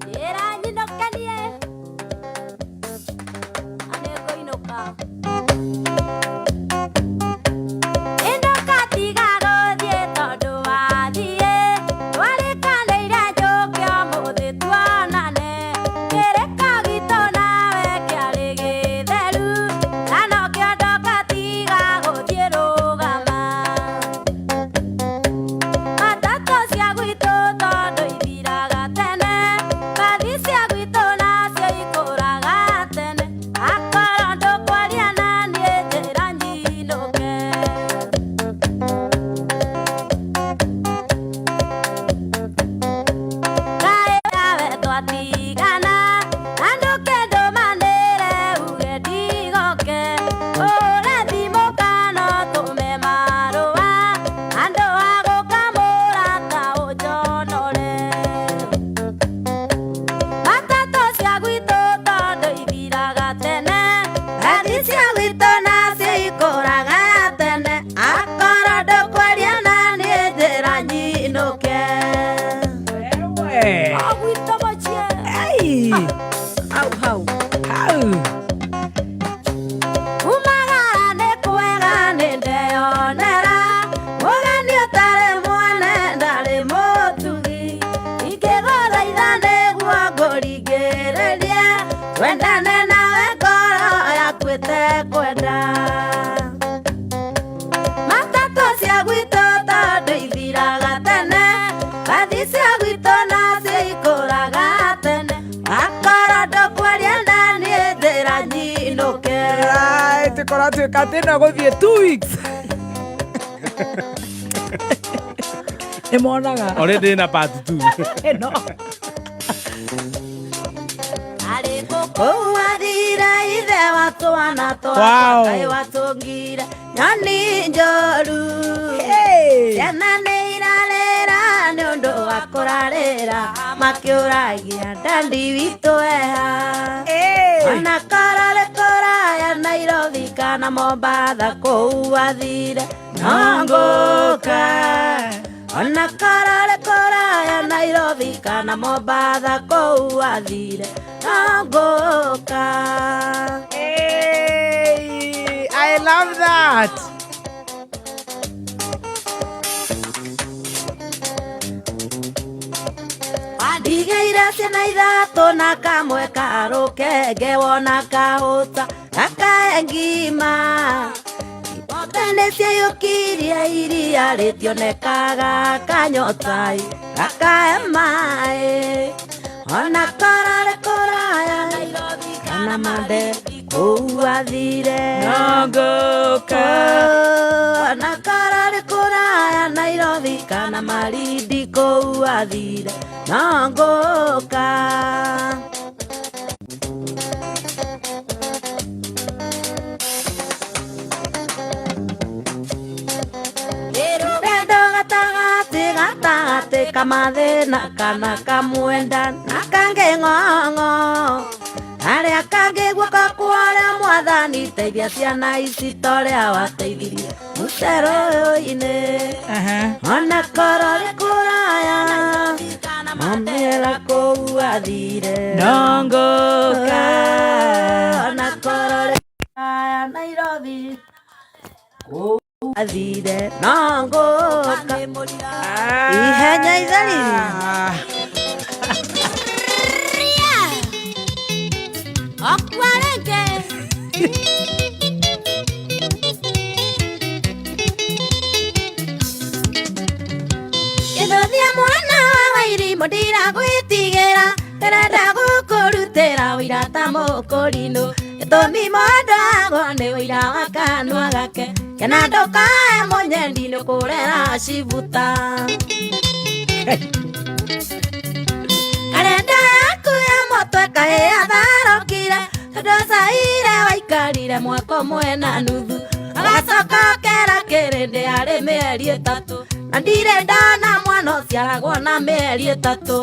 Njĩra nyinũkanie na nĩngũinũka. Inũka tiga gũthiĩ tondũ wathiĩ, twarĩkanĩire njũke ũmũthĩ tuonane. Kĩrĩko gitũ nawe kĩarĩ gĩtheru, na nokĩo ndoka tiga gũthiĩ rũgama. Matatũ cia gwitũ tondũ ithiraga tene, bathi cia gwitũ nacio ikũraga tene. Akorwo ndũkwaria na niĩ njĩra nyinũke. Kaĩ nawe twatigana, na ndũkĩndũmanĩre uge ndigoke. Ũhũre thimũ kana ũtũme marũa, andũ a gũkamũra ta ũnjonore. Matatũ cia gwitũ tondũ ithiraga tene, bathi cia gwitũ nacio ikũraga tene. Akorwo ndũkwaria na niĩ njĩra nyinũke. Wewe. O gwitũ mũciĩ. Hey. Hau hau. Hau. Umagara nĩ kwega nĩ ndeyonera, mũgeni ũtarĩ mwana ndarĩ mũtugi. Ingĩgũthaitha nĩguo ngũringĩrĩrie, twendane nawe ngoro yaku ĩtekwenda. Matatũ cia gwitũ tondũ ithiraga tene, bathi cia gwitũ nacio ikũraga tene. Akorwo ndũkwaria na niĩ njĩra nyinũke. Right, koratuĩka atĩ no gũthiĩ 2 weeks. Nĩ monaga. Already na part 2. Ĩno. Arĩ kũu athire ithe wa twana twakwa kaĩ watũngire nyoni njũru. Hey. Ciana nĩ irarĩra nĩ ũndũ wa kũrarĩra makĩũragia ndandi witũ eha. Hey. Ona korwo nĩ kũraya Nairobi kana Mombatha kũu athire no ngũka. Ona korwo nĩ kũraya Nairobi kana Mombatha kũu athire no ngũka. Hey. I love that. Wandigĩire ciana ithatũ na kamwe karũkenge wona kahũta gakae ngima. Ng'ombe nĩciaiyũkirie iria rĩtionekaga kanyotai gakae maĩ. Ona korwo nĩ kũraya kana mande kũu athire. No ngũka. Ona korwo nĩ kũraya Nairobi kana Malindi kũu athire no ngũka. Rũgendo gatagatĩ gatagatĩ kamathĩna kana kamwenda na kangĩ ng'ong'o arĩa kangĩ guoko kwa ũrĩa mwathani teithia ciana ici torĩa wateithirie mũcero-inĩ. Ona korwo nĩ kũraya mamĩra kũu athire No ngũka. Ona korwo nĩ kũraya Nairobi kũu athire no ngũka. Ihenya itheri. Okwa rĩngĩ. Gĩthũthia mwana wa wairimũ ndiragwĩtigĩra, ndĩrenda gũkũrutĩra ũira ta mũkũrinũ. Gĩtũmi mũndũ agwo nĩ ũira wa kanua gake, kena ndũkae mũnyendi nĩũkũrera cibuta. Karenda yaku ya mũtwe kaĩ atharũkire, tondũ caire waikarire mwaka ũmwe na nuthu. Agacoka ũkera kĩrĩndĩ arĩ mĩeri ĩtatũ, na ndirĩ ndona mwana ũciaragwo na mĩeri ĩtatũ.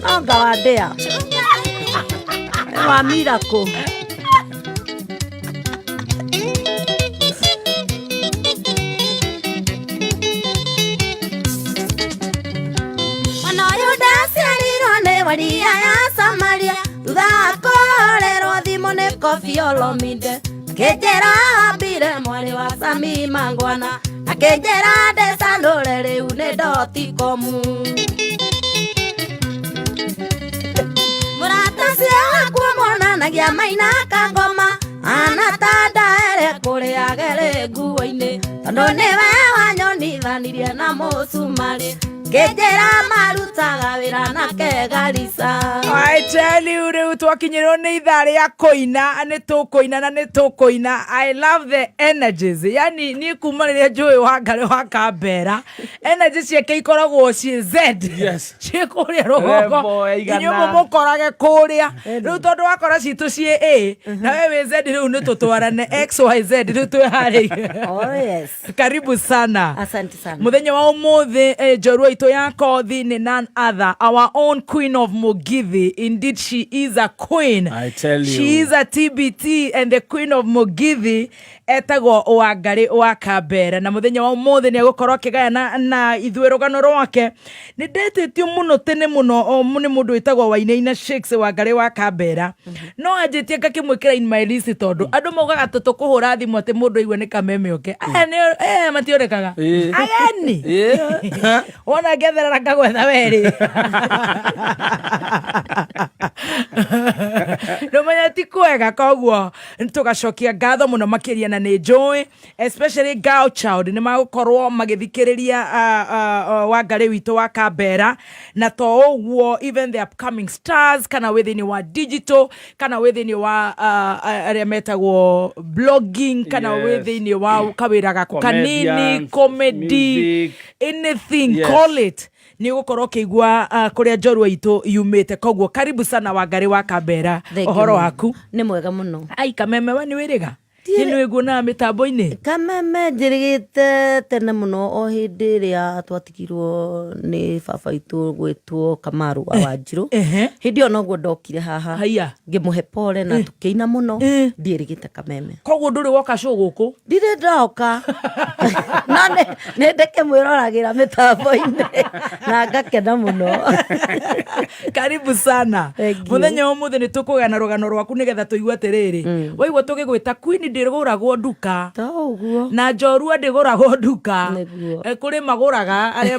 Nonga wa ndĩa wa miracle. Mĩwaria ya Samaria thutha wa kũhũrĩrwo thimũ nĩ Koffi Olomide. Akĩnjĩra ambire mwarĩ wa Sami Mangwana, akĩnjĩra ndĩcanũre rĩu nĩ dotikomu. Mũrata ũcio wakwa monanagia maina kangoma anatandaere kũrĩa gerĩ nguo-inĩ tondũ nĩwe wanyonithanirie na mũcumarĩ kĩnjĩra marutaga wĩra nake Garissa. I tell you rĩu twakinyĩrwo nĩ ithaa rĩa kũina, nĩ tũkũina na nĩ tũkũina. I love the energies, yani niĩ kuma rĩrĩa njũĩ Wangarĩ wa Kambera, energy ciake ikoragwo ciĩ Z. Yes. Ciĩ kũrĩa rũgongo. Level ya igana. Inyuĩ mũmũkorage kũrĩa rĩu tondũ wakora citũ ciĩ A na we wĩ Z, rĩu nĩ tũtwarane X Y Z, rĩu twĩharĩirie. Oh yes. Karibu sana. Asante sana. Muthenya wa umuthi, njorua itũ ya kothi nĩ none other our own queen of Mugithi. Indeed, she is a queen. I tell you. She is a TBT and the queen of Mugithi, etagwo Wangarĩ wa Kambera, na muthenya wa umuthi nĩ egũkorwo akĩgayana na ithuĩ rũgano rwake. Nĩ ndetĩtio mũno tene mũno nĩ mũndũ wĩtagwo Wainaina Shakes Wangarĩ wa Kambera, no anjĩtie ngakĩmwĩkĩra in my list tondũ andũ maugaga atĩ tũkũhũra thimũ atĩ mũndũ aigue nĩ kameme oke. Aya nĩ mationekaga ageni. Wona ngĩetherera ngagwetha werĩ, nĩũmenya ti kwega. Koguo tũgacokia ngatho mũno makĩria, na nĩ njũĩ especially girl child nĩ magũkorwo magĩthikĩrĩria Wangarĩ witũ wa Kambera, na to ũguo, even the upcoming stars, kana wĩ thĩinĩ wa digital, kana wĩ thĩinĩ wa arĩa metagwo blogging, kana wĩ thĩinĩ wa kawĩra gaku kanini, Comedians, comedy, music. anything, call it, nĩ ũgũkorwo ũkĩigua kũrĩa njorua itũ yumĩte. Koguo karibu sana, Wangarĩ wa Kambera. Thank you Ũhoro mũno. waku? Nĩ mwega mũno. Ai, kameme, we nĩ wĩrĩga nĩ nĩ wĩguonaga mĩtambo-inĩ? Kameme njĩrĩgĩte tene mũno, o hĩndĩ ĩrĩa twatigirwo nĩ baba witũ gwĩtwo Kamaru wa Wanjirũ. Hĩndĩ ĩyo noguo ndokire haha. Haiya. Ngĩmũhe pole na tũkĩina mũno. Ndiĩrĩgĩte kameme. Koguo ndũrĩ woka show gũkũ? Ndirĩ ndoka, no nĩ ndĩkĩmwĩroragĩra mĩtambo-inĩ na ngakena mũno. Karibu sana. Thank you. Muthenya wa ũmũthĩ nĩ tũkũgana rũgano rwaku nĩgetha tũigue atĩrĩrĩ, waigua tũgĩgwĩta queen, ndĩgũragwo nduka. To ũguo. Na njorua ndĩgũragwo nduka. Nĩguo. Kũrĩ magũraga arĩa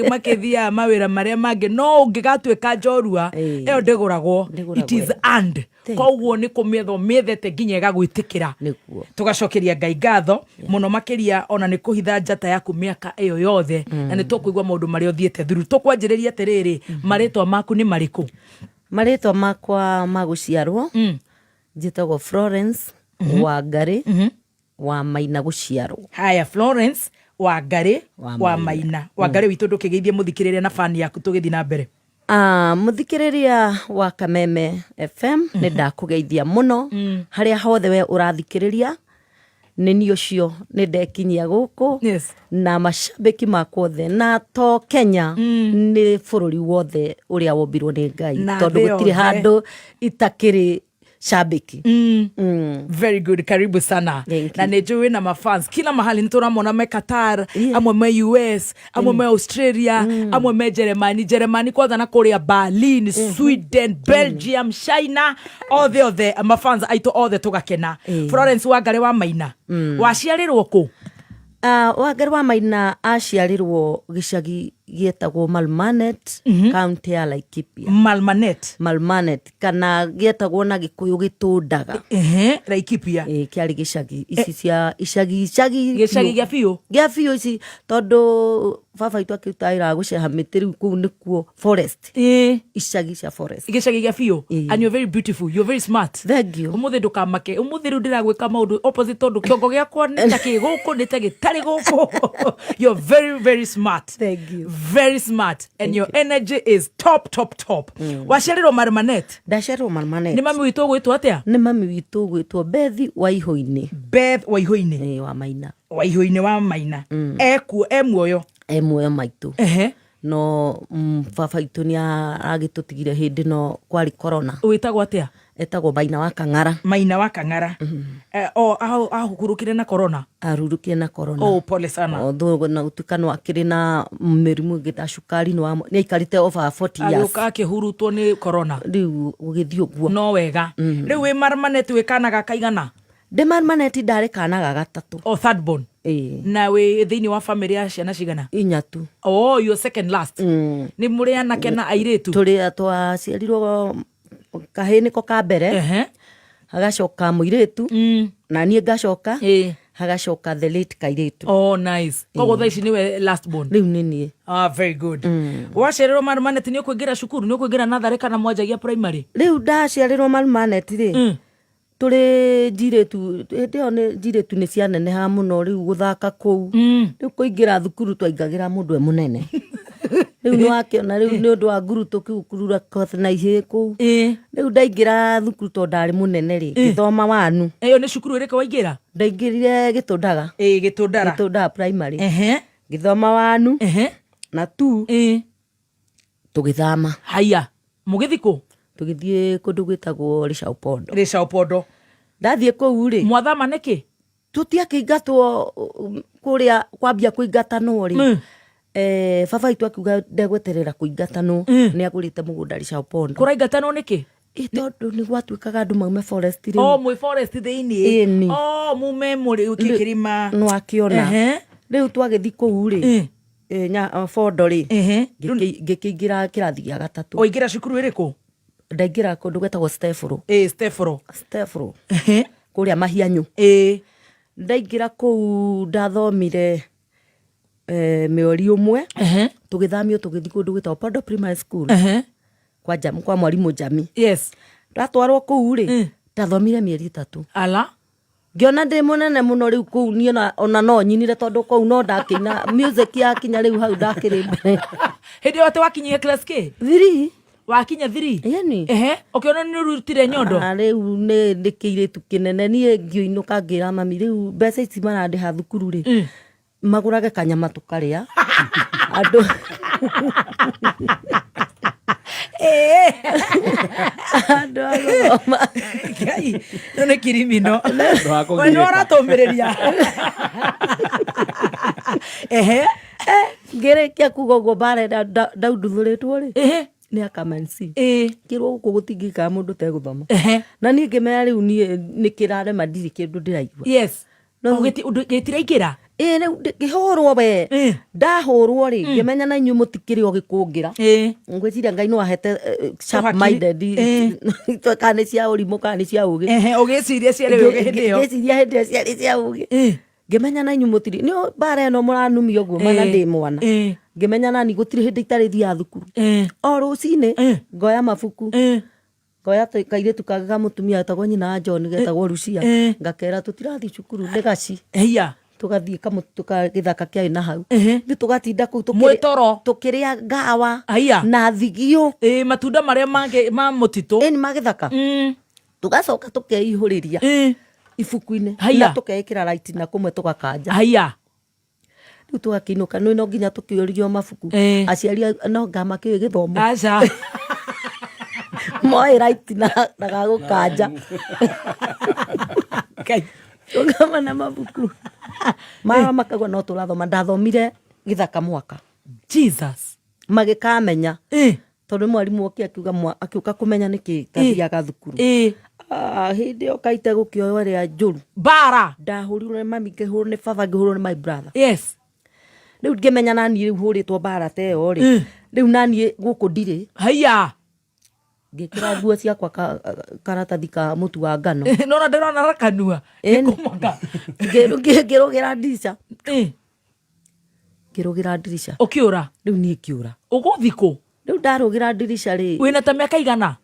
makĩthiaga mawĩra marĩa mangĩ, no ũngĩgatuĩka njorua ĩyo ndĩgũragwo. Ndĩgũragwo. It is earned. Thank Koguo nĩ kũmĩetha ũmĩethete nginya ĩgagwĩtĩkĩra. Nĩguo. Tũgacokeria Ngai ngatho mũno makĩria, ona nĩ kũhitha njata yaku mĩaka ĩyo yothe, na nĩ tũkũigua maũndũ marĩa ũthiĩte through. Tũkwanjĩrĩria atĩrĩrĩ, marĩtwa maku nĩ marĩkũ? Marĩtwa makwa ma gũciarwo, njĩtagwo Florence Wangarĩ wa Maina gũciarwo. Haya, Florence Wangarĩ wa wa Maina. Wangarĩ witũ, ndũkĩgeithie mũthikĩrĩria na bani yaku tũgĩthiĩ na mbere. Ah, mũthikĩrĩria wa Kameme FM, nĩ ndakũgeithia mũno harĩa hothe we ũrathikĩrĩria. Nĩ niĩ ũcio nĩ ndekinyia gũkũ na macambĩki makwa othe, na to Kenya, nĩ bũrũri wothe ũrĩa wombirwo nĩ Ngai, Na tondũ thĩ gũtirĩ yothe. handũ itakĩrĩ cambĩki. Very good, karibu sana. Thank Na you. nä njå wä na mafans kila mahali, nä tå ramona me Qatar, amwe me US, amwe me Australia, amwe me Jeremani, Jeremani kwanza, na kå rä a Berlin, Sweden, Belgium, China, othe othe mafans aitå othe, tå gakena. Florence Wangarĩ wa Maina, waciarä rwo kå? Wangarĩ wa Maina aciarirwo gĩcagi gĩetagwo Malmanet, kaunti ya Laikipia. Malmanet. Malmanet, kana gĩetagwo na Gĩkũyũ Gĩtũndaga. Ehe, Laikipia. Ĩ, kĩarĩ gĩcagi ici cia icagi icagi. Gĩcagi gĩa biũ. Gĩa biũ ici, tondũ baba witũ akĩruta wĩra wa gũceha mĩtĩ, rĩu kũu nĩkuo forest, icagi cia forest. Gĩcagi gĩa biũ. And you're very beautiful, you're very smart. Thank you. Umuthi ndukamake, umuthi riu ndiragwika maundu opposite, tondu kiongo giakwa nĩ ta kĩ gũkũ, nĩ ta gĩtarĩ gũkũ. You're very very smart. Thank you. Very smart, and your energy is top top top. Waciarirwo Marmanet? Ndaciarirwo Marmanet. Nĩ mami witũ ũgwĩtwo atĩa? Nĩ mami witũ ũgwĩtwo Bethi Waihũ-inĩ. Beth Waihũ-inĩ. Ĩ, wa Maina. Waihũ-inĩ wa Maina, ekuo, e muoyo? E muoyo maitũ. No baba witũ nĩ aragĩtũtigire hĩndĩ no kwarĩ corona. Wĩtagwo atĩa? Etagwo Maina wa Kang'ara. Maina wa Kang'ara. O ahurũkire na corona? Arurũkire na corona. Oh, pole sana. Although na gũtuĩka no akĩrĩ na mĩrimũ ĩngĩ ta cukari, nĩ aikarĩte over 40 years. Agĩũka akĩhurutwo nĩ corona. Rĩu gũgĩthiĩ ũguo. No wega. Rĩu wĩ Marmanet wĩ kana ga kaigana? Ndĩ Marmanet ndarĩ kana ga gatatũ. O third born? Ĩĩ. Na wĩ thĩinĩ wa family ya ciana cigana? Inya tu. Oh, you're second last. Nĩ mũrĩ anake na airĩtu? Tũrĩ twaciarirwo kahĩĩ nĩko ka mbere, hagacoka mũirĩtu, na niĩ ngacoka, hagacoka the late kairĩtu. Oh, nice. Koguo thaa ici nĩwe last born? Rĩu nĩ niĩ. Ah, very good. Waciarirwo Marmanet nĩ ũkũingĩra cukuru, nĩ ũkũingĩra natharĩ kana mwanjagia primary? Rĩu ndaciarĩrwo Marmanet rĩ, tũrĩ njirĩtu hĩndĩ ĩyo, nĩ njirĩtu nĩ cianenehaga mũno rĩu gũthaka kũu. Rĩu kũingĩra thukuru twaingagĩra mũndũ e mũnene. Rĩu nĩ wakĩona rĩu nĩ ũndũ wa nguruto kĩu kurura na ihĩĩ kũu. Rĩu ndaingĩra thukuru tondũ ndarĩ mũnene rĩ, ngĩthoma wanu. Ĩyo nĩ cukuru ĩrĩkũ waingĩra? Ndaingĩrire Gĩtũndaga. Ĩĩ, Gĩtũndara. Gĩtũndaga primary. Ngĩthoma wanu na tu tũgĩthama. Haya, mũgĩthiĩ kũ? Tũgĩthiĩ kũndũ gwĩtagwo Rĩcaũpondo. Rĩcaũpondo. Ndathiĩ kũu rĩ, Mwathama nĩkĩ? Tũtiakĩingatwo kũrĩa kwambia kũingatanwo rĩ, baba witũ akiuga ndegweterera kũingatanwo, nĩ agũrĩte mũgũnda Rĩcaũpondo. Kũraingatanwo nĩkĩ? Ĩ tondũ nĩ gwatuĩkaga andũ maume forest rĩu. O mwĩ forest thĩinĩ? Ĩni. O mume mũrĩ kĩrĩma. Nĩwakĩona. Rĩu twagĩthiĩ kũu rĩ, Bondo rĩ, ngĩkĩingĩra kĩrathi gĩa gatatũ. Waingĩra cukuru ĩrĩkũ? Ndaingĩra kũndũ gwĩtagwo Stefro. Ĩĩ, Stefro. Stefro kũrĩa Mahianyũ. Ndaingĩra kũu ndathomire mĩeri ũmwe, tũgĩthamio tũgĩthiĩ kũndũ gwĩtagwo Pondo Primary School, kwa mwarimũ Jami. Ndatwarwo kũu rĩ, ndathomire mĩeri 3. Ala. Ngĩona ndĩ mũnene mũno rĩu kũu niĩ ona no nyinire tondũ kũu no ndakĩina music yakinya rĩu hau ndakĩrĩ mbere. Hĩndĩ ĩyo atĩ wakinyire class k? Three. Wakinya three? Ĩni. Ehe, ũkĩona nĩ ũrutire nyondo? Ah, rĩu nĩ kĩirĩtu kĩnene niĩ ngĩinũka ngĩra mami rĩu mbeca ici marandĩha thukuru rĩ, magũrage kanyama tũkarĩa andũ andũ a gũthoma. Ngai, ĩno nĩ kirimino. Ũndũ wa We nĩ kũgirĩka. ũratũmĩrĩria. Ehe. Ngĩrĩkia kuga ũguo mbara ĩrĩa ndaunduthũrĩtwo rĩ, nĩ akamensi kĩrwo gũkũ gũtingĩikara mũndũ tegũthoma. Na niĩ ngĩmera rĩu niĩ nĩ kĩrarema, ndirĩ kĩndũ ndĩraigua. No gĩtiraingĩra. Ĩ rĩu ngĩhũrwo we. Ndahũrwo rĩ, ngĩmenya na inyuĩ mũtikĩrĩ o gĩkũngĩra. Ngwĩciria Ngai no ahete sharp Ũhakiri. minded, kana nĩ cia ũrimũ kana nĩ cia ũgĩ. Ehe, ũgĩciria ciarĩ ũgĩ hĩndĩ ĩyo? Ngĩciria hĩndĩ ĩyo ciarĩ cia ũgĩ. Ngĩmenya na inyuĩ mũtirĩ nĩ mbara ĩno mũranumia ũguo mana ndĩ mwana. Ngĩmenya nani gũtirĩ hĩndĩ itarĩ thiaga thukuru. O rũcinĩ ngoya mabuku, ngoya kairĩtu kangĩ ka mũtumia wetagwo nyina wa John getagwo Lucia, ngakera tũtirathiĩ cukuru nĩ gaci. Tũgathiĩ gĩthaka kĩarĩ na hau. Rĩu tũgatinda kũu Mwĩtoro. tũkĩrĩa ngawa na thigio. Ĩĩ, matunda marĩa mangĩ ma mũtitũ. Ĩni ma gĩthaka. Tũgacoka tũkeihũrĩria ibuku-inĩ na tũkeĩkĩra right na kũmwe tũgakanja. Rĩu tũgakĩinũka nĩ no nginya tũkĩũrio mabuku. Aciari no nga makĩũĩ gĩthomo. Aca. Moĩ right na gagũkanja. Ngai. Tũkama na mabuku mara makauga no tũrathoma. Ndathomire gĩthaka mwaka. Jesus. Magĩkamenya. Tondũ mwarimũ oke akiuga akiũka kũmenya nĩkĩ ndathiaga thukuru. Ah, hĩndĩ ĩyo kaite gũkĩoywo ĩrĩa njũru. Mbara. Ndahũrirwo nĩ mami, ngĩhũrwo nĩ baba, ngĩhũrwo nĩ my brother. Rĩu ngĩmenya naniĩ rĩu hũrĩtwo mbara ta ĩyo rĩ, rĩu naniĩ gũkũ ndirĩ. Haiya. Ngĩkĩra nguo ciakwa karatathi ka mũtu wa ngano. Nona ndĩrona rakanua. Ĩni. Nĩkũmaka. Ngĩrũgĩra ndirica. Ngĩrũgĩra ndirica. Ũkĩũra? Rĩu niĩ ngĩũra. Ũgũthiĩ kũ? Rĩu ndarũgĩra ndirica rĩ. Wĩna ta mĩaka igana?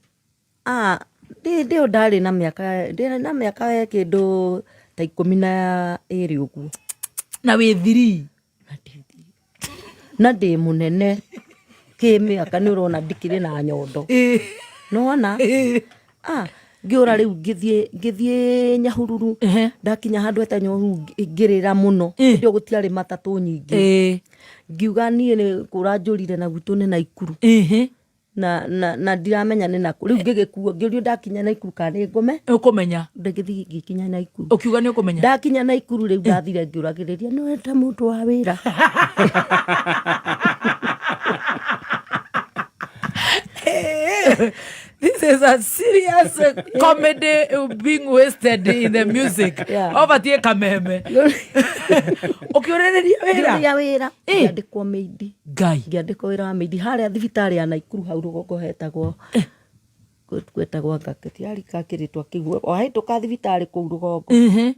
Ah, hĩndĩ ĩyo ndarĩ na mĩaka, ndĩrĩ na mĩaka kĩndũ ta 12 ũguo. Na wĩ thiri? Na ndĩ thiri. Na ndĩ mũnene kĩmĩaka, nĩ ũrona ndikĩrĩ na nyondo. Nĩwona? Ah, ngĩũra rĩu ngĩthiĩ Nyahururu. Ndakinya handũ heta Nyahururu ngĩrĩra mũno. Hĩndĩ ĩyo gũtiarĩ matatũ nyingĩ. Ngiuga niĩ nĩ kũra njũrire na gwitũ nĩ Naikuru. Na na na ndiramenya nĩ nakũ. Rĩu ngĩgĩkuo ngĩũrio ndakinya Naikuru kana nĩ ngome. Ũkũmenya. Ndĩgĩthiĩ ngĩkinya Naikuru. Ũkiuga nĩ ũkũmenya. Ndakinya Naikuru rĩu ndathire ngĩũragĩrĩria nĩ wenda mũndũ wa wĩra. This is a serious comedy being wasted in the music. Yeah. Obatie kameme. Ũkĩũrĩrĩria wĩra. Ngĩũria wĩra. Eh. Ngĩandĩkwo maid. Ngai. Ngĩandĩkwo wĩra wa maid harĩa thibitarĩ ya Naikuru hau rũgongo hetagwo gwetagwo anga gĩtiarĩ kakĩrĩtwa kĩu wahĩtũka thibitarĩ kũu rũgongo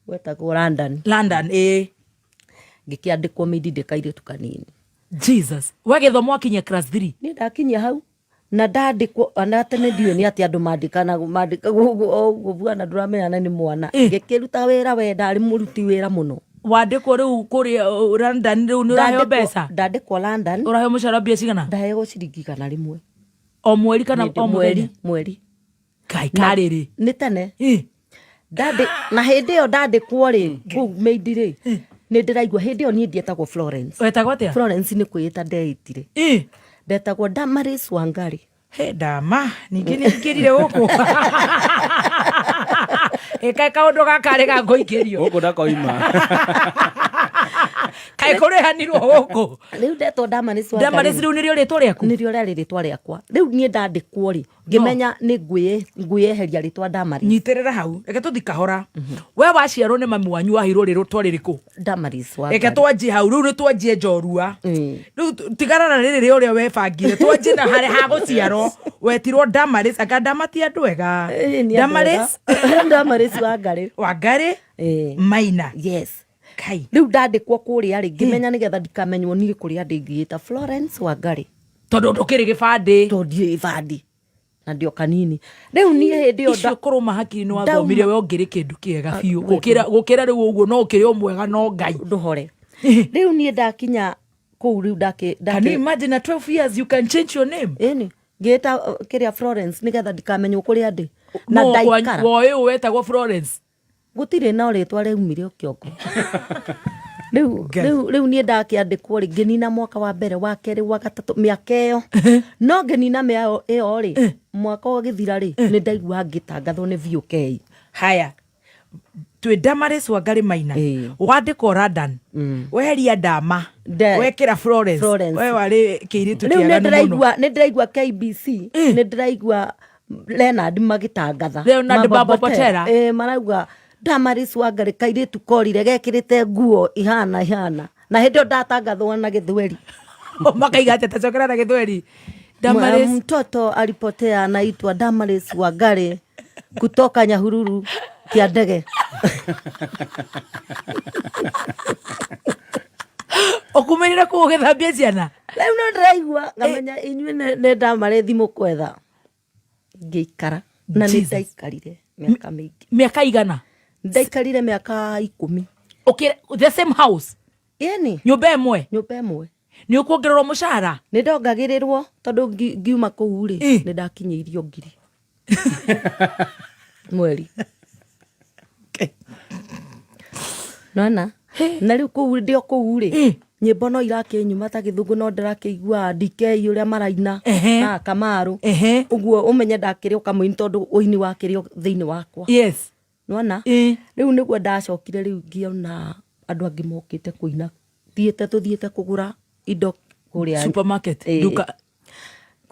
gwetagwo London. London ĩ. Ngĩkĩandĩkwo maid ndĩ kairĩtu kanini. Jesus. We gĩthomo wakinyia class 3. Niĩ ndakinyia hau na ndandĩkwo ona tene ndiũĩ nĩ atĩ andũ mandĩkanaga mandĩkagwo ũguo o ũguo bwana ndũramenya nĩ mwana. Ngĩkĩruta wĩra we ndarĩ mũruti wĩra mũno. Wandĩkwo rĩu kũrĩa London rĩu nĩ ũraheo Ndandĩkwo- mbeca. Ndandĩkwo London. Ũraheo mũcara mbia cigana? Ndaheagwo ciringi 100. O mweri kana Hĩndĩ- o mweri mũthenya? mweri. Ngai karĩrĩ. Nĩ tene. Eh. Ndandĩ na hĩndĩ ĩyo ndandĩkwo rĩ kũu maid rĩ nĩ ndĩraigua hĩndĩ ĩyo niĩ ndietagwo Florence. Wetagwo atĩa? Florence nĩ kwĩĩta ndeĩtire. Eh. Ndetagwo Damaris Wangari. He ndama ningĩ nĩ ingĩrire gũkũ. Ĩkaĩ kaũndũ gaka rĩ ga kũingĩrio. Gũkũ ndakoima. Kaĩ kũrĩhanirwo gũkũ. Rĩu ndetwo Damaris Wangari. Damaris rĩu nĩrĩo rĩtwa rĩaku? Nĩrĩo rĩarĩ rĩtwa rĩakwa. Rĩu niĩ ndandĩkwo rĩ ngĩmenya nĩ ngwĩyeheria rĩtwa Damaris. Nyitĩrĩra hau reke tũthi kahora. We waciarwo nĩ mami wanyu waheirwo rĩtwa rĩrĩkũ? Damaris Wangari. Reke twanjie hau rĩu nĩ twanjie njorua. Rĩu tigana na rĩrĩ rĩa ũrĩa webangire twanjie na harĩa ha gũciarwo wetirwo Damaris anga Dama ti andũ ega. Damaris Damaris Wangari. Wangari Maina. Yes. Kai. Rĩu ndandĩkwo kũrĩa rĩ ngĩmenya nĩgetha ndikamenywo niĩ kũrĩa ndĩngĩĩta Florence Wangari. Tondũ ndũkĩrĩ gĩbandĩ. Tondũ ndirĩ gĩbandĩ. Na ndĩ o kanini. Rĩu niĩ hĩndĩ ĩyo Icio kũrũma hakiri nĩ wathomire we ũngĩrĩ kĩndũ kĩega biũ. Gũkĩra rĩu ũguo no ũkĩrĩ o mwega no Ngai. Ndũhore. Rĩu niĩ ndakinya kũu rĩu ndakĩ Can you imagine at 12 years you can change your name? Ĩni. Ngĩĩta kĩrĩa Florence nĩgetha ndikamenywo kũrĩa ndĩ. Na ndaikara. Woĩ ũũ wetagwo Florence. Gũtirĩ na rĩtwa rĩaumire o kĩongo. Rĩu rĩu rĩu niĩ ndakĩandĩkwo rĩ ngĩnina mwaka wa mbere wa kerĩ wa gatatũ mĩaka ĩyo. No ngĩnina mĩaka ĩyo rĩ mwaka ũgĩthira rĩ nĩ ndaigua ngĩtangathwo nĩ VOK. Haya. Twĩ Damaris Wangari Maina. Wandĩkwo London. Weheria Dama. Wekĩra Florence. Florence. We warĩ kĩirĩtu Rĩu nĩ kĩaganu mũno. ndĩraigua nĩ ndĩraigua KBC nĩ ndĩraigua Leonard magĩtangatha. Leonard Babo Botera. Marauga Damaris Wangari kairĩtu korire gekĩrĩte nguo ihana ihana. Na hĩndĩ ĩyo ndatangathwo na Gĩthweri. Makaiga atĩa tacokera na Gĩthweri. Damaris. Mtoto alipotea anaitwa Damaris Wangari kutoka Nyahururu Kiandege. Ũkumĩrire kũu ũgĩthambia ciana? Rĩu no ndĩraigua ngamenya inyuĩ nĩ Damaris mũkwetha. Ngĩikara na nĩ ndaikarire mĩaka mĩingĩ. Mĩaka igana? Ndaikarire mĩaka 10. Okay, the same house? Ĩni. Nyũmba ĩmwe? Nyũmba ĩmwe. Nĩ ũkuongererwo mũcara? Nĩ ndongagĩrĩrwo tondũ ngiuma kũu rĩ nĩ ndakinyĩirio 1,000. Mweri. Nona? Na rĩu kũu ndĩ o kũu rĩ nyĩmbo no irakĩnyuma ta gĩthũngũ no ndĩrakĩigua DK ũrĩa maraina na Kamaru. Ũguo ũmenye ndakĩrĩ o kamũini tondũ ũini wakĩrĩ o thĩinĩ wakwa. Yes. Nĩwona? Rĩu nĩguo ndacokire rĩu ngĩona andũ angĩ mokĩte kũina. Thiĩte tũthiĩte kũgũra indo kũrĩa supermarket duka.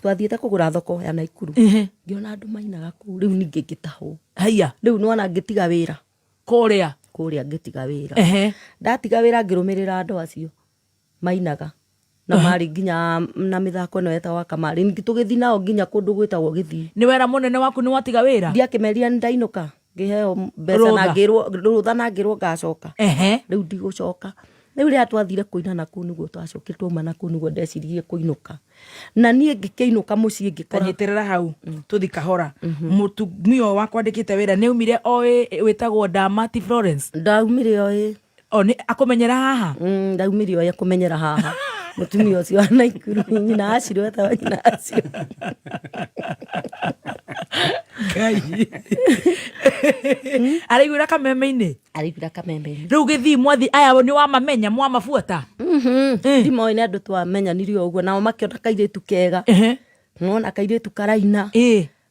Twathiĩte kũgũra thoko ya Naikuru. Ngĩona andũ mainaga kũu rĩu ningĩ ngĩtahwo. Haiya. Rĩu nĩwona ngĩtiga wĩra. Kũrĩa? Kũrĩa ngĩtiga wĩra. Ndatiga wĩra ngĩrũmĩrĩra andũ acio mainaga. Na marĩ nginya na mĩthako ĩno yetagwo kamarĩ. Ningĩ tũgĩthiĩ nao nginya kũndũ gwĩtagwo Gĩthii. Nĩ wera mũnene waku nĩ watiga wĩra? Ndiakĩmerire nĩ ndainũka. Ngĩheo mbeca na ngĩrwo rũtha na ngĩrwo ngacoka. Rĩu ndigũcoka. Rĩu rĩrĩa twathire kũina na kũu nĩguo twacokire twauma na kũu nĩguo ndeciririe kũinũka. Na niĩ ngĩkĩinũka mũciĩ ngĩkora. Kanyitĩrĩra hau tũthi kahora. Mũtumia ũyũ wakwandĩkĩte wĩra nĩ aumire oĩ wĩtagwo Dama ti Florence? Ndaumire oĩ. O nĩ akũmenyera haha? Ndaumire oĩ akũmenyera haha. Mũtumia ũcio wa Naikuru nyina Acirũ etagwo nyina Acirũ. Ngai. Araiguĩra kameme-inĩ? Araiguĩra kameme-inĩ. Rĩu gĩthii mwathi aya nĩ wamamenya mwamabuata? Ndimoĩ nĩ andũ twamenyanire o ũguo nao makĩona kairĩtu kega. Nona kairĩtu karaina.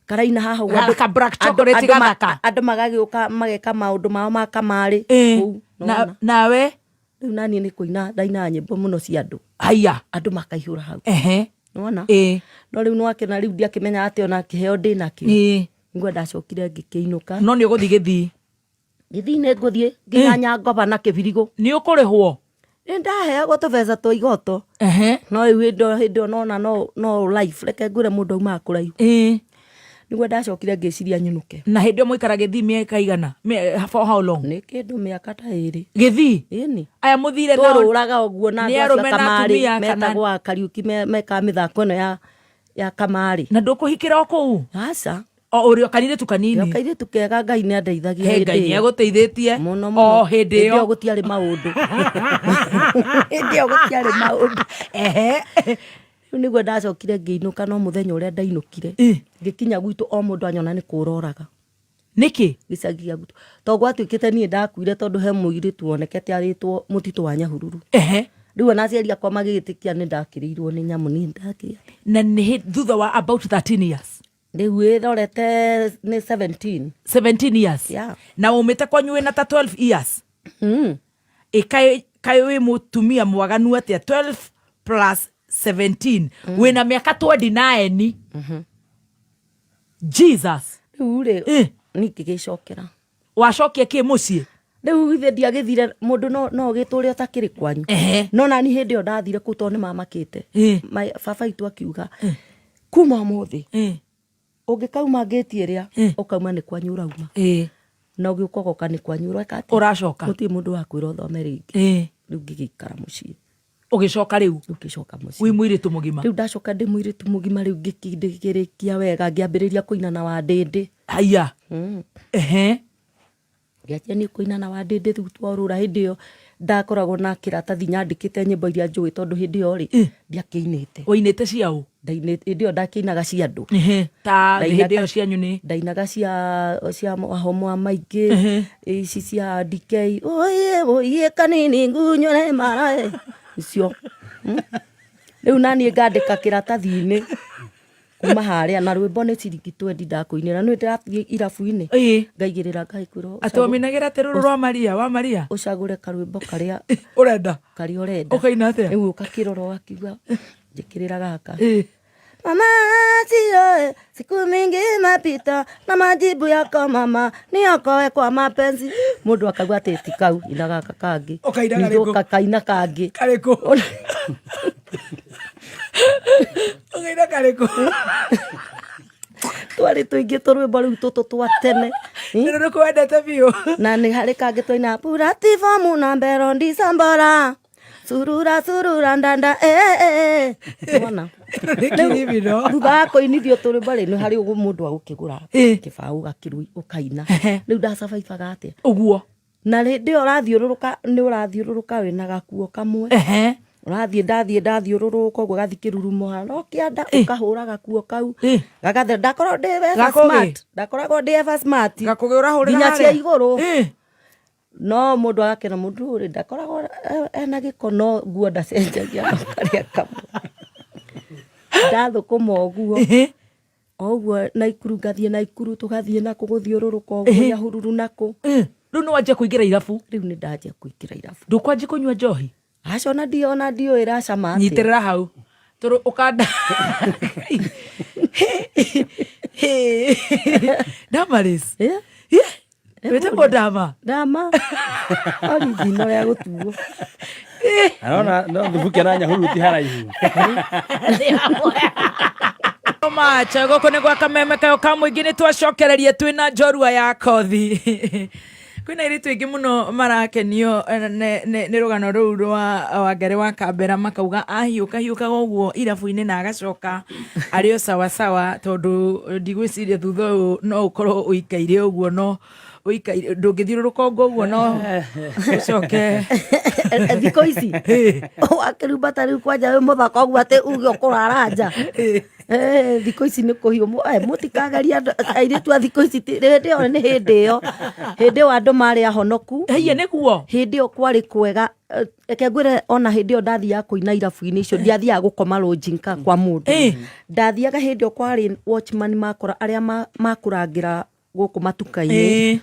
Karaina haha ũguo. Ka black chocolate gathaka. Andũ magagĩũka mageka maũndũ mao ma kamarĩ kũu. Nĩwona? Nawe? Rĩu naniĩ nĩ kũina ndainaga nyĩmbo mũno cia andũ. Haiya. Andũ makaihũra hau. Nĩwona? No rĩu nĩwakĩona rĩu ndiakĩmenyaga atĩ ona kĩheo ndĩnakĩo. Nĩguo ndacokire ngĩkĩinũka. No nĩ ũgũthiĩ Gĩthii? Gĩthii nĩ ngũthiĩ nginya Nyangoba na Kĩbirigũ. Nĩ ũkũrĩhwo? Nĩ ndaheagwo tũbeca twa igoto. No rĩu hĩndĩ ĩyo hĩndĩ ĩyo nona no no life reke ngwĩre mũndũ aumaga kũraihu. Nĩguo ndacokire ngĩciria nyinũke. Na hĩndĩ ĩyo mũikara Gĩthii mĩaka igana? For how long? Nĩ kĩndũ mĩaka ta ĩrĩ. Gĩthii? Ĩni. Aya mũthire nao? Tũrũraga ũguo na Nĩ andũ acio arũme a na kamarĩ atumia kana? metagwo a Kariuki mekaga mĩthako ĩno ya kamarĩ. Na ndũkũhikĩra o kũu? Aca. O ũrĩ o kairĩtu kanini? O kairĩtu kega, Ngai nĩ andeithagia He hĩndĩ Ngai nĩ ĩyo. agũteithĩtie Mũno, mũno. o hĩndĩ Hĩndĩ ĩyo. ĩyo gũtiarĩ maũndũ. Hĩndĩ ĩyo gũtiarĩ maũndũ. Rĩu nĩguo ndacokire ngĩinũka, no mũthenya ũrĩa ndainũkire, ngĩkinya gwitũ o mũndũ anyona nĩ kũũra oraga. Nĩkĩ? Gĩcagi gĩa gwitũ. Tondũ gwatuĩkĩte niĩ ndakuire tondũ he mũirĩtu wonekete arĩtwo mũtitũ wa Nyahururu. Rĩu ona aciari akwa magĩgĩtĩkia nĩ ndakĩrĩirwo nĩ nyamũ, niĩ ndakĩrĩ. Na nĩ thutha wa about 13 years? Rĩu ĩrorete nĩ 17. 17 years? Yeah. Na umĩte kwanyu wĩna ta 12 years? Ĩ kaĩ wĩ mũtumia mwaganu atĩa? 12 plus 17 wĩna mĩaka 29. Jesus. Rĩu rĩ, niĩ ngĩgĩcokera. Wacokia kĩ mũciĩ? Rĩu ithe ndiagĩthire mũndũ no ũgĩtũre ũtakĩrĩ kwanyu. No nani hĩndĩ ĩyo ndathire kũu tondũ nĩ mamakĩte. Baba witũ akiuga, kuma ũmũthĩ, ũngĩkauma ngĩti ĩrĩa, ũkauma nĩ kwanyu ũrauma. Na ũgĩũka ũgoka nĩ kwanyu ũreka atĩa? Ũracoka. Gũtirĩ mũndũ wakwĩra ũthome rĩngĩ. Rĩu ngĩgĩikara mũciĩ. Ũgĩcoka rĩu? Rĩu ngĩcoka mũciĩ. Wĩ mũirĩtu mũgima? Rĩu ndacoka ndĩ mũirĩtu mũgima, rĩu ngĩkĩrĩkia wega, ngĩambĩrĩria kũina na Wandĩndĩ. Haiya. Ngĩanjia niĩ kũina na Wandĩndĩ rĩu twarũra hĩndĩ ĩyo ndakoragwo na kĩratathi nyandĩkĩte nyĩmbo iria njũĩ tondũ hĩndĩ ĩyo rĩ, ndiakĩinĩte. Wainĩte cia ũ? Ndainĩte, hĩndĩ ĩyo ndakĩinaga cia andũ. Ta hĩndĩ ĩyo cianyu nĩ? Ndainaga cia Wahomo wa Maingĩ, ici cia DK, oye oye kanini ngunyore mara, icio. Rĩu naniĩ ngandĩka kĩratathi-inĩ kuma harĩa, na rwĩmbo nĩ ciringi twendi ndakũinĩra, nĩ ndĩrathiĩ irabu-inĩ, ngaigĩrĩra ngakwĩra Atĩ waminagĩra atĩ rũrũ rwa Maria, wa Maria? Ũcagũre karwĩmbo karĩa ũrenda. Karĩa ũrenda. Ũkaina atĩa? Rĩu ũgakĩrora ũgakiuga njĩkĩrĩra gaka. Mama sio, siku mingi imepita na majibu yako mama niokoe kwa mapenzi. Mundu akauga atĩ ti kau, ina gaka kangĩ. Ũkaina Ningĩ karĩkũ? ũgakaina kangĩ. Karĩkũ? Ũkaina karĩkũ? Twarĩ tũingĩ tũrwĩmbo rĩu tũtũ twa tene. Nĩ rũrĩkũ wendete biũ? Na nĩ harĩ kangĩ twaina puratifomu na mbero ndicambora. Surura surura ndanda eh eh. Wona? Nĩ kiribino. Thutha wa kũinithio tũrwĩmbo rĩ, nĩ harĩ ũguo mũndũ agũkĩgũra kĩbaũ gakĩrui ũkaina. Rĩu ndacabaibaga atĩa? Ũguo. Na hĩndĩ ĩyo ũrathiũrũrũka, nĩ ũrathiũrũrũka wĩna gakuo kamwe. Ũrathiĩ ndathiĩ ndathiũrũrũka ũguo gathiĩ kĩrurumo haha no kĩanda ũkahũra gakuo kau. Gagathera. Ndakoragwo ndĩ ever Gakũgĩ? smart. Ndakoragwo ndĩ ever smart. Gakũgĩ ũrahũrĩra Nginya cia harĩa? igũrũ. No mũndũ agakena mũndũ ũyũ rĩ, ndakoragwo ena gĩko no nguo ndacenjagia no karĩa kamwe. Ndathũkũma ũguo. O ũguo Naikuru ngathiĩ Naikuru tũgathiĩ nakũ gũthiũrũrũka ũguo Nyahururu nakũ. Rĩu nĩ wanjia kũingĩra irabu? Rĩu nĩ ndanjia kũingĩra irabu. Ndũkwanjia kũnyua njohi? Aca ona ona ndiũĩ ĩracama atĩa. Nyitĩrĩra hau. Tũrũ ũkanda. Damaris. Wĩtagwo Dama? Dama. Original ya gũtuo. Arona no thubukia na Nyahururu ti haraihu. Much gũkũ nĩ gwa kameme kayo ka mũingĩ nĩ twacokereria twĩna njorua ya kothi. Kwĩna airĩtu aingĩ mũno marakenio nĩ rũgano rũu rwa Wangarĩ wa Kambera, makauga ahiũka hiũkaga ũguo irabu-inĩ na agacoka arĩ o sawasawa, tondũ ndigwĩciria thutha ũyũ no ũkorwo ũikaire ũguo, no ũikaire ndũngĩthiũrũrũka ũguo ũguo no ũcoke. Thikũ ici wakĩrumbata rĩu kwanja wĩ mũthaka ũguo atĩ uge ũkũrara nja. Eh, thikũ ici nĩ kũhiũ mũtikageria airĩtu a thikũ ici hĩndĩ ĩyo nĩ hĩndĩ ĩyo, hĩndĩ ĩyo andũ marĩ ahonoku. Haiya, nĩguo. Hĩndĩ ĩyo kwarĩ kwega. Reke ngwĩre, ona hĩndĩ ĩyo ndathiaga kũina irabu-inĩ icio, ndiathiaga gũkoma lodging ka kwa mũndũ. Ndathiaga hĩndĩ ĩyo kwarĩ watchman makora arĩa makũrangĩra gũkũ matuka-inĩ.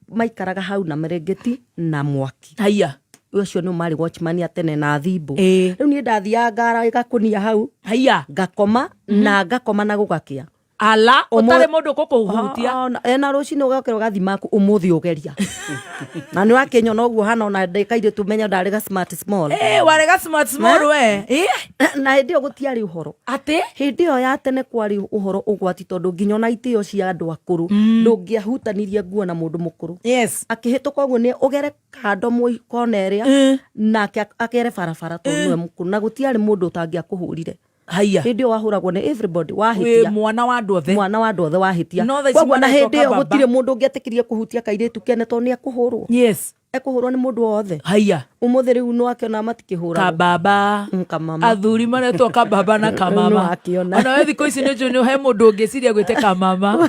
Maikaraga hau na mĩrĩngĩti na mwaki. Haiya. Ũcio nĩo marĩ watchman a tene na thimbũ. Rĩu niĩ ndathiaga ngara gakũnia hau. Haiya. Ngakoma na ngakoma na gũgakĩa. Ala, ũtarĩ mũndũ ũkũkũhutia. Ah, na rũcinĩ ũgokĩra ũgathiĩ maku ũmũthĩ ũgeria na nĩ wakĩnyona ũguo hana ona ndĩ kairĩtu menya ndarĩ ga smart small. Eh, warĩ ga smart small we. Na hĩndĩ ĩyo gũtiarĩ ũhoro. Atĩ? Hĩndĩ ĩyo ya tene kwarĩ ũhoro ũgwati, tondũ nginya ona itĩo cia andũ akũrũ, ndũngĩahutanirie nguo na mũndũ mũkũrũ. Akĩhĩtũka ũguo nĩ ũgere kando kona ĩrĩa nake akere barabara tondũ nĩwe mũkũrũ, na gũtiarĩ mũndũ ũtangĩakũhũrire. Haiya. Hĩndĩ ĩyo wahũragwo nĩ everybody wahĩtia. Wĩ mwana wa andũ othe. Mwana wa andũ othe wahĩtia. No thaa ici Koguo na mwana hĩndĩ ĩyo etwo gũtirĩ mũndũ ũngĩetĩkĩrie kũhutia kairĩtu kene tondũ nĩ ekũhũrwo. Ekũhũrwo nĩ mũndũ wothe. Haiya. Ũmũthĩ rĩu nĩ wakĩona matikĩhũragwo. Kababa. Kamama. Athuri maretwo kababa na kamama. Nĩ wakĩona. Ona we thikũ ici nĩ njũĩ nĩ he mũndũ ũngĩciria gwĩte kamama.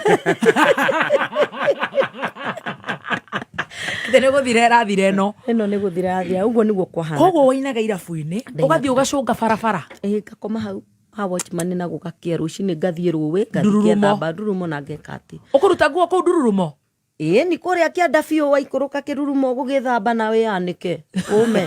Ithe nĩ gũthira ĩrathira ĩno. Ĩno nĩ gũthira yathira, ũguo nĩguo kwahana. Koguo wainaga irabu-inĩ, ũgathiĩ ũgacũnga barabara. Ĩĩ, ngakoma hau ha watchman na gũgakĩa, rũcinĩ ngathiĩ rũĩ, ngathiĩ Ndururumo. ngethamba ndurumo na ngeka atĩ. Ũkũruta nguo kũu ndururumo? Ĩĩ, nĩ kũrĩa kĩanda biũ, waikũrũka kĩrurumo ũgũgĩthamba na wĩyanĩke ũme.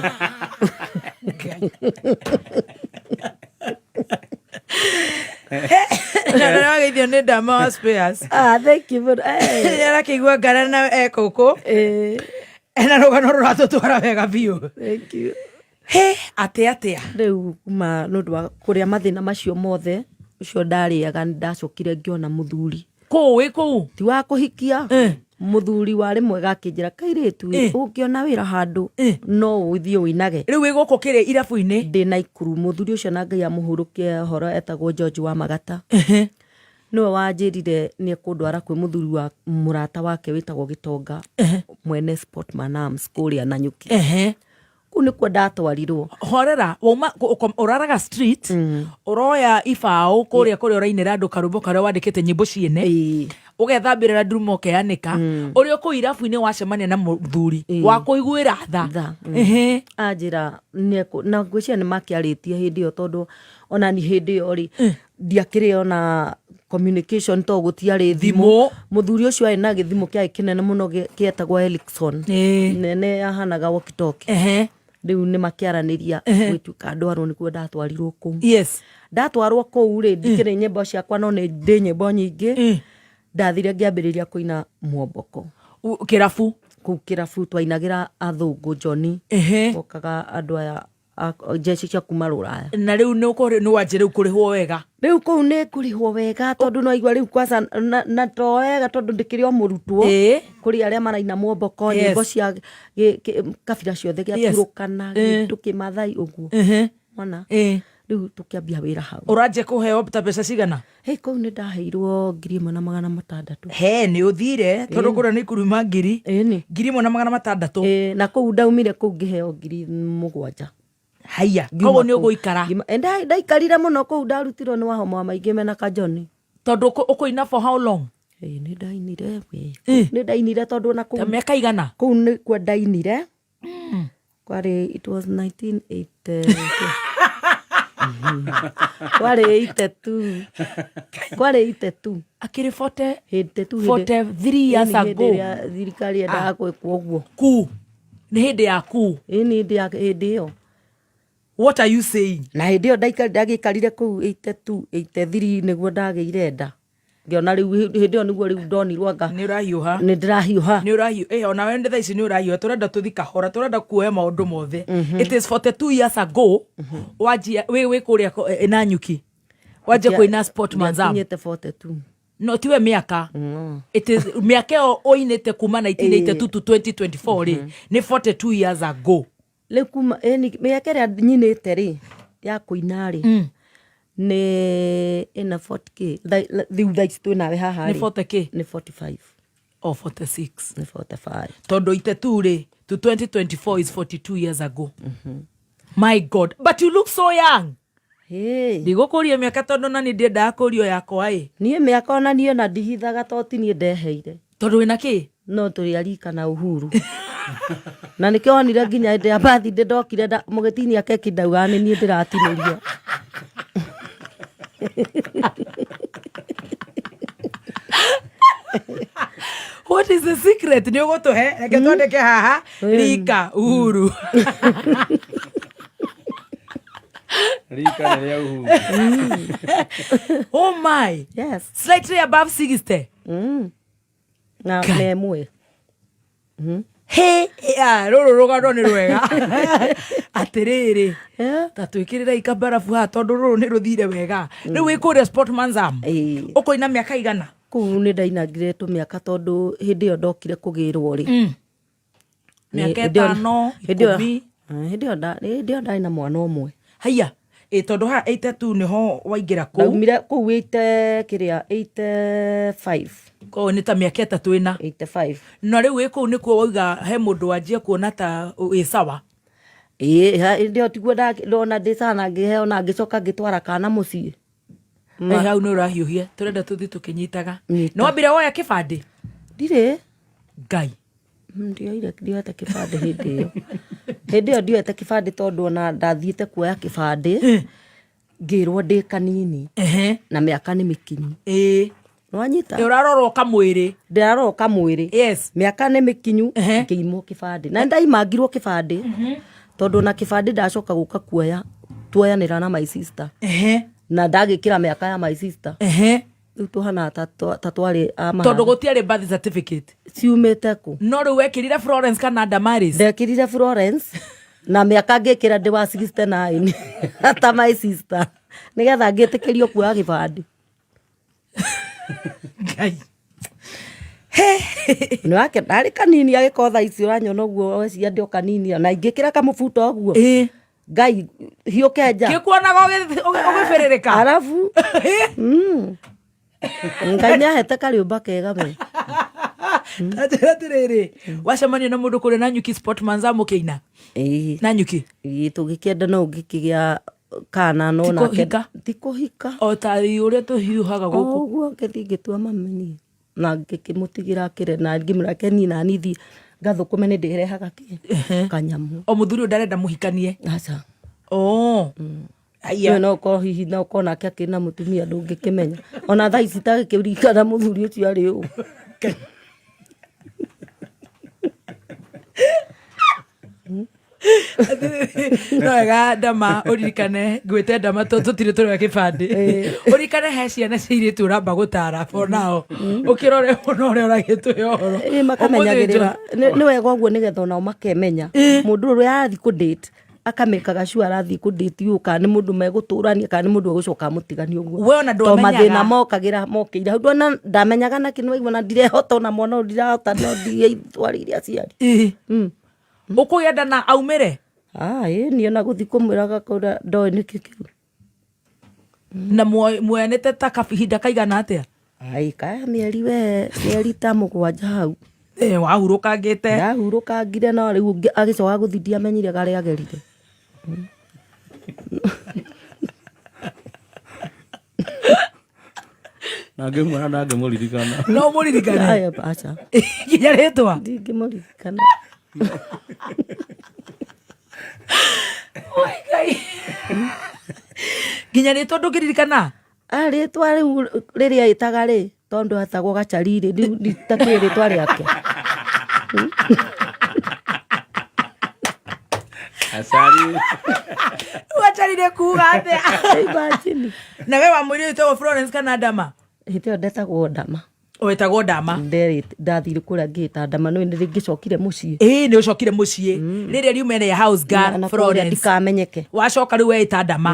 Na nĩ wageithio nĩ Ndama wa Spares. Ah, thank you mũno. Eh, Nĩ arakĩigua ngara na ekũkũ. Ena rũgano rũratũtwara wega biũ. Thank you. He, atĩ atĩa? Rĩu kuma nĩ ũndũ wa kũrĩa mathĩna macio mothe, ũcio ndarĩaga, nĩ ndacokire ngĩona mũthuri. Kũu wĩ kũu? Ti wa kũhikia. Mũthuri warĩ mwega akĩnjĩra, kairĩtu, ũngĩona wĩra handũ no ũthiĩ ũinage. Rĩu wĩ gũkũ kĩrĩa irabu-inĩ? Ndĩ Naikuru. Mũthuri ũcio, na Ngai amũhurũkie horo, etagwo George wa Magata. Nĩwe wanjĩrire nĩ ekũndwara kwĩ mũthuri wa mũrata wake wĩtagwo Gĩtonga, mwene Sportman Arms kũrĩa Nanyuki. Kũu nĩkuo ndatwarirwo. Horera, wauma ũraraga street, ũroya ibaũ kũrĩa kũrĩa ũrainĩra andũ karwĩmbo karĩa wandĩkĩte nyĩmbo ciene, ũgethambĩra ndurumo, ũkeanĩka ũrĩ o kũu irabu-inĩ, wacemania na mũthuri wa kũiguĩra tha. Tha. Anjĩra na ngwĩciria nĩ makĩarĩtie hĩndĩ ĩyo, tondũ ona ni hĩndĩ ĩyo rĩ ndiakĩrĩ ona communication to gũtiarĩ thimũ. Thimũ. Mũthuri ũcio arĩ na gĩthimũ kĩarĩ kĩnene mũno kĩetagwo Ericsson, nene yahanaga walkie talkie. Rĩu nĩ makĩaranĩria gwĩtuĩka ndwarwo, nĩguo ndatwarirwo kũu. Ndatwarwo kũu rĩ, ndikĩrĩ nyĩmbo ciakwa, no nĩ ndĩ nyĩmbo nyingĩ. Ndathire ngĩambĩrĩria kũina mwomboko. Kĩrabu. Kũu kĩrabu twainagĩra athũngũ Johnny. Okaga andũ aya jeshi cia kuma rũraya. Na rĩu nĩ ũkũrĩ nĩ wanjia rĩu kũrĩhwo wega? Rĩu kũu nĩ kũrĩhwo wega, tondũ no igua rĩu kwanza na to wega, tondũ ndĩkĩrĩ o mũrutwo. Kũrĩ arĩa maraina mwomboko, nyĩmbo cia kabira ciothe, gĩa Turũkana, gĩtũ, kĩmathai, ũguo mwana. Rĩu tũkĩambia wĩra hau. Ũranjia kũheo ta mbeca cigana? Hey, kũu nĩ ndaheirwo 1600. He, nĩ ũthire, tondũ kũrĩa nĩ ikuruma ngiri. Ĩni. 1600. Ĩĩ, na kũu ndaumire kũu ngĩheo 7000. Haiya, koguo nĩ ũgũikara? Ndaikarire mũno kũu, ndarutirwo nĩ wahoma wa maingĩ mena kajoni. Tondũ ũkũina for how long? Ĩĩ, nĩ ndainire we. Nĩ ndainire tondũ ona Ta kũu mĩaka igana? Kũu nĩkuo ndainire. Kwarĩ, it was 1980, kwarĩ 82, kwarĩ 82. Akĩrĩ 40? 82. 43 years Ĩni, hĩndĩ ago. ĩrĩa thirikari yendaga gwĩkwo ũguo. Ku nĩ hĩndĩ ya ku? Ĩni, hĩndĩ ya hĩndĩ ĩyo. What are you saying? Na hĩndĩ ĩyo ndagĩikarire kũu 82, 83 nĩguo ndagĩire nda, ngĩona rĩu hĩndĩ ĩyo nĩguo rĩu ndonirwo anga Nĩ ũrahiũha. Nĩ ndĩrahiũha. Nĩ ũrahiũ onawe nĩ thaa ici nĩ ũrahiũha. Tũrenda tũthi kahora, tũrenda kuoya maũndũ mothe. It is 42 years ago wanjia wĩ kũrĩa Nanyuki, wanjia kũina Sportman's Arm. Nginyĩte 42. No tiwe mĩaka, it is mĩaka ĩyo ũinĩte kuma 1982 to 2024 rĩ, nĩ 42 years ago. Rĩu kuma ĩni mĩaka ĩrĩa nyinĩte rĩ ya kũina rĩ nĩ ĩna 40K. Rĩu thaa ici twĩ nawe haha Nĩ rĩ 40 k? Nĩ 45. O 46? Nĩ 45. Tondũ itetu rĩ to 2024 is 42 years ago. My God, but you look so young. Hĩ. Ndigũkũria mĩaka tondũ nani ndiendaga kũrio yakwa ĩ. Niĩ mĩaka ona niĩ ona ndihithaga to ti niĩ ndeheire. Tondũ wĩna kĩ? No tũrĩ arika na Uhuru. Na nĩkĩo wonire nginya hĩndĩ ya birthday ndokire mũgĩtinia keki ndaugaga nĩ niĩ ndĩratinĩrio. What is the secret? Nĩ ũgũtũhe, reke twandĩke haha, rika Uhuru. Rika nĩ rĩa Uhuru. Oh my. Yes. Slightly above 60. Na Kai. memwe. He, ya, rũrũ rũgano nĩ rwega. Atĩrĩrĩ. Yeah. Ta twĩkĩrĩre ikabarabu haha tondũ rũrũ nĩ rũthire wega. Rĩu wĩ kũrĩa Sportman's Arm. Ĩĩ. Ũkũina mĩaka igana? Kũu nĩ ndainangire tũmĩaka tondũ hĩndĩ ĩyo ndokire kũgĩrwo rĩ. Mĩaka ĩtano, ikũmi. Hĩndĩ ĩyo hĩndĩ ĩyo ndarĩ na mwana ũmwe. Haiya, ĩ tondũ haha 82 nĩho waingĩra kũu. Ndaumire kũu 80 kĩrĩa 85. Koguo nĩ ta mĩaka ĩtatũ ĩna. 85. Na rĩu wĩ kũu nĩkuo wauga he mũndũ wanjia kuona ta wĩ sawa. Ĩĩ, hĩndĩ ĩyo tiguo ndona ndĩ sawa na ngĩheo na ngĩcoka ngĩtwara kana mũciĩ. Ma... hau nĩ ũrahiũhia tũrenda tũthiĩ tũkĩnyitaga. Nyita. Nĩ wambire woya kĩbandĩ? Ndirĩ. Ngai. Ndioire ndioete kĩbandĩ hĩndĩ ĩyo. Hĩndĩ ĩyo ndioete kĩbandĩ tondũ ona ndathiĩte kuoya kĩbandĩ ngĩrwo ndĩ kanini na mĩaka nĩ mĩkinyu. Ĩĩ. Nĩwanyita? Ũrarorwo kamwĩrĩ. Ndĩrarorwo kamwĩrĩ. Yes. Mĩaka nĩ mĩkinyu ngĩimwo kĩbandĩ. Na nĩndaimangirwo kĩbandĩ tondũ ona kĩbandĩ ndacoka gũka kuoya tuoyanĩra na my sister. Na ndagĩkĩra mĩaka ya my sister. Rĩu tũhanaga ta twarĩ a Tondũ mahana. gũtiarĩ birth certificate. Ciumĩte kũ? No rĩu wekĩrire Florence kana Damaris? Ndekĩrire Florence na mĩaka ngĩkĩra ndĩ wa 69 ta my sister nĩgetha ngĩtĩkĩrio kuoya kĩbandĩ. Ngai. Nĩ wake ndarĩ kanini agĩkorwo thaa ici ũranyona ũguo weciria ndĩ o kanini na ingĩkĩra kamũbuto ũguo. Ngai hiũke nja. Ngĩkuonaga ũgĩbĩrĩrĩka. Arabu Ngai nĩ ahete karĩũmba kega we. Ta njĩra atĩrĩrĩ, wacemania na mũndũ kũrĩa Nanyuki Sportman's mũkĩina? Ĩĩ. Nanyuki? Ĩĩ tũgĩkĩenda no ũngĩkĩgĩa kana no Ti nake. kũhika? Ti kũhika. O ta ũrĩa tũhiũhaga gũkũ. O ũguo ngĩthiĩ ngĩtua mami niĩ. Na ngĩkĩmũtigĩra akĩre na ngĩmwĩra reke niĩ nani thiĩ ngathũkũme nĩ ndĩrehaga kĩ kanyamũ. O mũthuri ũyũ ndarenda mũhikanie? Aca. Oh. Aya. Nĩũĩ no ũkorwo hihi no ũkorwo nake akĩrĩ na mũtumia ndũngĩkĩmenya. Ona thaa ici itagĩkĩririkana mũthuri ũcio arĩ ũ. No wega ndama ũririkane ngwĩte ndama tondũ tũtirĩ tũroya kĩbandĩ ũririkane he ciana cia airĩtu ũramba gũtara for now ũkĩrore mũno ũrĩa ũragĩtũhe ũhoro. Ĩ, makamenyagĩrĩra nĩ wega ũguo nĩgetha onao makemenya mũndũ ũrĩa arathiĩ kũ date akamĩkaga sure arathiĩ kũ date ũyũ kana nĩ mũndũ megũtũrania kana nĩ mũndũ egũcoka amũtiganie ũguo. We ona Tondũ ndwamenyaga. mathĩna mokagĩra mokĩire hau ndona ndamenyaga nakĩ nĩwaigua na ndirehota ona mwana ũyũ ndirahota no ndiĩtwarĩire aciari. Ũkũgĩa nda na aumĩre? Ah, ĩ niĩ ona gũthiĩ kũmwĩraga kũrĩa ndoĩ nĩkĩ kĩu. Na muoyanĩte ta kahinda kaigana atĩa? Ai, kaya mĩeri we, mĩeri ta mũgwanja hau. Eh, wahurũkangĩte. Ndahurũkangire no rĩu agĩcoka gũthiĩ ndiamenyire karĩa agerire. Na ngĩmuona na ngĩmũririkana. No ũmũririkane? Aya, aca. Nginya rĩtwa? Ndingĩmũririkana. Oi, Ngai. Nginya rĩtwa ndũngĩririkana? Ah, rĩtwa rĩu rĩrĩa ĩtaga rĩ, tondũ etagwo Gachari rĩ, nditakĩũĩ rĩtwa rĩake. Gachari. Gachari nĩ kuga atĩa? Imagine. Na we wamwĩrire wĩtagwo Florence kana Ndama? Hĩndĩ ĩyo ndetagwo Ndama. Wetagwo Ndama. Ndathire kũrĩa ngĩta Ndama nĩ nĩ ngĩcokire mũciĩ. Ĩĩ nĩ ũcokire mũciĩ. Rĩrĩa riuma ĩrĩa house girl Na kũrĩa Florence. ndikamenyeke. Wacoka rĩu weĩta Ndama.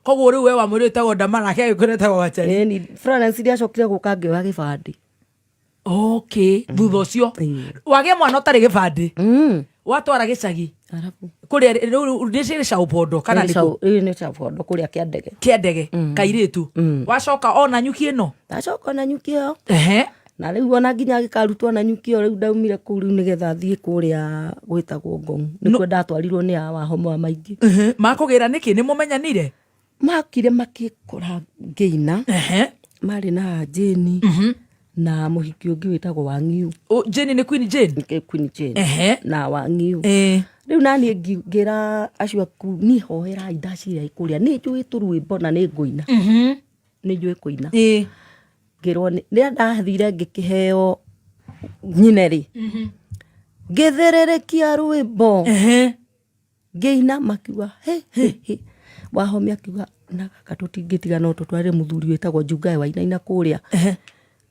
Koguo rĩu we wamwĩrire wĩtagwo Ndama nake agĩkwĩra etagwo Gachari. Ĩni Florence ndiacokire gũka ngĩoya gĩbandĩ. Okay, thutha ũcio. Wagĩa mwana ũtarĩ gĩbandĩ. Watwara gĩcagi. Arabu. Kũrĩa rĩu nĩ cĩrĩ ca ũbondo kana nĩ kũ? Ĩĩ nĩ ca ũbondo kũrĩa Kĩandege. Kĩandege, kairĩtu. Wacoka ona nyuki ĩno? Ndacoka ona nyuki ĩyo. Ehe. Na rĩu ona nginya gĩkarutwo na nyuki ĩyo rĩu ndaumire kũu rĩu nĩgetha thiĩ kũrĩa gwĩtagwo Ngong. Nĩkuo ndatwarirwo nĩ awa homo maingĩ. Makũgĩra nĩkĩ? Nĩ mũmenyanire? Makire makĩkora ngĩina. Marĩ na Jane na mũhiki ũngĩ wĩtagwo Wang'iu. Jane nĩ Queen Jane? Queen Jane. Na Wang'iu. Rĩu naniĩ ngĩra acio aku, niĩ hoerai ndaciria kũrĩa nĩ njũĩ tũrwĩmbo na nĩ ngũina. Nĩ njũĩ kũina. Ngĩrwo rĩrĩa ndathire ngĩkĩheo nyine rĩ, ngĩthĩrĩrĩkia rwĩmbo. Ngĩina makiuga hĩ hĩ hĩ. Wahome akiuga na gaka tũtingĩtiga no tũtware mũthuri wĩtagwo Njungae wainaina kũrĩa.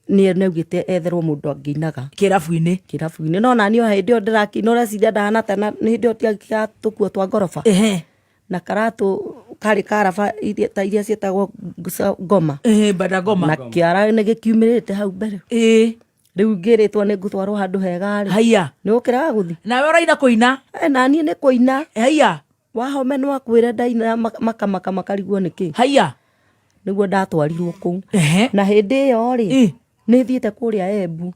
Nĩ augĩte etherwo mũndũ angĩinaga. Kĩrabu-inĩ. Kĩrabu-inĩ. No naniĩ o hĩndĩ ĩyo ndĩrakĩina ũreciria ndahana ta nĩ hĩndĩ ĩyo tiakĩaga tũkuo twa ngoroba. Na karatũ karĩ ka raba ta iria ciĩtagwo ngoma. Bada ngoma. Na kĩara nĩ gĩkiumĩrĩte hau mbere. Rĩu ngĩrĩtwo nĩ ngũtwarwo handũ hega rĩ. Haiya. Nĩ ũkĩraga gũthiĩ. Nawe ũraina kũina. Naniĩ nĩ kũina. Haiya. Wahome no akwĩre ndaina makamaka makarigwo nĩ kĩ. Haiya. Nĩguo ndatwarirwo kũu. Na hĩndĩ ĩyo rĩ, nĩ thiĩte kũrĩa Embu.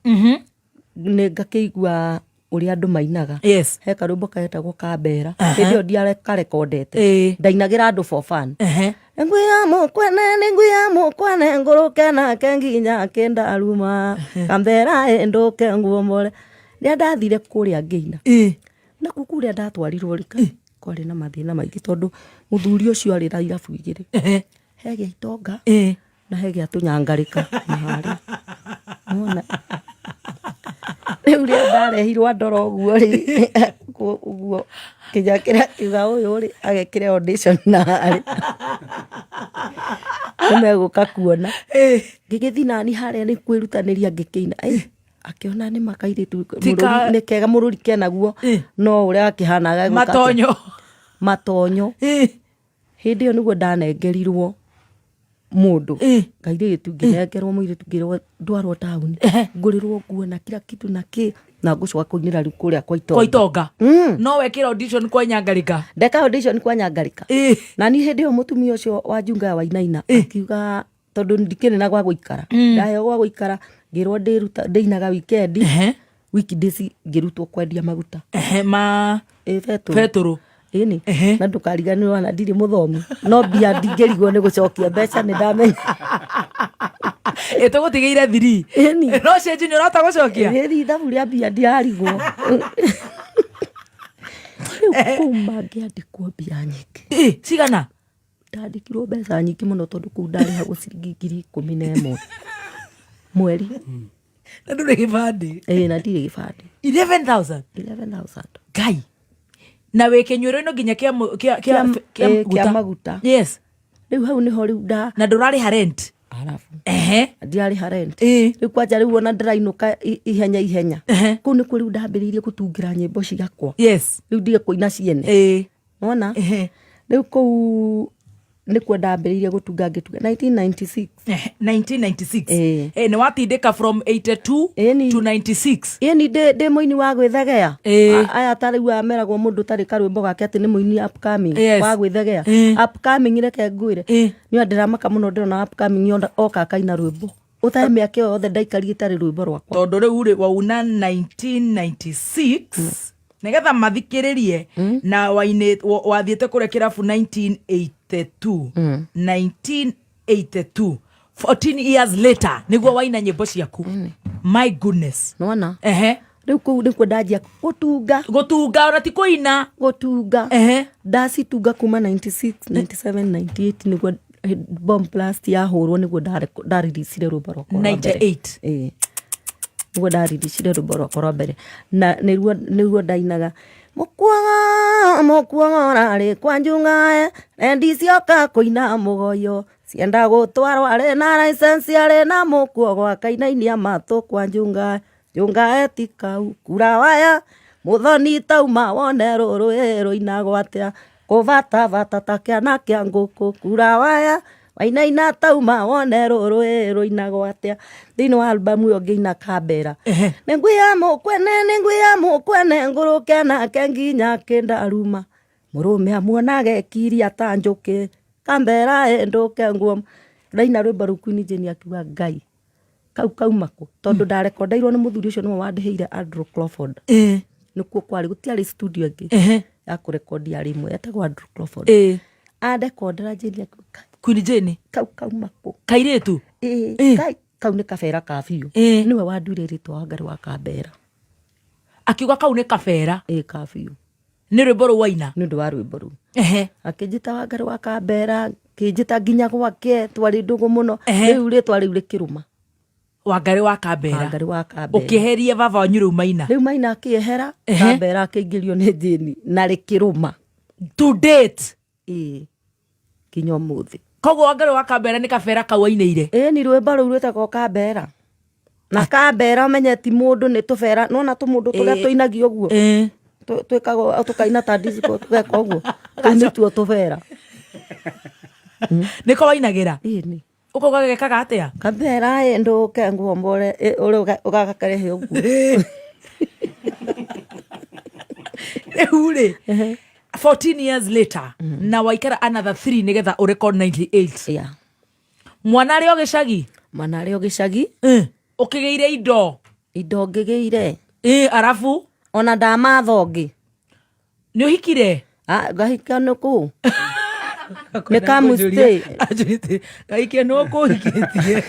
Nĩ ngakĩigua ũrĩa andũ mainaga. He karwĩmbo ketagwo Kambera. Hĩndĩ ĩyo ndiakarekondete. Ndainagĩra andũ for fun. Ngwia mũkwene nĩ ngwia mũkwene ngũrũke nake nginya kĩndaruma. Kambera ĩndũke nguombore. Rĩrĩa ndathire kũrĩa ngĩina. Nakuo kũrĩa ndatwarirwo rĩ, kwarĩ na mathĩna maingĩ tondũ mũthuri ũcio arĩ na irabu igĩrĩ. He gĩa itonga na he gĩa tũnyangarĩka na harĩa. Nĩwona? Rĩu rĩrĩa ndarehirwo andora ũguo rĩ, ũguo kinya kĩrĩa akiuga ũyũ rĩ agekĩre audition na harĩa. Nĩmegũka kuona. Ngĩgĩthiĩ nani harĩa nĩ kwĩrutanĩria ngĩkĩina. Akĩona nĩ ma kairĩtu nĩ kega mũrũri kenaguo no ũrĩa gakĩhanaga gegũka atĩa? Matonyo. Matonyo. Hĩndĩ ĩyo nĩguo ndanengerirwo mũndũ kairĩtu, ngĩnengerwo mũirĩtu, ngĩrwo ndwarwo taũni ngũrĩrwo nguo na kila kitu na kĩ, na ngũcoka kũinĩra rĩu kũrĩa kwa itonga. Kwa itonga. No wekĩra audition kwa nyangarika? Ndeka audition kwa nyangarika. Na niĩ hĩndĩ ĩyo mũtumia ũcio wa Njunga wa Wainaina akiuga tondũ ndikĩrĩ na gwa gũikara, ndaheo gwa gũikara, ngĩrwo ndĩruta ndĩinaga weekend. Weekdays ngĩrutwo kwendia maguta. Ma Ĩ, betũrũ. Betũrũ. Ĩni. Na ndũkariganĩrwo ona ndirĩ mũthomu, no mbia ndingĩrigwo nĩ gũcokia mbeca, nĩ ndamenya. Ĩ, tũgũtigĩire thiri. Ĩni. No cenji nĩ ũrahota gũcokia. Ĩni, ithabu rĩa mbia ndirarigwo rĩu. Kuma ngĩandĩkwo mbia nyingĩ. Ĩ, cigana? Ndandĩkirwo mbeca nyingĩ mũno tondũ kũu ndarĩhagwo ciringi 11,000 mweri. Na ndũrĩ gĩbandĩ? Ĩĩ, na ndirĩ gĩbandĩ. 11,000? 11,000. Ngai, na wĩ kĩnyuĩro-inĩ nginya kĩa kĩa kĩa kĩa maguta. Rĩu hau nĩho rĩu nda Na ndũrarĩha rent? Arabu. Ndirarĩha rent. Rĩu kwanja rĩu ona ndĩrainũka ihenya ihenya. Kũu nĩkuo rĩu ndambĩrĩirie gũtungĩra nyĩmbo ciakwa. Rĩu ndige kũina ciene. Wona? Rĩu kũu nĩkuo ndambĩrĩirie gũtunga, ngĩtunga 1996. 1996. Nĩ watindĩka from 82 to 96. Ĩni, ndĩ mũini wa gwĩthegea. Aya ta rĩu aya meragwo mũndũ ũtarĩ karwĩmbo gake atĩ nĩ mũini upcoming wa gwĩthegea. Upcoming, reke ngwĩre, niĩ ndĩramaka mũno ndĩrona upcoming oka akaina rwĩmbo ũtarĩ mĩaka ĩyo yothe ndaikarire itarĩ rwĩmbo rwakwa. Tondũ rĩu rĩ wauna 1996 nĩgetha mathikĩrĩrie na wathiĩte kũrĩa kĩrabu 1982, 1982, 14 years later nĩguo waina nyĩmbo ciaku, my goodness. Nĩwona? Rĩu kũu nĩkuo ndanjia gũtunga. Gũtunga ona ti kũina. Gũtunga. Ndacitunga kuma 96, 97, 98 nĩguo bomb blast yahũrwo, nĩguo ndareleasire rwĩmbo rwakwa rwa mbere. 98. Ĩĩ. Nĩguo ndareleasire rwĩmbo rwakwa rwa mbere na nĩruo ndainaga mũkuogo mũkuogo ũrarĩ kwa njung'ae rendi cioka kũina mũgoyo cienda gũtwarwo arĩ na license arĩ na mũkuogo akainainia matũ kwa njung'ae njung'ae ti kau kura waya mũthoni tauma wone rũrũ rũinagwo atĩa kũbatabata ta kĩana kĩa ngũkũ kura waya wainaina tauma wone rũrũ rũinagwo atĩa. Thĩinĩ wa albamu ĩyo ngĩina Kambera, nĩ ngwia mũkwene nĩ ngwia mũkwene ngũrũke nake nginya kĩndaruma mũrũme amuonage kiria ta njũkĩ Kambera ĩndũke nguo. Ndaina rwĩmbo rũu Queen Jane akiuga Ngai kau kauma kũ, tondũ ndarekondeirwo nĩ mũthuri ũcio nĩwe wandĩhĩire Andrew Crawford. Nĩkuo kwarĩ, gũtiarĩ studio ĩngĩ ya kũrekondi, yarĩ ĩmwe yetagwo Andrew Crawford. Andekondera Jane akiuga, "Kai, Queen Jane kau kauma kũ?" Kairĩtu. Ĩĩ, kai kau nĩ kabera ka biũ. Nĩwe wanduire rĩtwa Wangari wa Kambera. Akiuga kau nĩ kabera. Ĩĩ, ka biũ. Nĩ rwĩmbo rũu waina. Nĩ ũndũ wa rwĩmbo rũu. Akĩnjĩta Wangari wa Kambera, akĩnjĩta nginya gwake, twarĩ ndũgũ mũno. Rĩu rĩtwa rĩu rĩkĩrũma. Wangari wa Kambera. Wangari wa Kambera. Ũkĩeheria baba wanyu rĩu Maina. Rĩu Maina akĩehera, Kambera akĩingĩrio nĩ Jane na rĩkĩrũma. To date. Ĩĩ, nginya ũmũthĩ. Koguo Wangari wa Kambera nĩ kabera kau ainĩire. Ĩĩ, ni rwĩmbo rũu rwĩtagwo Kambera. Na Kambera ũmenye ti mũndũ, nĩ tũbera. Nĩwona tũmũndũ tũrĩa tũinagio ũguo? Twĩkagwo tũkaina ta disco, tũgeka ũguo. Tũu nĩtuo tũbera. Nĩko wainagĩra? Ĩĩ nĩ. Ũkauga gekaga atĩa? Kambera ĩ ndũke nguombore, ũrĩa ũgakarehe ũguo. Rĩu rĩ, 14 years later, na waikara another 3 nĩgetha ũrecord 98. Yeah. Mwana arĩ o gĩcagi? Mwana arĩ o gĩcagi. Ũkĩgĩire indo? Indo ngĩgĩire. Arabu? Ona ndamatha ũngĩ. Nĩ ũhikire? Ah, ngahika nĩ kũ? Nĩ kamustay. Anjũrĩte, ngahikia nĩ ũkũhikĩtie.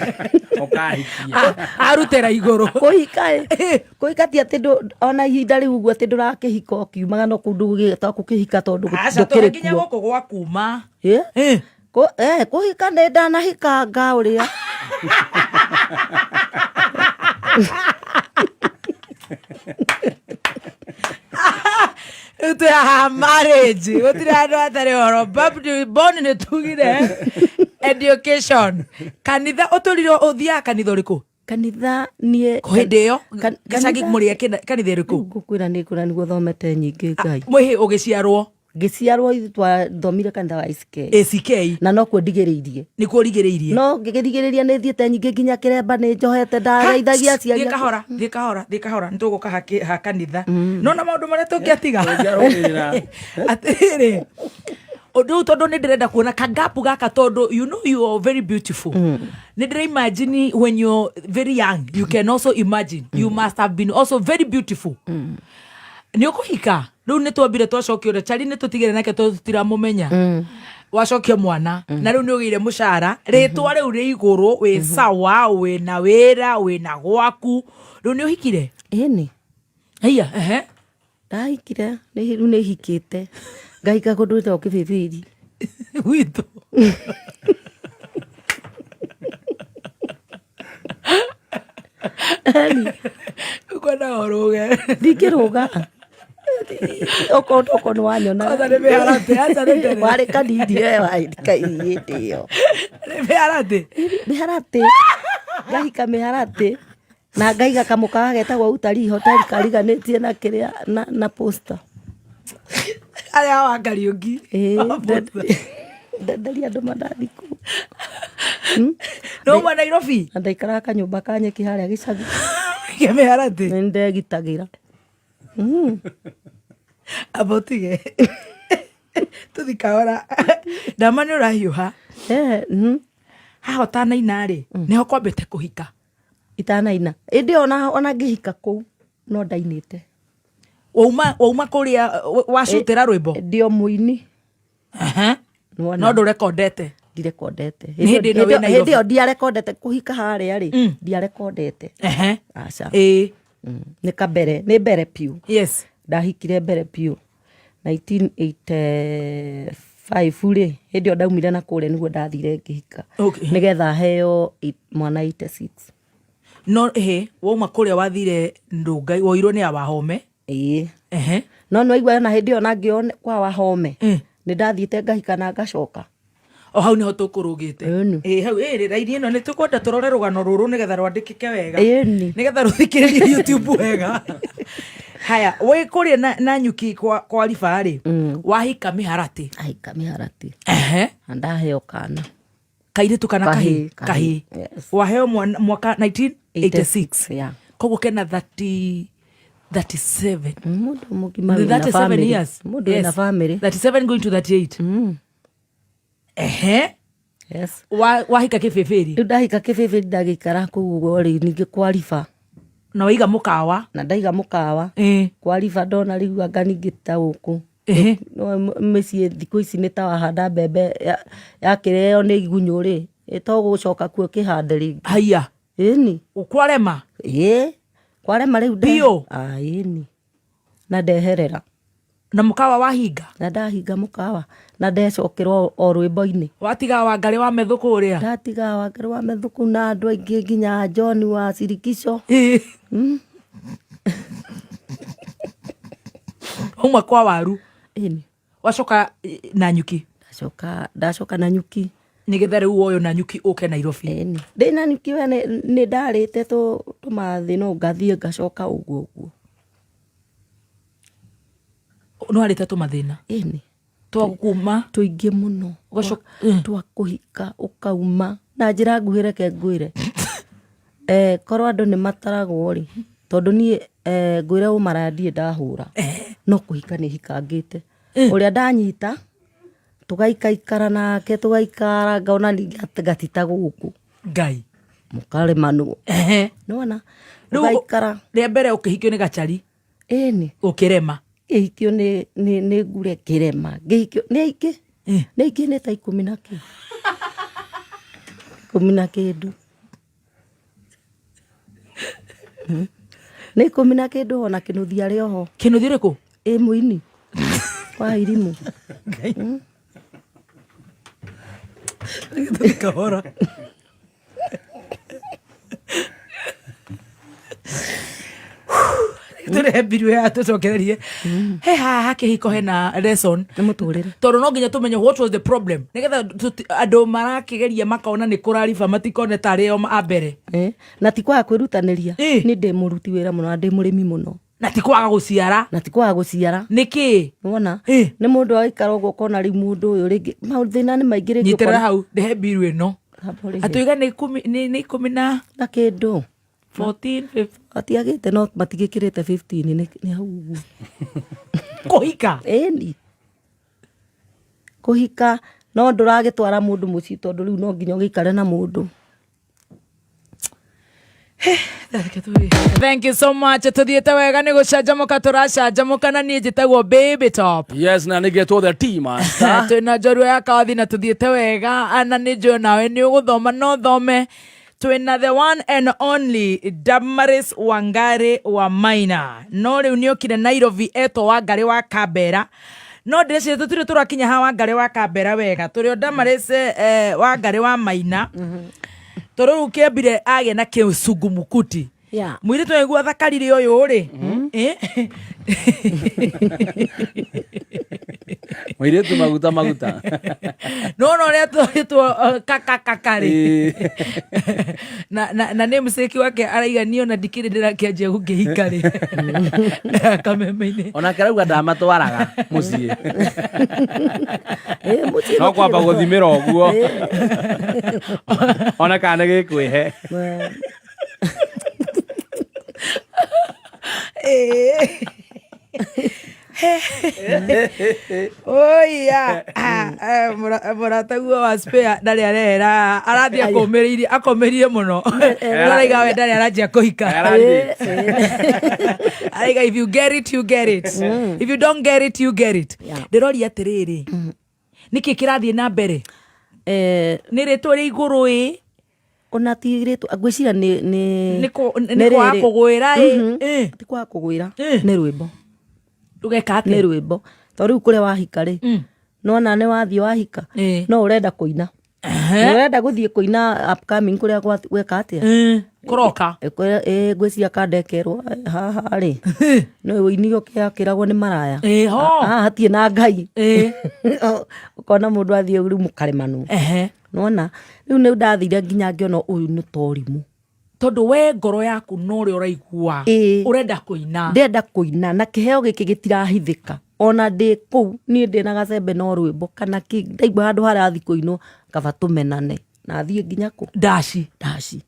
Ũkahikia. Arutĩra igũrũ. Kũhika ĩ. Kũhika ti atĩ ona ihinda rĩu ũguo atĩ ndũrakĩhika ũkiumaga no kũndũ gũgĩtwo gũkĩhika tondũ Aca, ndũkĩrĩ tũrĩ nginya kuo. gũkũ gwa kuma. Ĩ? Kũhika nĩ ndanahika nga ũrĩa. Rĩu twĩ haha marriage gũtirĩ handũ hatarĩ ũhoro. Born nĩ tugire education kanitha ũtũrire ũthiaga kanitha ũrĩkũ? Kanitha niĩ hĩndĩ ĩyo gĩcagi kanitha- mũrĩ kanitha ĩrĩkũ? Rĩu ngũkwĩra nĩ ngũra nĩguo thomete nyingĩ Ngai. Mwĩhĩ ũgĩciarwo? Ngĩciarwo ithuĩ twathomire kanitha wa ACK. ACK. Na nokuo ndigĩrĩirie. Nĩkuo ũrigĩrĩirie? No ngĩrigĩrĩria nĩ thiĩte nyingĩ nginya kĩremba nĩ njohete, ndageithagia aciari Thiĩ akwa. kahora, thiĩ kahora, thiĩ kahora, nĩ tũgũka ha kanitha. No na maũndũ marĩa tũngĩatiga. Tũngĩarũmĩrĩra. Atĩrĩrĩ, ũndũ ũyũ tondũ nĩ ndĩrenda kuona kagapu gaka tondũ you know you are very beautiful. Nĩ ndĩra imagine when you're very young, you can also imagine. You must have been also very beautiful. Nĩ ũkũhika? Rĩu nĩ twambire twacokia ũrĩa Charlie nĩ tũtigire nake tondũ tũtiramũmenya. Wacokia mwana na rĩu nĩ ũgĩire mũcara, rĩtwa rĩu rĩ igũrũ, wĩ sawa, wĩna wĩra, wĩna gwaku. Rĩu nĩ ũhikire? Ĩni. Haiya, ehe. Ndahikire, rĩu nĩ hikĩte. Ngahika kũndũ gwĩtagwo Kĩbĩbĩri. Gwitũ. Kwenda ũrũge. Ndingĩrũga. Okorwo nĩ wanyona. Kwanza nĩ mĩharatĩ, aca nĩ tene. Warĩ kanini we warĩ hĩndĩ ĩyo. Nĩ mĩharatĩ? Mĩharatĩ. Ngahika mĩharatĩ. Na ngaiga kamũkawa getagwo Utalii Hotel kariganĩtie na kĩrĩa na posta. Arĩa wa Kariũki. Ĩĩ, Wa posta. ndenderia andũ mandathi kũu. No uma Nairobi? Na ndaikaraga kanyũmba ka nyeki harĩa gĩcagi. Kĩa mĩharatĩ? Nĩ ndegitagĩra. Amba ũtige. Tũthi kahora. Ndama nĩ ũrahiũha. Haha ũtanaina rĩ, nĩho kwambĩte kũhika. Itanaina. Ĩndĩ ona ngĩhika kũu no ndainĩte. Wauma kũrĩa wacutĩra rwĩmbo? Ndĩ o mũini. Nĩwona? No ndũrekondete? Ndirekondete. Nĩ hĩndĩ ĩno wĩ Nairobi? Hĩndĩ ĩyo ndiarekondete kũhika harĩa rĩ, ndiarekondete. Aca. Nĩ kabere, nĩ mbere piũ. Ndahikire mbere piũ. 1985 rĩ, hĩndĩ ĩyo ndaumire na kũrĩa nĩguo ndathire ngĩhika. Nĩgetha heo mwana 86. No ĩhĩ, wauma kũrĩa wathire Ndũngai, woirwo nĩ Awahome. Ĩĩ. No nĩ waigua ona hĩndĩ ĩyo na ngĩo kwa Wahome, nĩ ndathiĩte ngahika na ngacoka. O hau nĩho tũkũrũgĩte. Ĩni. Ĩĩ, hau, ĩĩ, raini ĩno nĩ tũkwenda tũrore rũgano rũrũ nĩgetha rwandĩkĩke wega. Ĩni. Nĩgetha rũthikĩrĩrio YouTube wega. Haya, wĩ kũrĩa na nyuki kwa Riba rĩ, wahika mĩharatĩ. Ahika mĩharatĩ. Na ndaheo kana. Kairĩtu kana Kahĩĩ, kahĩĩ? Kahĩĩ. kahĩĩ. Yes. Waheo mwana mwaka 1986. Yeah. Koguo kena 37. Mũndũ mũgima wĩna 37 family. years. Mũndũ wĩna Yes. family. 37 going to 38. Yes. Wahika kĩbĩbĩri? Rĩu ndahika kĩbĩbĩri ndagĩikara kũu ũguo rĩ, ningĩ kwa Riba. Na waiga mũkawa? Na ndaiga mũkawa. Kwa Riba ndona rĩu anga ningĩ ta gũkũ. No, mĩciĩ thikũ ici nĩ ta wahanda mbembe yakĩrĩo nĩ igunyũ rĩ, to gũcoka kuo kĩhande rĩngĩ. Haiya. Ĩni. Kwarema? Ĩĩ, kwarema rĩu. Biũ? Ĩni, na ndeherera. Na mũkawa wahinga? Na ndahinga mũkawa na ndecokera o rwĩmbo-inĩ. Watiga Wangarĩ wa Methũ kũrĩa? Ndatiga Wangarĩ wa Methũ kũu na andũ aingĩ nginya John wa Sirikico. Wauma kwa waru? Ĩni. Wacoka Nanyuki? Ndacoka Nanyuki. Nĩgetha rĩu woywo Nanyuki ũke Nairobi? Ĩni, ndĩ Nanyuki we nĩ ndarĩte tũmathĩ no ngathiĩ ngacoka ũguo ũguo. Nĩ warĩte tũmathĩna? Ĩni. Twa kuma? Tũingĩ mũno. Twa kũhika ũkauma na njĩra nguhĩ, reke ngwĩre, korwo andũ nĩ mataragwo rĩ, tondũ niĩ ngwĩre ũmaraya ndirĩ ndahũra, no kũhika nĩ hikangĩte. Ũrĩa ndanyita tũgaikaikara nake, tũgaikara, ngona ningĩ ngatita gũkũ. Ngai. Mũkaremanwo. Nĩwona? Ũgaikara. Rĩa mbere ũkĩhikio nĩ gacari? Ĩni. Ũkĩrema? Ngĩhikio nĩ ngure ngĩrema, ngĩhikio nĩ aingĩ, nĩ aingĩ, nĩ ta ikũmi na kĩ, ikũmi na kĩndũ, nĩ ikũmi na kĩndũ, ona kĩnũthia arĩ oho. Kĩnũthia ũrĩkũ? Ĩ mũini wa irimũ. Kahora. Tũrehe mbiru ya tũcokererie he haha kĩhiko hena lesson. Nĩ mũtũrĩre. Tondũ no nginya tũmenye what was the problem, nĩgetha andũ marakĩgeria makona nĩ kũrariba matikone tarĩ o a mbere. Na ti kwaga kwĩrutanĩria. Nĩ ndĩ mũruti wĩra mũno na ndĩ mũrĩmi mũno. Na ti kwaga gũciara. Na ti kwaga gũciara. Nĩkĩ? Wona nĩ mũndũ agaikara ũguo ũkona rĩu mũndũ ũyũ rĩngĩ mathĩna nĩ maingĩ rĩngĩ. Nyitĩrĩra hau ndĩhe mbiru ĩno. Atũiga nĩ ikũmi, nĩ ikũmi na na kĩndũ. 14, 15. Matiagĩte, no matigĩkĩrĩte 15, nĩ hau ũguo. Kũhika? Ĩni, kũhika, no ndũragĩtwara mũndũ mũciĩ, tondũ rĩu no nginya ũgĩikare na mũndũ. Thank you so much. Tuthiĩte wega, nĩ gũcanjamũka tũracanjamũka, na niĩ njĩtagwo Baby Top. Yes, na nĩgetwo the tea master. Twĩna njorua ya kawathi na tũthiĩte wega, na nĩ njũĩ nawe nĩ ũgũthoma no thome. Twĩna the one and only Damaris Wangari wa Maina, no rĩu nĩ okire Nairobi etwo Wangari wa Kambera, no ndĩreciria tũtirĩ tũrakinya ha Wangari wa Kambera wega, tũrĩ o Damaris Wangari wa Maina, tondũ rĩu kĩambire agĩa na kĩcungumukuti. Mũirĩtu aigua thakarire ũyũ rĩ. Mũirĩtu maguta maguta. Nona ũrĩa twĩtwo kaka rĩ, na nĩ mũcĩki wake araiga niĩ ona ndikĩrĩ ndĩrakĩanjia gũkĩhika rĩ kameme-inĩ. Onake arauga ndamatwaraga mũciĩ. Mũciĩ. No kwamba gũthimĩra ũguo ona kana nĩ gĩkwĩhe. Oia mũrataguo wa spare ndarĩ arehera, arathiĩ akũmĩrĩirie, akomĩrire mũno, araiga we ndarĩ aranjia kũhika, araiga if you get it you get it, if you don't get it you get it. Ndĩroria atĩrĩrĩ, nĩkĩ kĩrathiĩ na mbere? Nĩ rĩtwa rĩa igũrũ ĩ? Ona ti rĩtwa, ngwĩciria nĩ nĩ nĩ kwaga rĩrĩ. Kũgwĩra ĩ? Ti kwaga kũgwĩra. Nĩ rwĩmbo. Ũgeka Nĩ atĩa? Rwĩmbo, tondũ rĩu kũrĩa wahika rĩ, nona nĩ wathiĩ wahika, no ũrenda kũina, nĩ ũrenda gũthiĩ kũina upcoming kũrĩa gweka atĩa? Kũroka. Ngwĩciria kandekerwo haha rĩ, nĩ ũini ũkĩakĩragwo nĩ maraya. Ho. Haha hatirĩ na Ngai. Ũkona mũndũ athiĩ rĩu mũkaremanwo. Nona rĩu nĩ ndathire nginya ngĩona ũyũ nĩ torimũ. Tondũ we ngoro yaku no ũrĩa ũraigua. Ũrenda kũina. Ndĩrenda kũina, na kĩheo gĩkĩ gĩtirahithĩka ona ndĩ kũu. Niĩ ndĩ na gacembe no rwĩmbo kana kĩ, ndaigua handũ harathi kũinwo, kaba tũmenane na thiĩ nginya kũ Ndaci. Ndaci.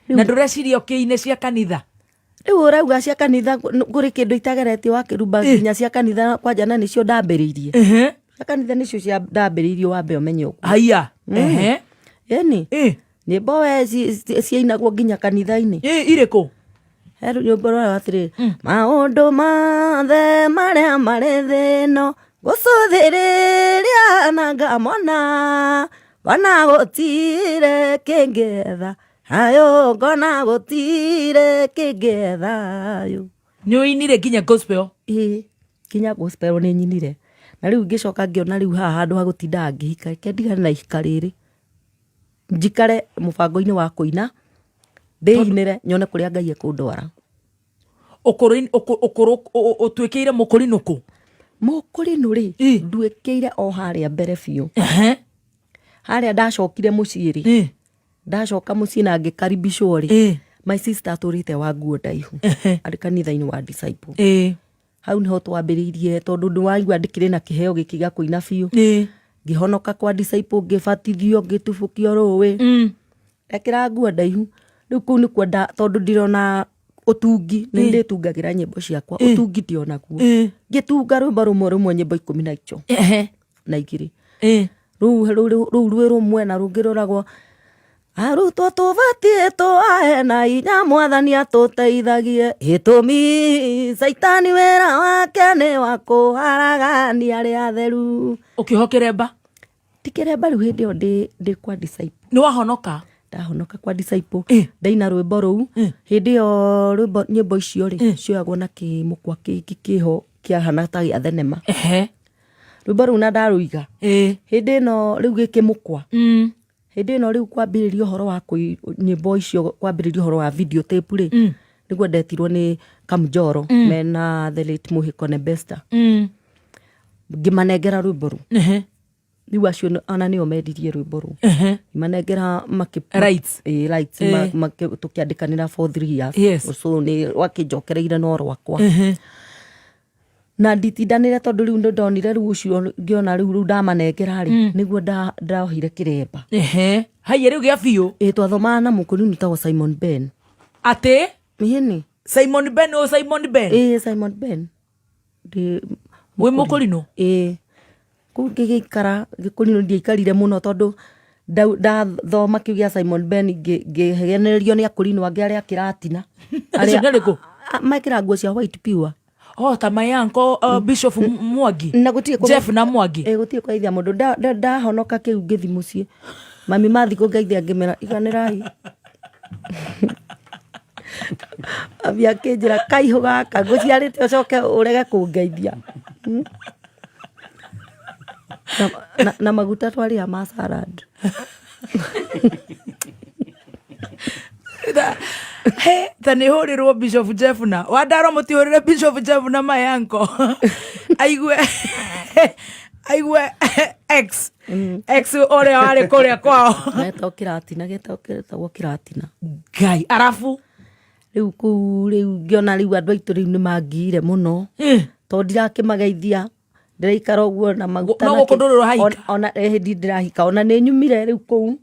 Na ndũreciria ũkĩine cia kanitha? Rĩu ũrauga cia kanitha, kũrĩ kĩndũ itageretie wakĩrumba nginya cia kanitha kwanja, na nĩcio ndambĩrĩirie. Cia kanitha nĩcio cia ndambĩrĩirie, wambe ũmenye ũguo. Haiya. Ĩni. Nyĩmbo we ciainagwo nginya kanitha-inĩ. Irĩkũ? He rwĩmbo rũrĩa atĩrĩ, maũndũ mothe marĩa marĩ thĩ ĩno. Gũcũthĩrĩria na ngamona, ngona gũtirĩ kĩngĩ thayũ, ngona gũtirĩ kĩngĩ thayũ. Nĩ ũinire nginya gospel? Ĩĩ, nginya gospel nĩ nyinire. Na rĩu ngĩcoka ngĩona rĩu haha handũ ha gũtindaga ngĩhika, reke ndigane na ihika rĩrĩ, njikare mũbango-inĩ wa kũina, ndĩinĩre nyone kũrĩa Ngai ekũndwara. Ũkũrũ ũkũrũ ũtuĩkĩire mũkũrinũ kũ? Mũkũrinũ rĩ, nduĩkĩire o harĩa mbere biũ. Harĩa ndacokire mũciĩ rĩ, ndacoka mũciĩ na ngĩkaribicwo rĩ, my sister atũrĩte wa nguo ndaihu, arĩ kanitha-inĩ wa disciple. Hau nĩho twambĩrĩirie, tondũ nĩwaigua ndĩkĩrĩ na kĩheo gĩkĩ gĩa kũina biũ. Ngĩhonoka kwa disciple, ngĩbatithio, ngĩtubũkio rũĩ. Ndekĩra nguo ndaihu. Rĩu kũu nĩkuo nda, tondũ ndirona ũtungi, nĩ ndĩtungagĩra nyĩmbo ciakwa, ũtungi ndionaguo. Ngĩtunga rwĩmbo rũmwe rũmwe nyĩmbo ikũmi na ico na igĩrĩ. Rũu rũu rwĩ rũmwe na rũngĩ rũragwo arutwo tũbatiĩ tũahe na hinya mwathani atũteithagie gĩtũmi caitani wĩra wake nĩ wa kũharagania arĩa atheru. Ũkĩohwo kĩremba? Ti kĩremba rĩu hĩndĩ ĩyo ndĩ kwa disciple. Nĩ wahonoka? Ndahonoka kwa disciple. Ndaina rwĩmbo rũu. Hĩndĩ ĩyo rwĩmbo nyĩmbo icio rĩ, cioyagwo na kĩmũkwa kĩngĩ kĩho kĩahana ta gĩa thenema. Rwĩmbo rũu na ndarũiga. Hĩndĩ ĩno rĩu gĩkĩmũkwa. Hĩndĩ ĩno rĩu kwambĩrĩria ũhoro wa nyĩmbo icio, kwambĩrĩria ũhoro wa video tape rĩ, nĩguo ndetirwo nĩ Kamjoro mena the late Mũhĩko Besta. Ngĩmanengera rwĩmbo rũu. Rĩu acio ona nĩo mendirie rwĩmbo rũu. Ngĩmanengera makĩ Rights. Ĩĩ, rights, tũkĩandĩkanĩra for 3 years. So nĩ rwakĩnjokereire no rwakwa. Na nditindanĩre tondũ rĩu nĩ ndonire rĩu ũcio ngĩona rĩu rĩu ndamanengera rĩ, nĩguo ndohire kĩremba. Haiya rĩu gĩa biũ. Ĩĩ, twathomaga na mũkũrinũ wĩtagwo Simon Ben. Atĩ? Ĩni. Simon Ben, o Simon Ben? Ĩĩ, Simon Ben. Ndĩ Wĩ mũkũrinũ? Ĩĩ. Kũu ngĩgĩikara, gĩkũrinũ ndiaikarire mũno tondũ ndathoma kĩu gĩa Simon Ben ngĩhenererio nĩ akũrinũ angĩ arĩa a kĩratina. Acio nĩ arĩkũ? Mekĩraga nguo cia white pure. Oh, ta my uncle, Bishop Mwangi. Na gũtirĩ kũ- Jeff na Mwangi. Gũtirĩ kũgeithia mũndũ. Ndahonoka kĩu ngĩthiĩ mũciĩ. Mami mathiĩ kũngeithia ngĩmera iganĩrai. Mami akĩnjĩra kaihũ gaka ngũciarĩte ũcoke ũrege kũngeithia. Na maguta twarĩa ma salad. He, ta nä hå rä rwo Bishop Jeff na wandaro må tihå rä re Bishop Jeff na my uncle aigue aigue ex ex å rä a warä kå rä a kwao. Getagwo kĩratina, getagwo kĩratina. Ngai arabu. Rĩu kũu rĩu ngĩona rĩu andũ aitũ rĩu nĩ mangiire mũno. Tondũ ndirakĩmageithia, ndĩraikara ũguo na maguta No na gũkũ kĩ- ndũrĩ ũrahika? Ona hĩndĩ ndĩrahika, ona nĩ nyumire rĩu kũu.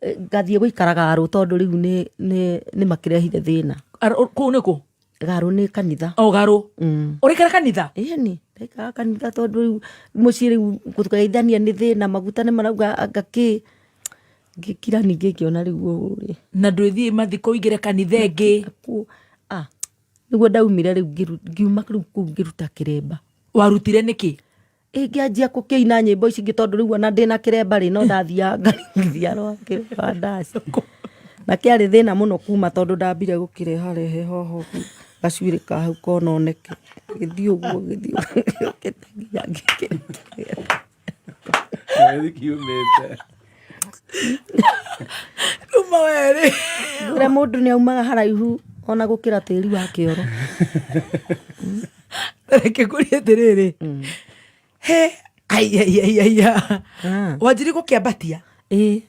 Ngathiĩ gũikara Garũ tondũ rĩu nĩ makĩrehire thĩna. Kũu nĩ kũ? Garũ nĩ kanitha. O Garũ. Ũraikara kanitha? Ĩni, ndaikara kanitha tondũ rĩu mũciĩ rĩu kũgeithania nĩ thĩna, maguta nĩ marauga anga kĩ. Ngĩkira ningĩ ngĩona rĩu ũũ rĩ. Na ndwĩthiĩ mathiko ũingĩre kanitha ĩngĩ? Nĩguo ndaumire rĩu ngiuma rĩu kũu ngĩruta kĩremba. Warutire nĩkĩ? Ĩ, ngĩanjia gũkĩina nyĩmbo ici ingĩ tondũ rĩu ona ndĩna kĩremba rĩ, no ndathiaga ngaringithia rwa ndaci. Na kĩarĩ thĩna mũno kuma tondũ ndambire gũkĩreharehe hoho gacuĩrĩ ka hau kononeke. Gĩthiĩ ũguo, gĩthiĩ ũguo, gĩũkĩte nginya ngĩkĩrĩkia. Gĩthĩ kiumĩte. Kuma werĩ. Ngwĩre mũndũ nĩ aumaga haraihu ona gũkĩra tĩri wa kĩoro. Reke ngũrie atĩrĩrĩ. He, ai ai ai ai. Wanjirie gũkĩambatia? Ĩĩ.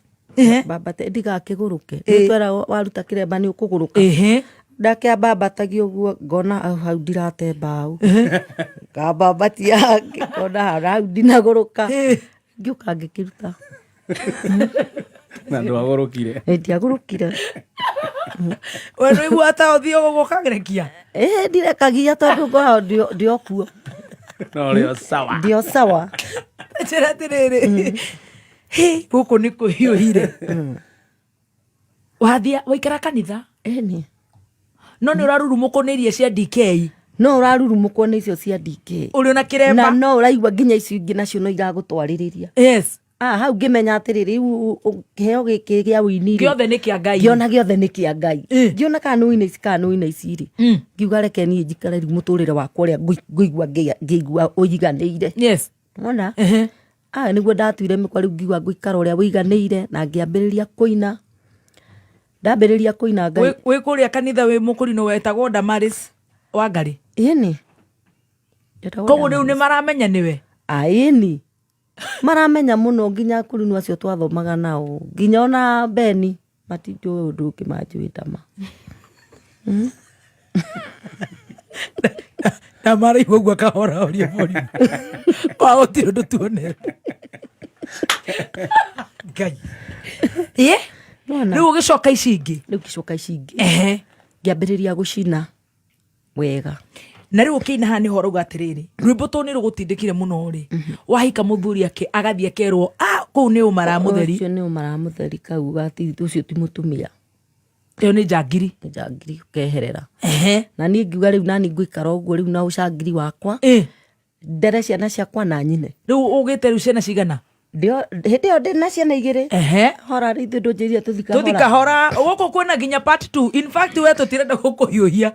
Mbambate ndigakĩgũrũke. Nĩ twera waruta kĩremba nĩ ũkũgũrũka. Ndakĩambambatagia ũguo ngona hau hau ndirate mbaũ. Ngambambatia hangĩ ngona hau hau ndinagũrũka. Ngĩũka ngĩkĩruta. Na ndwagũrũkire. Ĩ, ndiagũrũkire. We ndũigua ta ũthiĩ ũgũkagerekia? Ĩ, ndirekagia tondũ ngoragwo ndĩ o kuo. No ũrĩ o sawa. Ndĩ o sawa. Njĩra atĩrĩrĩ. Hĩ, gũkũ nĩ kũhiũhire. Wathiĩ waikara kanitha? Ĩni. No nĩ ũrarurumũkwo nĩ iria cia DK. No ũrarurumũkwo nĩ icio cia DK. Ũrĩ ona kĩremba. Na no ũraigua nginya icio ingĩ nacio no iragũtwarĩrĩria. Yes. Ah, hau ngĩmenya atĩrĩ rĩu kĩheo gĩkĩ gĩa ũini rĩ, Gĩothe nĩ kĩa Ngai. Ngĩona gĩothe nĩ kĩa Ngai. Ngĩona kana nĩ ũina ici kana nĩ ũina ici rĩ. Ngiuga reke niĩ njikare rĩu mũtũrĩre wakwa ũrĩa ngũigua ngĩigua ũiganĩire. Yes. Wona? Ehe. Ah, nĩguo ndatuire mĩkwa rĩu ngiuga ngũikara ũrĩa ũiganĩire na ngĩambĩrĩria kũina. Ndambĩrĩria kũina Ngai. Wĩ kũrĩa kanitha wĩ mũkũrinũ wetagwo Damaris Wangari. Ĩni. Koguo rĩu nĩ maramenya nĩwe? Ah, ĩni. Maramenya mũno nginya akũrinũ acio twathomaga nao nginya ona Beni matinjũĩ ũndũ ũngĩ manjũĩ Dama. Na maraigua ũguo akahorahoria mũrimũ. Kwa gũtirĩ ũndũ tuonete. Ngai. Ĩ? Nĩwona? Rĩu ũgĩcoka ici ingĩ. Rĩu ngĩcoka ici ingĩ. Ehe. Ngĩambĩrĩria gũcina wega. Na rĩu ũkĩina haha nĩho ũrauga atĩrĩrĩ, rwĩmbo tũũ nĩ rũgũtindĩkire mũno rĩ, wahika mũthuri ake agathiĩ akerwo, ah, kũu nĩ ũmaramũtheri. Ũcio nĩ ũmaramũtheri kau gati ũcio ti mũtumia. Ĩyo nĩ njangiri. Nĩ njangiri ũkeherera. Ehe. Na niĩ ngiuga rĩu nani ngũikara ũguo rĩu na ũcangiri wakwa. Ndere ciana ciakwa na nyine. Rĩu ũgĩte rĩu ciana cigana? Hĩndĩ ĩyo ndĩ na ciana igĩrĩ. Ehe. Hora rĩu ithuĩ ndũnjĩrire tũthi kahora. Tũthi kahora. Gũkũ kwĩna nginya part 2. In fact we tũtirenda gũkũhiũhia.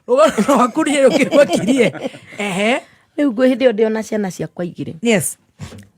Rũgano rwaku niĩ rũkĩmakirie. Ehe. Rĩu ngwĩ hĩndĩ ĩyo ndĩ ona ciana ciakwa igĩrĩ. Yes.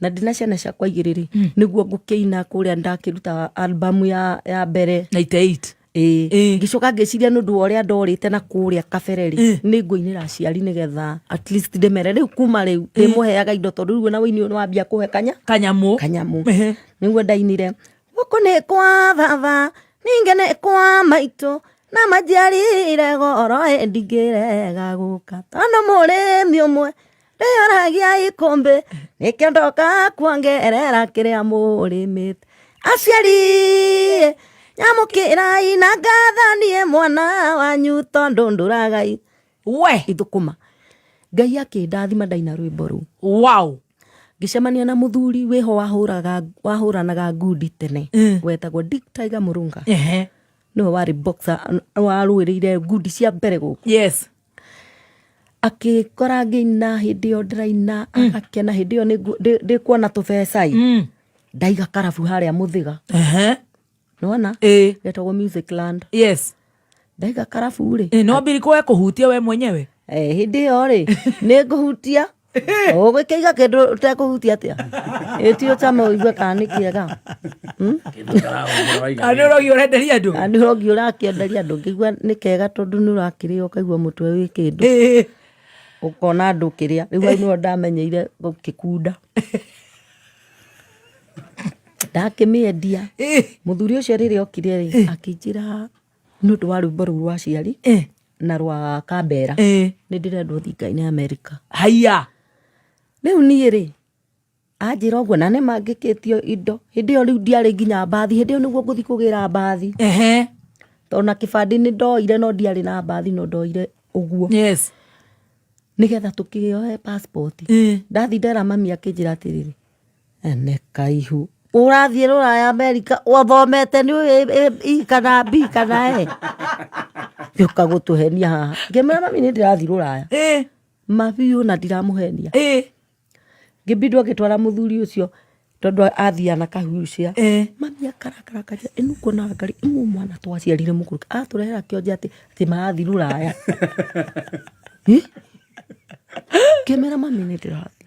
Na ndĩna ciana ciakwa igĩrĩ rĩ, nĩguo ngũkĩina kũrĩa ndakĩruta album ya mbere. 98. Ĩĩ. Ngĩcoka ngĩciria nĩ ũndũ wa ũrĩa ndorĩte na kũrĩa kabere rĩ, nĩ ngũinĩra aciari nĩgetha at least ndĩmere rĩu kuma rĩu ndĩmũheaga indo tondũ rĩu ona ũini ũyũ nĩ wambia kũhe kanya Kanyamũ. Kanyamũ. Ehe. Nĩguo ndainire gũkũ nĩ kwa baba ningĩ nĩ kwa maitũ na manjiarire goro ĩ ndingĩrega gũka tondũ mũrĩmi ũmwe ndĩoragia ikũmbĩ nĩkĩo ndoka kuongerera kĩrĩa mũrĩmĩte aciari nyamũkĩrai na ngatho niĩ mwana wanyu tondũ ndũragai we ithũkũma. Ngai akĩndathima ndaina rwĩmbo rũu. Wow. Ngĩcemania na mũthuri wĩho wahũranaga ngundi tene. Wetagwo Dick Tiger Mũrunga. Nĩwe warĩ boxer, warũĩrĩire ngundi cia mbere gũkũ. Yes. Akĩkora ngĩina hĩndĩ ĩyo ndĩraina, agakena hĩndĩ ĩyo ndĩkuona tũbeca-ĩ. Ndaiga karabu harĩa Mũthĩga. Nĩwona? Getagwo Music Land. Yes. Ndaiga karabu rĩ. No wambiri we kũhutia we mwenyewe? Hĩndĩ ĩyo rĩ, nĩ ngũhutia. Ũgũkĩiga kĩndũ ũtekũhutia atĩa? Ĩ ti ũcama ũigue kana nĩ kĩega. Kana nĩ ũrogi ũrenderia andũ? Kana nĩ ũrogi ũrakĩenderia andũ. Ngĩigua nĩ kega tondũ nĩ ũrakĩrĩa ũkaigua mũtwe wĩ kĩndũ. Ũkona andũ ũkĩrĩa. Rĩu hau nĩho ndamenyeire gũkĩkunda. Ndakĩmĩendia. Mũthuri ũcio rĩrĩa okire rĩ, akĩnjĩra nĩ ũndũ wa rwĩmbo rũu rwa aciari na rwa Kambera. Nĩ ndĩrendwo thinga-inĩ Amerika. Haiya. Rĩu niĩ rĩ, anjĩra ũguo na nĩ mangĩkĩtio indo. Hĩndĩ ĩyo rĩu ndiarĩ nginya mbathi, hĩndĩ ĩyo nĩguo ngũthiĩ kũgĩra mbathi. Tondũ na kĩbandĩ nĩ ndoire no ndiarĩ na mbathi no ndoire ũguo. Yes. Nĩgetha tũkĩoe passport. Ndathiĩ ndera mami akĩnjĩra atĩrĩrĩ, ene kaihu ũrathiĩ rũraya Amerika ũthomete nĩ ũĩ E kana B kana E gĩũka gũtũhenia haha. Ngĩmwĩra mami nĩ ndĩrathiĩ rũraya. Ma biũ na ndiramũhenia. Ngĩbindwo ngĩtwara mũthuri ũcio tondũ athiaga na kahucia. Mami akarakara akanjĩra ĩno kuona ngari ĩmwe mwana twaciarire mũkũrũ atũrehera kĩonje atĩ marathiĩ rũraya. Ngĩmwĩra mami nĩ ndĩrathiĩ.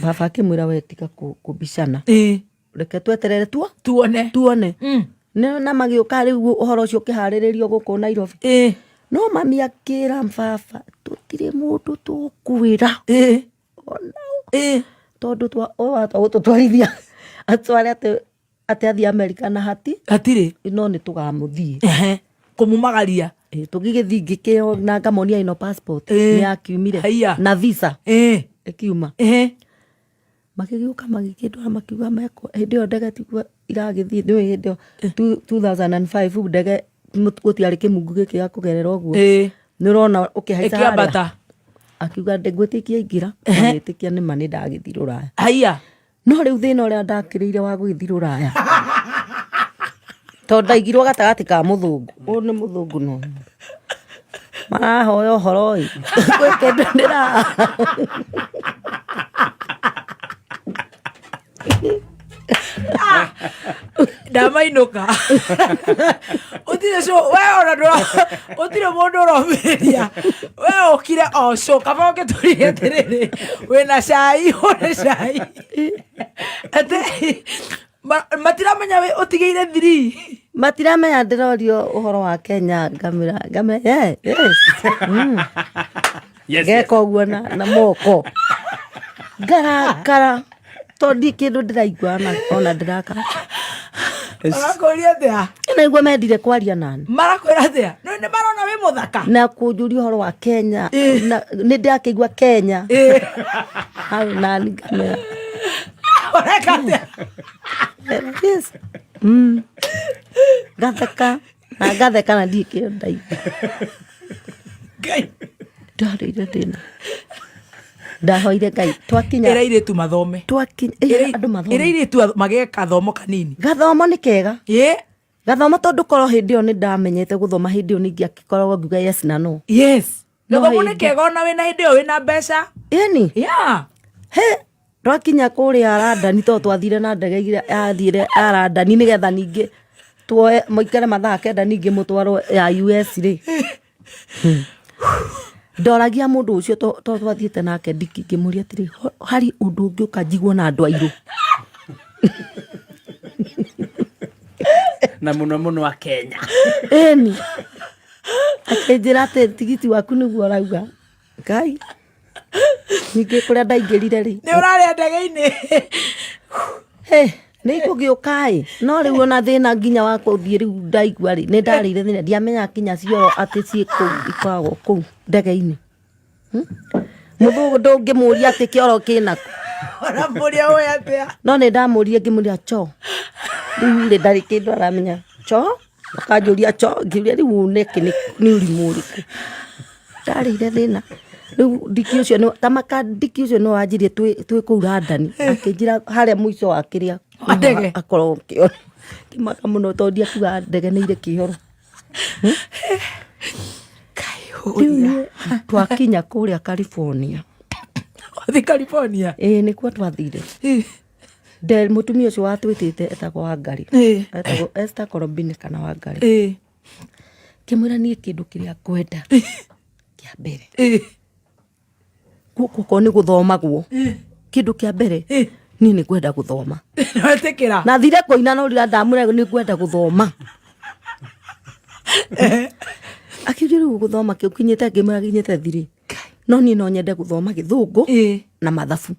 Baba akĩmwĩra we tiga kũbicana. Reke tweterere Tuone. Tuone. Na magĩũka rĩu ũhoro ũcio ũkĩharĩrĩrio gũkũ Nairobi. No mami akĩra baba tũtirĩ mũndũ tũkwĩra. Ona tondũ ũyũ watua gũtũtwarithia atware atĩ athiĩ Amerika na hati. Hatirĩ. No nĩ tũgamũthiĩ. Kũmumagaria. Tũgĩgĩthiĩ ngĩkĩo na ngamonia ĩno passport. Nĩ yakiumire. Haiya. Na visa. Ĩkiuma. Magĩgĩũka magĩkĩndwara makiuga mekwo hĩndĩ ĩyo ndege tiguo iragĩthiĩ nĩũĩ hĩndĩ ĩyo 2005 ndege gũtiarĩ kĩmungu gĩkĩ gĩa kũgerera ũguo. Nĩ ũrona ũkĩhaica harĩa. Ĩkĩambata. Akiuga ngwĩtĩkia aingĩra, magĩtĩkia nĩma nĩ ndagĩthiĩ rũraya. Haiya. No rĩu thĩna ũrĩa ndakĩrĩire wa gũgĩthiĩ rũraya. Tondũ ndaigirwo gatagatĩ ka mũthũngũ. Ũyũ nĩ mũthũngũ no. Marahoya ũhoro ĩ, gwĩ kĩndũ ndĩra Ndamainũka ũtirĩ cũ we ona ndũra ũtirĩ mũndũ ũromĩrĩria, we ũkire o cũ. Kaba ũngĩtũrire atĩrĩrĩ, wĩna cai, ũrĩ cai, atĩ matiramenya wĩ ũtigĩire thiri. Matiramenya ndĩrorio ũhoro wa Kenya, ngamĩra ngamĩra, yeah, yes. Ngeka ũguo na moko, ngarakara tondũ ndi kĩndũ ndĩraigua ona ndĩrakara. Marakũria atĩa? Naigua mendire kwaria nani. Marakwĩra atĩa? No nĩ marona wĩ mũthaka. Na kũnjũria ũhoro wa Kenya, na nĩ ndĩrakĩigua Kenya hau nani ngamĩra. Ũreka atĩa? Yes. Ngatheka na ngatheka na ndirĩ kĩndũ ndaigua. Ngai. Ndarĩire thĩna, ndahoire Ngai twakinya. Ĩra airĩtu mathome. Twakinya, ĩra andũ mathome. Ĩra airĩtu magĩe kathomo kanini. Gathomo nĩ kega. Ĩ. Gathomo tondũ korwo hĩndĩ ĩyo nĩ ndamenyete gũthoma, hĩndĩ ĩyo nĩ ingĩakoragwo ngiuga yes na no. Yes. No Gathomo nĩ hĩndĩ- kega ona wĩna hĩndĩ ĩyo wĩna mbeca. Ĩni. Yeah. He twakinya kũrĩa Randani, tondũ twathire na ndege iria yathire ya Randani, nĩgetha ningĩ tuoe mũikare mathaa 9, ningĩ mũtwarwo ya US rĩ. Ndoragia mũndũ ũcio to twathiĩte nake ndiki, ngĩmũria atĩrĩ, "Harĩ ũndũ ũngĩ ũka njiguo na andũ airũ?" Na mũno mũno a Kenya. Ĩni, akĩnjĩra atĩ tigiti waku nĩguo ũrauga. Ngai, ningĩ kũrĩa ndaingĩrire rĩ. Nĩ ũrarĩa ndege-inĩ. Hey, nĩ ikũgĩũka ĩ, no rĩu ona thĩna nginya wa kũthiĩ rĩu ndaigua rĩ, nĩ ndarĩire thĩna, ndiamenya nginya cioro atĩ ciĩ kũu, ikoragwo kũu ndege-inĩ. Mũthũngũ ndũngĩmũria atĩ kĩoro kĩna kũ. Ũramũria ũĩ atĩa? No nĩ ndamũririe, ngĩmũria choo, rĩu rĩ, ndarĩ kĩndũ aramenya choo, akanjũria choo, ngĩũria rĩu nĩkĩ, nĩ ũrimũ ũrĩkũ ndarĩire thĩna rĩu. Ndiki ũcio ta maka ndiki ũcio nĩ wanjirie twĩ kũu Randani, akĩnjĩra harĩa mũico wa kĩrĩa Wa ndege. Akorwo kĩoro, ngĩmaka mũno tondũ ndiakuaga ndege nĩ irĩ kĩoro. Rĩu niĩ twakinya kũrĩa California. Wathi California? Ĩĩ, nĩkuo twathire. Nde mũtumia ũcio watwĩtĩte etagwo Wangari. Etagwo Esther Korobini kana Wangari. Ngĩmwĩra niĩ kĩndũ kĩrĩa ngwenda kĩa mbere, gũkũ okorwo nĩ gũthomagwo, kĩndũ kĩa mbere niĩ nĩ ngwenda gũthoma. Wetĩkĩra. Na thire kũina, no rĩrĩa ndamwĩra nĩ ngwenda gũthoma, akiuria rĩu gũthoma kĩ ũkinyĩte? Ngĩmwĩra nginyĩte thirĩ, no niĩ no nyende gũthoma Gĩthũngũ na mathabu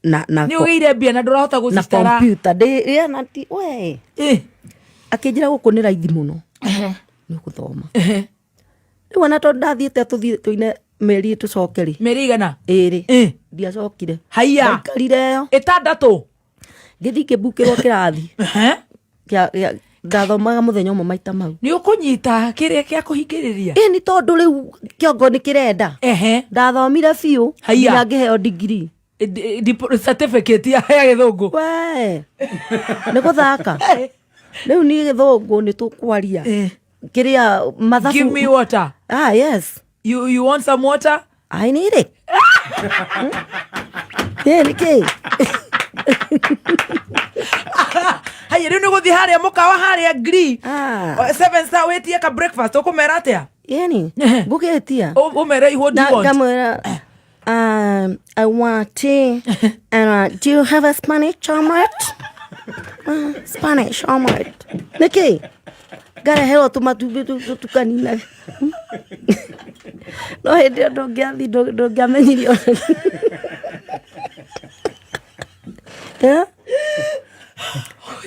na Nĩ ũgĩire mbia na ndũrahota na gũcitara. Computer ndĩ ya na ti we. Akĩnjĩra gũkũ nĩ raithi mũno, nĩ ũgũthoma. Rĩu ona tondũ ndathiĩte tũthiĩ tũine mĩeri tũcoke rĩ. Mĩeri igana? 2. Ndiacokire. Haiya. Ndaikarire ĩyo. 6. Ngĩthiĩ ngĩmbukĩrwo kĩrathi ndathomaga mũthenya ũmwe maita mau. Nĩ ũkũnyita kĩrĩa kĩa kũhingĩrĩria. Ĩ, nĩ tondũ rĩu kĩongo nĩ kĩrenda. Ndathomire biũ. Haiya. Nginya ngĩheo degree. Certificate ya Gĩthũngũ. We nĩ gũthaka rĩu niĩ Gĩthũngũ nĩ tũkwaria kĩrĩa mathabu. Give me water. Ah, yes. You want some water? I need it. Ĩ nĩkĩ? Haya, rĩu nĩ gũthiĩ harĩa mũkawa harĩa Gree. Ah. O, Seven Star, wĩtie ka breakfast, ũkũmera atĩa? Yani ngũgĩtia. Ũmere what do Na you want? ngamwĩra, I want tea and do you have a Spanish omelette? Spanish omelette. Nĩkĩ? Ngareherwo tũmatumbĩ tũtukanina. No hĩndĩ ĩyo ndũngĩathi ndũngĩamenyirio. Eh?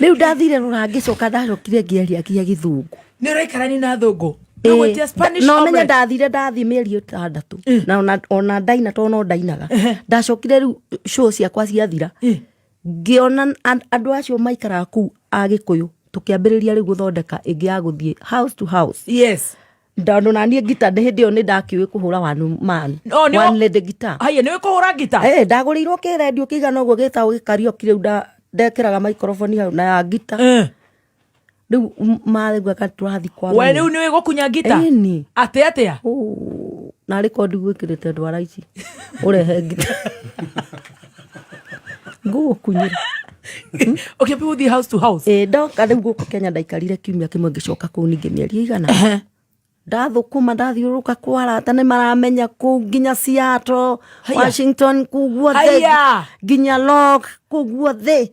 Rĩu ndathire rũra, ngĩcoka ndacokire ngĩaria nginya Gĩthũngũ. Nĩ ũraikarani na thũngũ. Nĩ Spanish No menye. Omelette. Ndathire ndathiĩ mĩeri 6 na ona ndaina, tondũ no ndainaga, ndacokire rĩu show ciakwa ciathira, ngĩona andũ acio maikaraga kũu a Gĩkũyũ, tũkĩambĩrĩria rĩu gũthondeka ĩngĩ ya gũthiĩ house to house. Tondũ na niĩ ngita nĩ hĩndĩ ĩyo nĩ ndakĩũĩ kũhũra one man Oh, one lady guitar. Haya, nĩ ũkũhũra ngita? Eh, ndagũrĩirwo kĩrendio kĩigana ũguo gĩtagwo gĩkarioki, rĩu ndekĩraga microphone hau na ya ngita. Rĩu marĩguaga tũrathiĩ kwa We rĩu nĩ gũkunya ngita? Ĩni. Atĩ atĩa? Ũ, narĩ korwo ndigwĩkĩrĩte ndwara ici ũrehe ngita ngũgũkunyĩra. Ũkĩambia gũthiĩ house to house? Ĩ, ndoka rĩu gũkũ Kenya ndaikarire kiumia kĩmwe, ngĩcoka kũu ningĩ mĩeri ĩigana ndathũkũma, ndathiũrũrũka kwa arata, nĩ maramenya kũu nginya Seattle, Haya. Washington, kũu guothe. Haya. Nginya Lok, kũu guothe.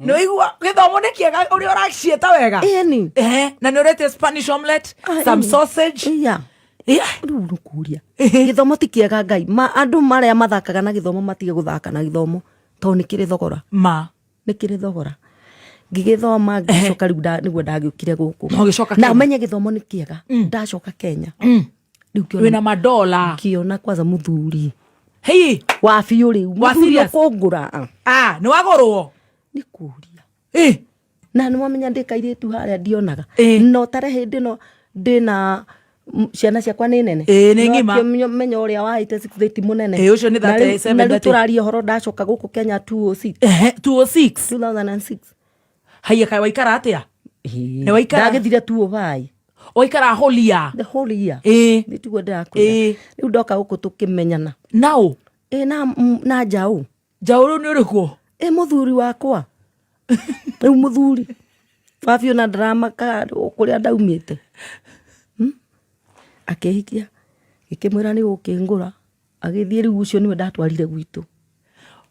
Nĩ waigua gĩthomo nĩ kĩega ũrĩa ũraciĩta wega. Ĩni. Ehe, na nĩ ũretie Spanish omelette, Ah, some ĩni. sausage. Iya. Yeah. Rĩu nĩkũria gĩthomo ti kĩega. Ngai ma andũ marĩa mathakaga na gĩthomo matige gũthaka na gĩthomo, tondũ nĩ kĩrĩ thogora. Ma. Nĩ kĩrĩ thogora. Ngĩgĩthoma, ngĩcoka rĩu nĩguo ndagĩũkire gũkũ. Na ũgĩcoka Na Kenya. ũmenye gĩthomo nĩ kĩega. Ndacoka Kenya rĩu ngĩona- Wĩna madola. Ngĩona kwanza mũthuri Hei. wa biũ rĩu. Wa Mũthuri serious? ũkũngũra. Ah, nĩ wagũrwo. Nĩ kũria. Eh. Na nĩ wamenya ndĩ kairĩtu harĩa ndionaga. Eh. No tare hĩndĩ ĩno ndĩna ciana ciakwa nĩ nene. Ĩ, nĩ ng'ima. Menya ũrĩa wa 86 mũnene. Ĩ, ũcio nĩ Na rĩu- 37, na rĩu 30. tũraria ũhoro ndacoka gũkũ Kenya 206. Ehe, 206. 2006. Haiya, kaĩ waikara atĩa? Ĩ, Nĩ waikara? Ndagĩthire 205. Waikara whole year? The whole year. Ĩ. Nĩ tiguo ndĩrakwĩra. Ĩ. Rĩu ndoka gũkũ tũkĩmenyana. Nao? Ĩ, na na njaũ. Njaũ rĩu nĩ ũrĩkũ? Ĩ, mũthuri wakwa rĩu, mũthuri wa biũ, na ndaramaka kũrĩa ndaumĩte. Akĩhikia, gĩkĩmwĩra nĩ ũkĩngũra, agĩthiĩ. Rĩu ũcio nĩwe ndatwarire gwitũ.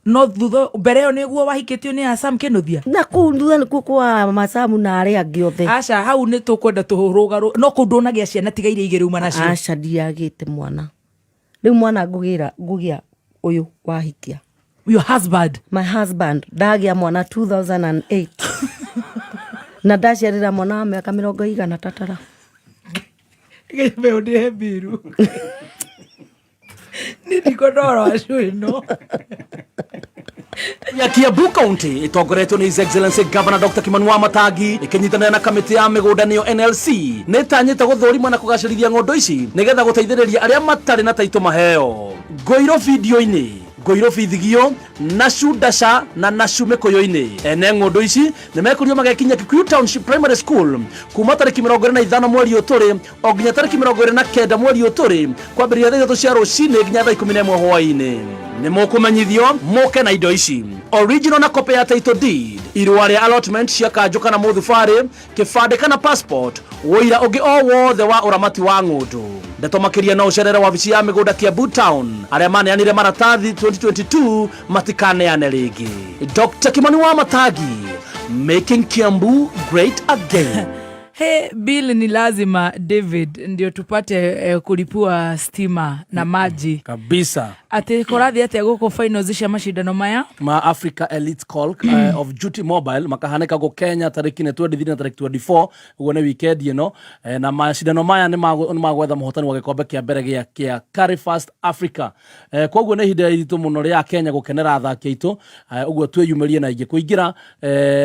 No thutha, mbere ĩyo nĩguo wahikĩtio nĩ Asam Kĩnuthia? Na kũu thutha nĩkuo kwa Masamu na arĩa angĩ othe. Aca, hau nĩ tũkwenda tũrũgarũ, no kũu ndũnagĩa ciana tiga iria igĩrĩ uma nacio? Aca, ndiagĩte mwana. Rĩu mwana ngũgĩra, ngũgĩa ũyũ wahikia. Your husband? My husband. Ndagĩa mwana 2008 na ndaciarĩra mwana wa mĩaka 100 tatara. Gĩmbe ũndĩhe mbiru nĩ ndikwenda ũhoro wa cũ ĩno. Ya Kiambu County ĩtongoretio nĩ His Excellency Governor Dr. Kimani Wamatangi ĩkĩnyitanĩra na kamĩtĩ ya mĩgũnda nĩyo NLC nĩ ĩtanyĩte gũthũrima na kũgacĩrithia ng'ũndũ ici nĩgetha gũteithĩrĩria arĩa matarĩ na taitũ maheo. Ngũirũ video-inĩ, Ngũirũ Bithigio, Nacu Ndaca na Nacu Mĩkũyũ-inĩ. Ene ng'ũndũ ici nĩ mekũrio magekinya Kikuyu Township Primary School kuma tarĩki 25 mweri ũyũ tũrĩ o nginya tarĩki 29 mweri ũyũ tũrĩ, kwambĩrĩria thaa 3 cia rũcinĩ nginya thaa 11 hwaĩ-inĩ. Nĩ mũkũmenyithio mũke na indo ici: original na copy ya title deed, irũa rĩa allotment cia kanjũ kana mũthubarĩ, kĩbandĩ kana passport, ũira ũngĩ o wothe wa ũramati wa ng'ũndũ. Ndeto makĩria no ũcerere wabici ya mĩgũnda Kiambu Town. Arĩa maneanire maratathi 2022 matikaneane rĩngĩ. Dr. Kimani wa Matangi, making Kiambu great again. He, bill ni lazima, David, ndio tupate kulipua stima na maji. Kabisa. Atĩ kũrathiĩ atĩa gũkũ finals cia macindano maya? Ma Africa Elite Call of Duty Mobile makahanĩka gũ Kenya tarĩki nĩ 23 na tarĩki 24, ũguo nĩ weekend ĩno. Na macindano maya nĩ magwetha mũhotani wa gĩkombe kĩa mbere gĩa Carry Fast Africa. Koguo nĩ ihinda iritũ mũno rĩa Kenya gũkenera athaki aitũ. Ũguo twĩyumĩrie na ingĩ kũingĩra.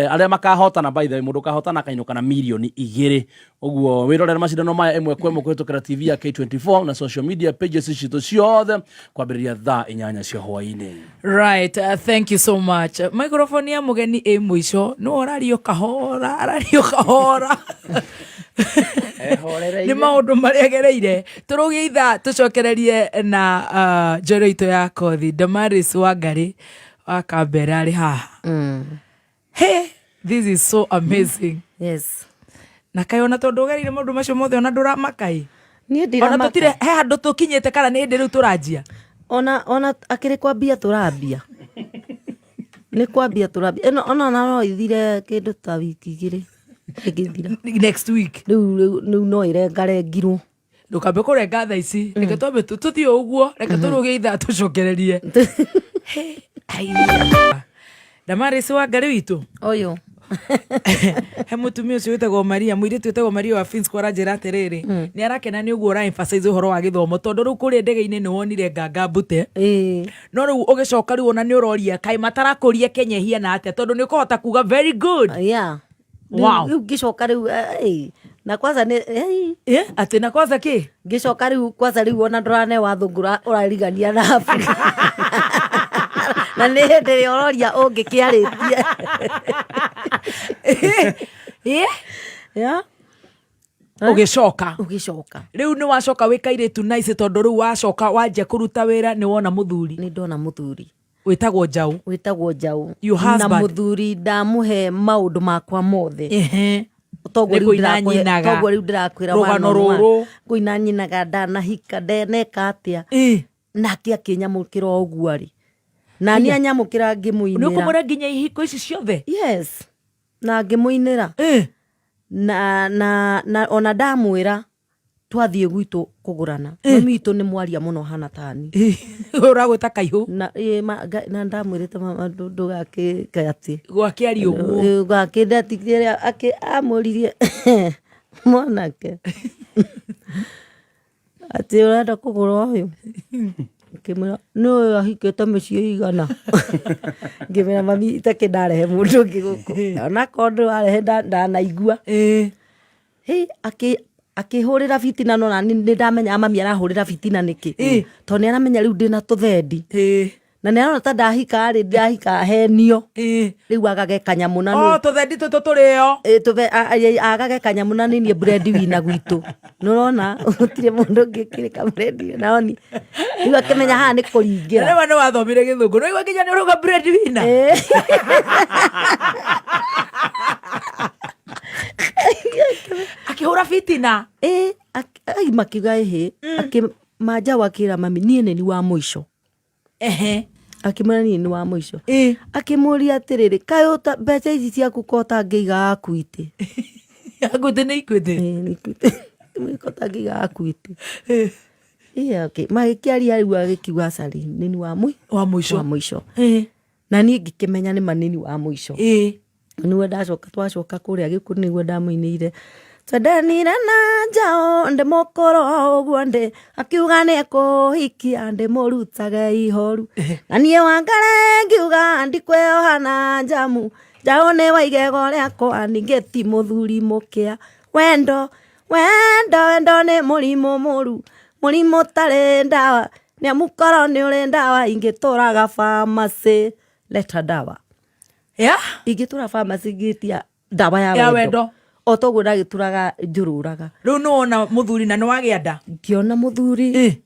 Arĩa makahotana, by the way, mũndũ ũkahotana akainũka na mirioni 2. Ũguo wĩrorere macindano maya ĩmwe kwa ĩmwe kũhĩtũkĩra TV ya K24 na social media pages citũ ciothe kwambĩrĩria thaa 8 cia hwaĩ-inĩ. Right, thank you so much. Microphone ya mũgeni ĩ mũico, nĩwe ũrario kahora, arario kahora nĩ maũndũ marĩa agereire. Tũrũgie ithaa tũcokererie na njoro itũ ya kothi. Damaris Wangari wa Kambera arĩ haha. Hey, this is so amazing. Yes. Na kaĩ ona tondũ ũgereire maũndũ macio mothe, ona ndũramaka-ĩ? Niĩ Ona ndiramaka. tũtirĩ he handũ tũkinyĩte kana nĩ hĩndĩ rĩu tũranjia? Ona akĩrĩ kwambia tũrambia, nĩ kwambia tũrambia ĩno, ona no ithire kĩndũ ta wiki 2 ĩngĩthira. Next week. Rĩu no ĩrengarengirwo. Ndũkambe kũrenga thaa ici, reke twambe tũthiĩ o ũguo. Reke tũrũgie ithaa tũcokererie. Hey, ai. Damaris Wangari witũ. Ũyũ. He mũtumia ũcio wĩtagwo Maria, mũirĩtu wĩtagwo Maria wa Finsco, aranjĩra atĩrĩrĩ, nĩ arakena nĩ ũguo ũra emphasize ũhoro wa gĩthomo, tondũ rĩu kũrĩa ndege-inĩ nĩ wonire nganga mbute. Ĩĩ. No rĩu ũgĩcoka rĩu ona nĩ ũroria kaĩ matarakũria Kenya ĩhiana atĩa, tondũ nĩ ũkũhota kuga very good. Yeah. Wow. Rĩu ngĩcoka rĩu na kwanza nĩ Eh, atĩ na kwanza kĩ? Ngĩcoka rĩu kwanza rĩu ona ndũrane wathũngũ ũrarigania na Afrika, na nĩ hĩndĩ ĩrĩa ũroria ũngĩkĩarĩtie. Yeah. Ũgĩcoka. Ũgĩcoka. Rĩu nĩ wacoka wĩ kairĩtu nice, tondũ rĩu wacoka wanjia kũruta wĩra nĩ wona mũthuri. Nĩ ndona mũthuri. Wĩtagwo Njaũ. Wĩtagwo Njaũ. Your Na husband. mũthuri ndamũhe maũndũ makwa mothe. Toguo Nĩ rĩu kũina nyinaga. Toguo rĩu ndĩrakwĩra. Rũgano one on one. rũrũ. Kũina nyinaga ndanahika ndeneka atĩa. Nake akĩnyamũkĩra o ũguo arĩ na niĩ anyamũkĩra Nĩ ngĩmũinĩra. ũkũmwĩra nginya ihiko ici ciothe? Yes, na ngĩmũinĩra. Na ona ndamwĩra twathiĩ gwitũ kũgũrana, mami witũ nĩ mwaria mũno hana tani. Ũragwĩta kaihũ. Na ĩ, na ndamwĩrĩte, mama, ndũgakĩke atĩ Gwakĩaria ũguo. Gakĩndatigĩra amũririe mwanake atĩ ũrenda kũgũra ũyũ, ngĩmwĩra nĩ ũyũ ahikĩte mĩciĩ igana. Ngĩmwĩra, mami, itakĩ ndarehe mũndũ ũngĩ gũkũ, onakorwo ndũrarehe ndanaigua. Hĩ, akĩhũrĩra bitina, no nani nĩ ndamenya mami arahũrĩra bitina nĩkĩ, tondũ nĩ aramenya rĩu ndĩna tũthendi na nĩ arona ta ndahika rĩ, ndahika henio rĩu agage kanyamũ na O tũthendi tũtũ tũrĩo. Ĩ, agage kanyamũ na nĩ niĩ bread wina gwitũ, nĩ ũrona gũtirĩ mũndũ ũngĩ ũkĩrĩka bread naoni rĩu akĩmenya haha nĩ kũringĩra. Rĩu nĩ wathomire gĩthũngũ, nĩ waigua nginya nĩ ũrauga bread wina. Akĩhũra bitina. Ĩ, ai, makiuga ĩhĩ manjaũ akĩra mami niĩ nĩ ni wa mũico. Akĩmwĩra niĩ nĩ wa mũico. Akĩmũria atĩrĩrĩ, kaĩ mbeca ici ciaku ko ũtangĩiga Equity? Equity nĩ Equity. Ĩ, nĩ Equity. Akĩmwĩra ko ũtangĩiga Equity. Ĩ, okay. Magĩkĩaria rĩu agĩkiuga aca rĩ, nĩ ni wa Wa mũico. Wa mũico. Na niĩ ngĩkĩmenya nĩ ma nĩ ni wa mũico. Nĩguo ndacoka, twacoka kũrĩa gĩkũ, nĩguo ndamũinĩire twendanire na njaũ ndĩ mũkũrũ ũguo ndĩ, akiuga nĩ kũhikia ndĩmũrutage ihoru, na niĩ Wangare ngiuga ndikwĩoha na njamu, njaũ nĩ wa igego rĩakwa, ningĩ ti mũthuri mũkĩa. Wendo, wendo, wendo nĩ mũrimũ mũru, mũrimũ ũtarĩ ndawa, nĩ amu korwo nĩ ũrĩ ndawa ingĩtũraga pharmacy leta ndawa. Ingĩtũra pharmacy ngĩtia ndawa ya Ya wendo. Wendo. O toguo ndagĩtũraga njũrũraga. Rĩu nĩ wona mũthuri na nĩ wagĩa nda? Ngĩona mũthuri.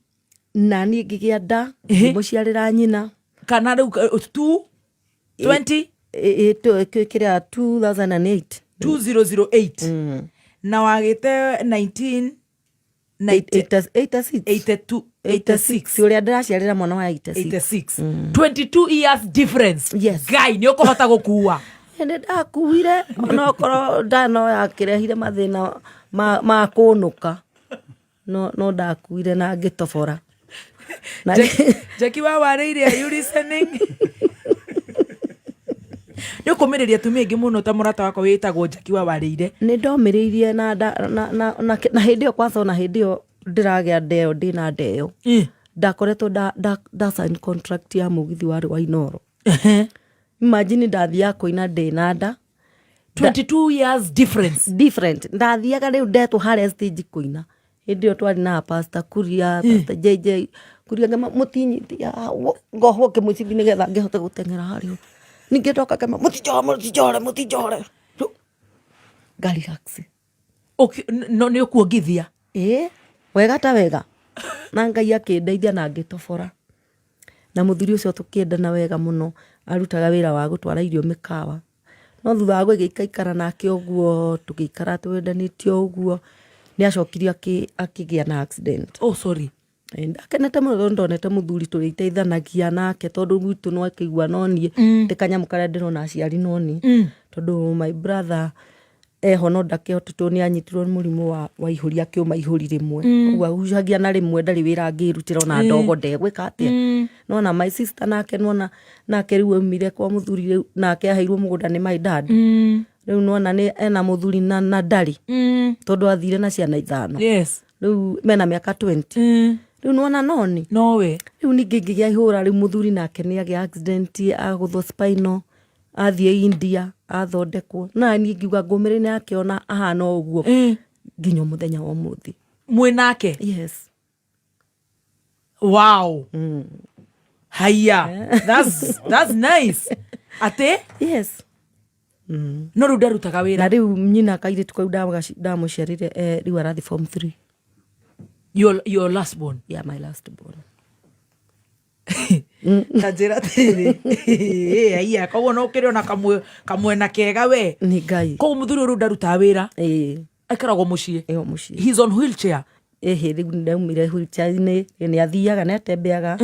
Na niĩ ngĩgĩa nda, ngĩmũciarĩra nyina. Kana rĩu 2 20 Kĩrĩa 2008. 2008 na wagĩte 19 86. 82, 86. Ũrĩa ndĩraciarĩra mwana wa 86. 86, 22 years difference. Yes. Ngai nĩ ũkũhota gũkua. Nĩ ndakuire, onokorwo nda no yakĩrehire mathĩna ma kũnũka, no ndakuire na ngĩtobora. Jackie wa warĩire, are you listening? Nĩ ũkũmĩrĩria atumia aingĩ mũno ta mũrata wakwa wĩtagwo Jackie wa warĩire. Nĩ ndomĩrĩirie na hĩndĩ ĩyo kwanza, ona hĩndĩ ĩyo ndĩragĩa nda ĩyo, ndĩna nda ĩyo, ndakoretwo nda sign contract ya mũgithi warĩ wa Inoro. Imagine ndathiaga kũina ndĩna nda. 22 years difference. Different. Ndathiaga rĩu ndetwo harĩa stage kũina, hĩndĩ ĩyo twarĩ na Pastor Kuria, Pastor JJ Kuria, ngema mũtinyitia, ngohwo kĩmũcibi nĩgetha ngĩhote gũteng'era harĩa. Ningĩ ndoka ngema mũtinjohe, mũtinjohere, mũtinjohere. Rĩu, nga relax. No nĩ ũkuongithia. Ĩĩ, wega ta wega, na Ngai akĩndeithia na ngĩtobora na mũthuri ũcio tũkĩendana wega mũno. Arutaga wĩra wa gũtwara irio mĩkawa, no thutha wa gũgĩikaikara nake ũguo, tũgĩikara twendanĩte o ũguo, nĩ acokire akĩgĩa na accident. Oh, sorry. Ĩ, ndakenete mũno tondũ ndonete mũthuri tũrĩteithanagia nake, tondũ gwitũ no akĩigua no niĩ tĩ kanyamũ karĩa ndĩrona aciari no niĩ, tondũ my brother eho no ndakĩhotetwo, nĩ anyitirwo nĩ mũrimũ wa ihũri, akĩũma ihũri rĩmwe, ũguo agucagia na rĩmwe, ndarĩ wĩra angĩrutĩra, ona ndogo ndegwĩka atĩa. Nona my sister nake, nona nake rĩu aumire kwa mũthuri, rĩu nake aheirwo mũgũnda nĩ my dad, rĩu nona nĩ ena mũthuri na ndarĩ, tondũ athire na ciana 5. Rĩu mena mĩaka 20. Rĩu nona noni Nowe. Rĩu ningĩ ngĩgĩa ihũra, rĩu mũthuri nake nĩ agĩa accident, agũthwo spinal, athiĩ India athondekwo, na niĩ ngiuga ngũmĩrĩ nake ona ahana o ũguo nginya mũthenya wa ũmũthĩ. Mwĩ nake? Yes. Wow, haya, that's nice atĩ. Yes. No rĩu ndarutaga wĩra. Na rĩu nyina kairĩtu kau ndamũciarire rĩu arathiĩ form 3. Your last born? Yeah, my last born. Ta njĩra atĩrĩrĩ, aiya, koguo no ũkĩrĩ ona kamwena kega we. Nĩ Ngai. Koguo mũthuri ũyũ rĩu ndarutaga wĩra? Ĩĩ. Aikaragwo mũciĩ? Ĩyo mũciĩ. He's on wheelchair? Ĩhĩ, rĩu ndaumire wheelchair-inĩ, nĩ athiaga, nĩ atembeaga.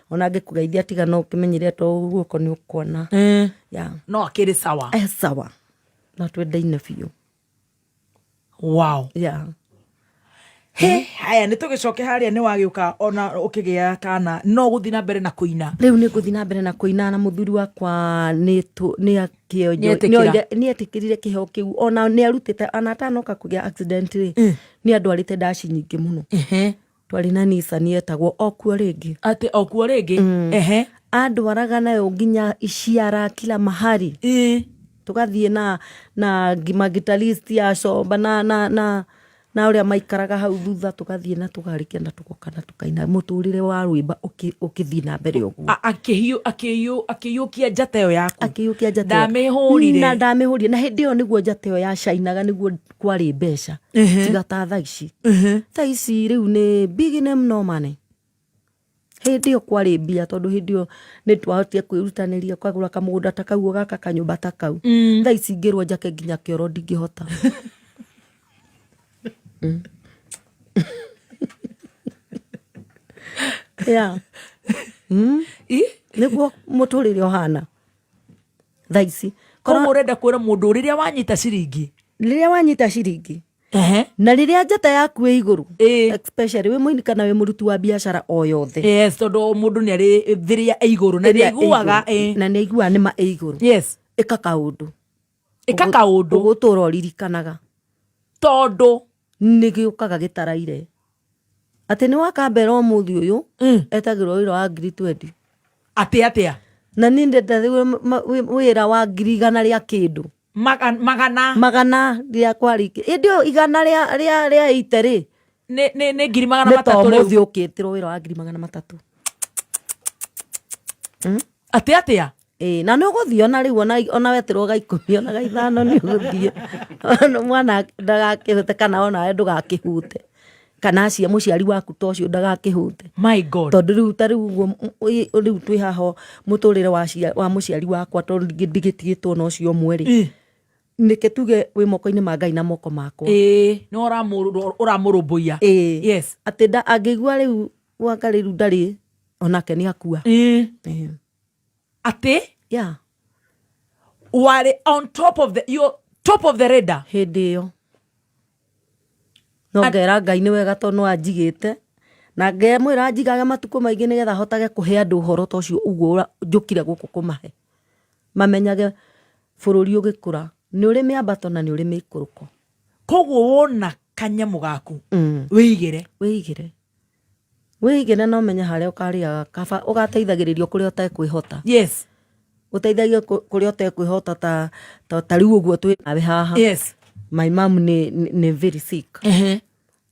Ona angĩkũgeithia tiga no ũkĩmenyire to guoko nĩ ũkuona. Yeah. No akĩrĩ sawa? Eh, sawa. No twendaine biũ. Wow. Yeah. He, haya nä tå gä coke harä a nä wagä å ka ona å kä gä a kana no gå thiä na mbere na kå ina. Rĩu nĩ ngũthiĩ na mbere na kũina, na mũthuri wakwa nĩ Nĩetĩkĩra. Nĩetĩkĩrire kĩheo kĩu, ona nĩ arutĩte, ona atanoka kũgĩa accident rĩ, nĩ andwarĩte ndaci nyingĩ mũno. Twarĩ na Nissan yetagwo Okuo rĩngĩ. Atä okuo rĩngĩ? Ehe. Andwaraga nayo nginya Iciara, kila mahali. Tũgathiĩ na magitarist ya Comba na ũrĩa maikaraga hau thutha, tũgathiĩ na tũgarĩkia na tũgoka na tũkaina mũtũrĩre wa rwĩmba ũkĩthiĩ na mbere ũguo. Akĩhiũkia njata ĩyo yaku. Akĩhiũkia njata ĩyo. Ndamĩhũrire. Na ndamĩhũrire, na hĩndĩ ĩyo nĩguo njata ĩyo yacainaga, nĩguo kwarĩ mbeca, tiga ta thaa ici. Thaa ici rĩu nĩ big name no money. Hĩndĩ ĩyo kwarĩ mbia, tondũ hĩndĩ ĩyo nĩ twahotire kwĩrutanĩria ũkagũra kamũgũnda ta kau, ũgaka kanyũmba ta kau. Thaa ici ingĩrwo njake nginya kĩoro ndingĩhota. Yeah. Nĩguo mũtũrĩre ũhana thaa ici. Koguo ũrenda kwĩra mũndũ rĩrĩa wanyita ciringi, Rĩrĩa wanyita ciringi na rĩrĩa njata yaku ĩ igũrũ, especially wĩ mũini kana wĩ mũruti wa biacara o yothe. Yes, tondũ mũndũ nĩ arĩ thĩrĩa ĩ igũrũ na nĩ Ĩrĩa ĩ aiguaga igũrũ, na nĩ aiguaga nĩ ma ĩ igũrũ, ĩka kaũndũ. Ĩka kaũndũ. Ũgũtũra ũririkanaga. Tondũ nĩ gĩũkaga gĩtaraire atĩ nĩ wakambera ũmũthĩ ũyũ etagĩrwo wĩra wa ngiri 20. Atĩ atĩa? Na niĩ ndenda wĩra wa ngiri igana rĩa kĩndũ. Magana. Magana rĩa kwarĩ hĩndĩ ĩyo igana rĩa 80 rĩ. Nĩ ngiri magana Nĩ ta matatũ rĩu. ũmũthĩ ũkĩtĩrwo wĩra wa ngiri magana matatũ. Atĩ atĩa? Ĩĩ, na nĩ ũgũthiĩ ona rĩu, ona weterwo ga 10 ona ga 5 nĩ ũgũthiĩ. Mwana ndagakĩhute kana onawe ndũgakĩhute. Kana mũciari waku ta ũcio ndagakĩhute. My God. Tondũ rĩu ta rĩu ũguo, rĩu twĩ haha mũtũrĩre wa mũciari wakwa, tondũ ndigĩtigĩtwo na ũcio ũmwe rĩ. Nĩke tuge wĩ moko-inĩ ma Ngai na moko makwa. Ĩĩ, nĩ ũramũrũmbũiya. Ĩĩ. Yes. Atĩ angĩigua rĩu gwaka rĩu ndarĩ, onake nĩ akua. Ĩĩ. Atĩ? Yeah. Warĩ on top of the, you're top of the radar. Hĩndĩ ĩyo. No ngera Ngai nĩ wega tondũ no anjigĩte. Na ngemwĩra anjigage matukũ maingĩ nĩgetha hotage kũhe andũ ũhoro ta ũcio ũguo njũkire gũkũ kũmahe. Mamenyage bũrũri ũgĩkũra nĩ ũrĩ mĩambato na nĩ ũrĩ mĩikũrũko. Koguo wona kanyamũ gaku, wĩigĩre. Wĩigĩre. Wĩigĩre na ũmenye harĩa ũkarĩaga, kaba ũgateithagĩrĩrio kũrĩa ũtekwĩhota. Ũteithagio kũrĩa ũtekwĩhota ta rĩu ũguo twĩ nawe haha. My mom nĩ very sick.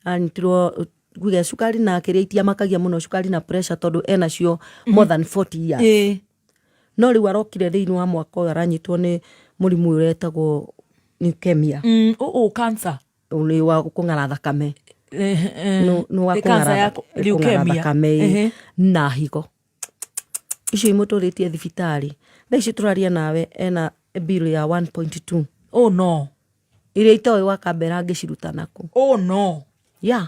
Anyitirwo nguge cukari na kĩrĩa itiamakagia mũno, cukari na pressure, tondũ enacio more than 40 years. No rĩu arokire thĩinĩ wa mwaka ũyũ aranyitwo nĩ mũrimũ ũyũ ũretagwo leukemia. Cancer. Nĩ wa kũng'ara thakame. Nĩ wa Nĩ cancer ya kũng'ara leukemia. thakame, na higo. Icio imũtũrĩtie thibitarĩ. Thaa ici tũraria nawe ena bill ya 1.2. Oh no. Iria itoĩ wakambera angĩciruta naku. Oh no. Yeah.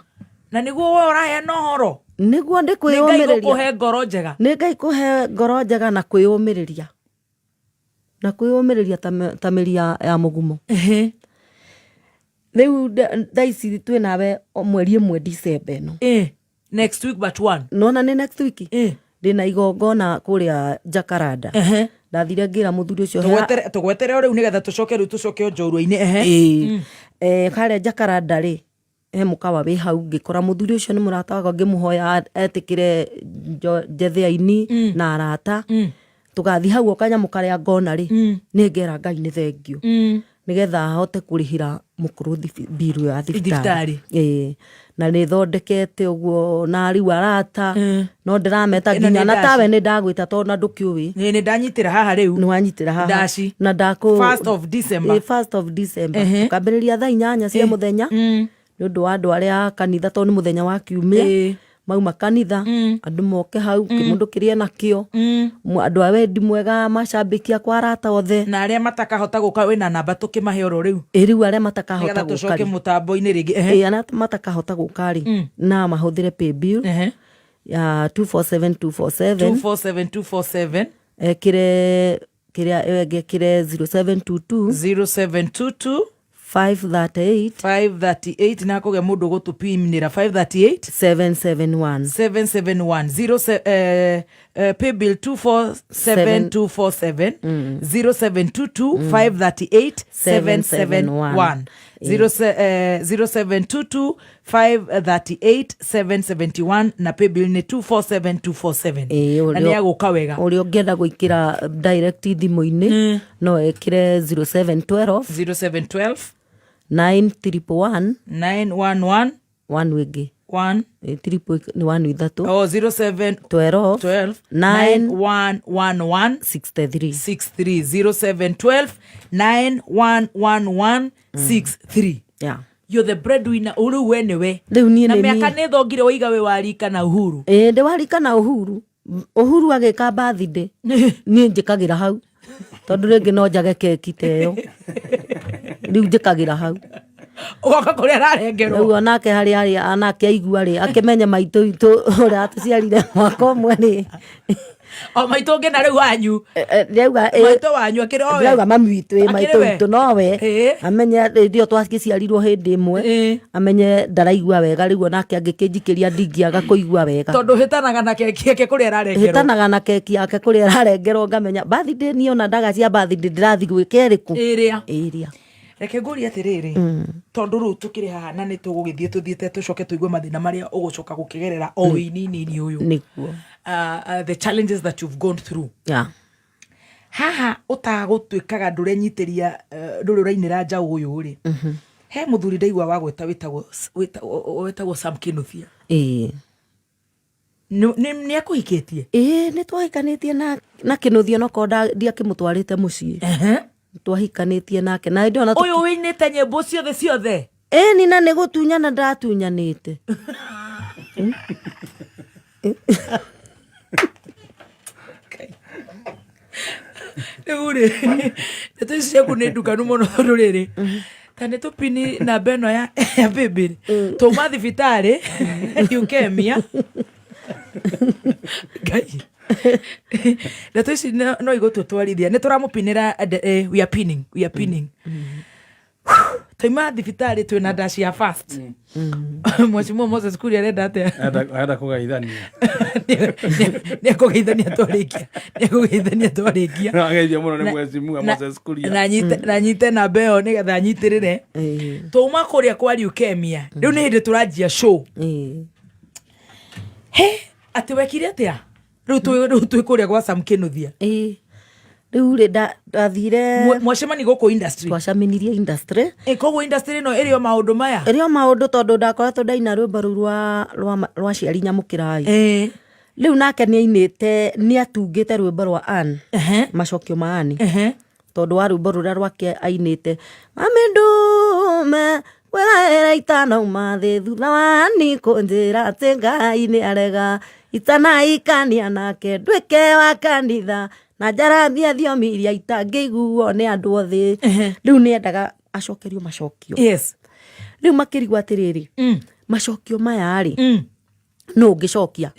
Na nĩguo we ũraheana ũhoro? Nĩguo Nĩ Ngai ndĩkwĩyũmĩrĩria. gũkũhe ngoro njega. Nĩ Ngai kũhe ngoro njega na kwĩyũmĩrĩria. Na kwĩyũmĩrĩria ta mĩri ya mũgumo. Rĩu thaa ici twĩ nawe mweri ĩmwe December ĩno. Next week but one. Nona nĩ next week? Ndĩna igongona kũrĩa Jacaranda. Ndathire ngĩra mũthuri ũcio, Tũgwetere o rĩu nĩgetha tũcoke rĩu tũcoke o njorua-inĩ. Ĩĩ. Harĩa Jacaranda rĩ, he mũkawa wĩ hau, ngĩkora mũthuri ũcio nĩ mũrata wakwa, ngĩmũhoya etĩkĩre njethe aini na arata. Tũgathiĩ hau o kanyamũ karĩa ngona rĩ, nĩ ngera Ngai nĩ thengio. Nĩgetha ahote kũrĩhĩra mũkũrũ mbiru ya Thibitarĩ. thibitarĩ. Ĩĩ. Na nĩ thondekete ũguo na rĩu arata no ndĩrameta Ĩno nĩ nginya na ndaci. tawe nĩ ndagwĩta tondũ na ndũkĩũĩ. Nĩ nĩ ndanyitĩra haha rĩu. Nĩ wanyitĩra haha. Ndaci. Na ndakũ First of December. Ĩĩ, first of December. Tũkambĩrĩria thaa 8 cia mũthenya. Nĩ ũndũ wa andũ arĩa a kanitha tondũ nĩ mũthenya wa kiumia. Mauma kanitha andũ moke hau kĩmũndũ kĩrĩa nakĩo. Andũ a wendi mwega macambĩki akwa arata othe. Na arĩa matakahota gũka wĩna namba tũkĩmahe oro rĩu. Ĩ rĩu arĩa matakahota Nĩgetha gũka tũcoke rĩ. mũtambo-inĩ rĩngĩ. Ĩ arĩa matakahota gũka rĩ na mahũthĩre paybill ya 247247. 247247. Ekĩre kĩrĩa ekĩre 0722 0722 538 538 na kũgĩa mũndũ ũgũtũpimnĩra 538 771. 771 zero se, paybill 247247 0722 538 771 0722 538 771 na paybill nĩ 247247. Ĩĩ, Na nĩ agũka wega. Ũrĩa ũngĩenda gwĩkĩra direct thimũ-inĩ no ekĩre 0712 0712 9 1 1 911 1 ĩngĩ. 1. Ĩ, triple nĩ 1 ithatũ. Oh, 07 12 12 9 9111 63. 63 0712 9111 63. Yeah. You're the breadwinner rĩu we nĩwe. Rĩu niĩ Na nĩ mĩaka niĩ. nĩ thongire waiga wĩ warika na Uhuru. Ĩĩ, ndĩ warika na Uhuru. Uhuru agĩka birthday niĩ njĩkagĩra hau tondũ rĩngĩ no njage keki ta ĩyo, rĩu njĩkagĩra hau. Ũgoka kũrĩa ararengerwo. Rĩu onake harĩa arĩ anake aigua rĩ akĩmenye maitũ witũ ũrĩa atũciarire mwaka ũmwe rĩ. O maitũ ũngĩ na rĩu wanyu. Ndĩrauga Maitũ wanyu akĩrĩ o we. Ndĩrauga mami witũ ĩ Akĩrĩ maitũ we? witũ nowe. Amenye hĩndĩ ĩyo twagĩciarirwo hĩndĩ ĩmwe. Amenye ndaraigua wega rĩu onake angĩkĩnjikĩria ndingĩaga kũigua wega. Tondũ hĩtanaga na keki yake kũrĩa ararengerwo. Hĩtanaga na keki yake kũrĩa ararengerwo ngamenya birthday niĩ ona ndaga cia birthday ndĩrathiĩ gwĩka ĩrĩkũ. Ĩrĩa. Ĩrĩa. Reke ngũrie atĩrĩrĩ, tondũ rĩu tũkĩrĩ haha na nĩ tũgũgĩthiĩ tũthiĩte tũcoke tũigue mathĩna marĩa ũgũcoka gũkĩgerera o wĩininini ũyũ. Nĩguo. The challenges that you've gone through. Haha ũtagũtuĩkaga ndũrenyitĩria, ndũrĩ ũrainĩra njaũ ũyũ rĩ. He mũthuri ndaigua wagweta wĩtagwo Sam Kinuthia. Ĩĩ. Nĩ akũhikĩtie? Ĩĩ, nĩ twahikanĩtie na Kinuthia onokorwo ndiakĩmũtwarĩte mũciĩ. Twahikanĩtie nake na hĩndĩ ĩyo na Ũyũ wĩinĩte nyĩmbo ciothe ciothe? Ĩni, na nĩ gũtunyana ndatunyanĩte. Rĩu rĩ, ndeto ici ciaku nĩ ndukanu mũno tondũ rĩrĩ, ta nĩ tũpini namba ĩno ya paybill. Twauma thibitarĩ, leukemia. Ngai. Ndeto ici no igũtũtwarithia. Nĩ tũramũpinĩra, we are pinning, we are pinning. Twaima thibitarĩ twĩna ndaci ya fast. Mheshimiwa Moses Kuria arenda atĩa? Arenda kũgeithania. Nĩ ekũgeithania twarĩkia. Nĩ ekũgeithania twarĩkia. Ageithio mũno nĩ Mheshimiwa Moses Kuria. Na nyite namba ĩyo nĩgetha anyitĩrĩre. Twauma kũrĩa kwa leukemia. Rĩu nĩ hĩndĩ tũranjia show. He, atĩ wekire atĩa? Rĩu twĩ kũrĩa gwa Sam Kinuthia. Ĩĩ. Rĩu rĩ, ndathire Mwacemani gũkũ industry. Twacemanirie industry. Ĩ, koguo industry ĩno ĩrĩ o maũndũ maya? Ĩrĩ o maũndũ tondũ ndakoretwo ndaina rwĩmbo rũu rwa aciari nyamũkĩrai. Rĩu nake nĩ ainĩte, nĩ atungĩte rwĩmbo rwa Ann. Macokio ma Ann. Tondũ wa rwĩmbo rũrĩa rwake ainĩte. Mami ndume kwĩraĩra itanauma thĩ thutha wa Ann kũnjĩra atĩ Ngai nĩ arega itanaikania nake nduĩke wa kanitha na njarambia thiomi iria itangĩiguo nĩ andũ othe. Rĩu nĩ endaga acokerio macokio. Rĩu makĩrigwo atĩrĩrĩ, macokio maya rĩ, nũ ũngĩcokia?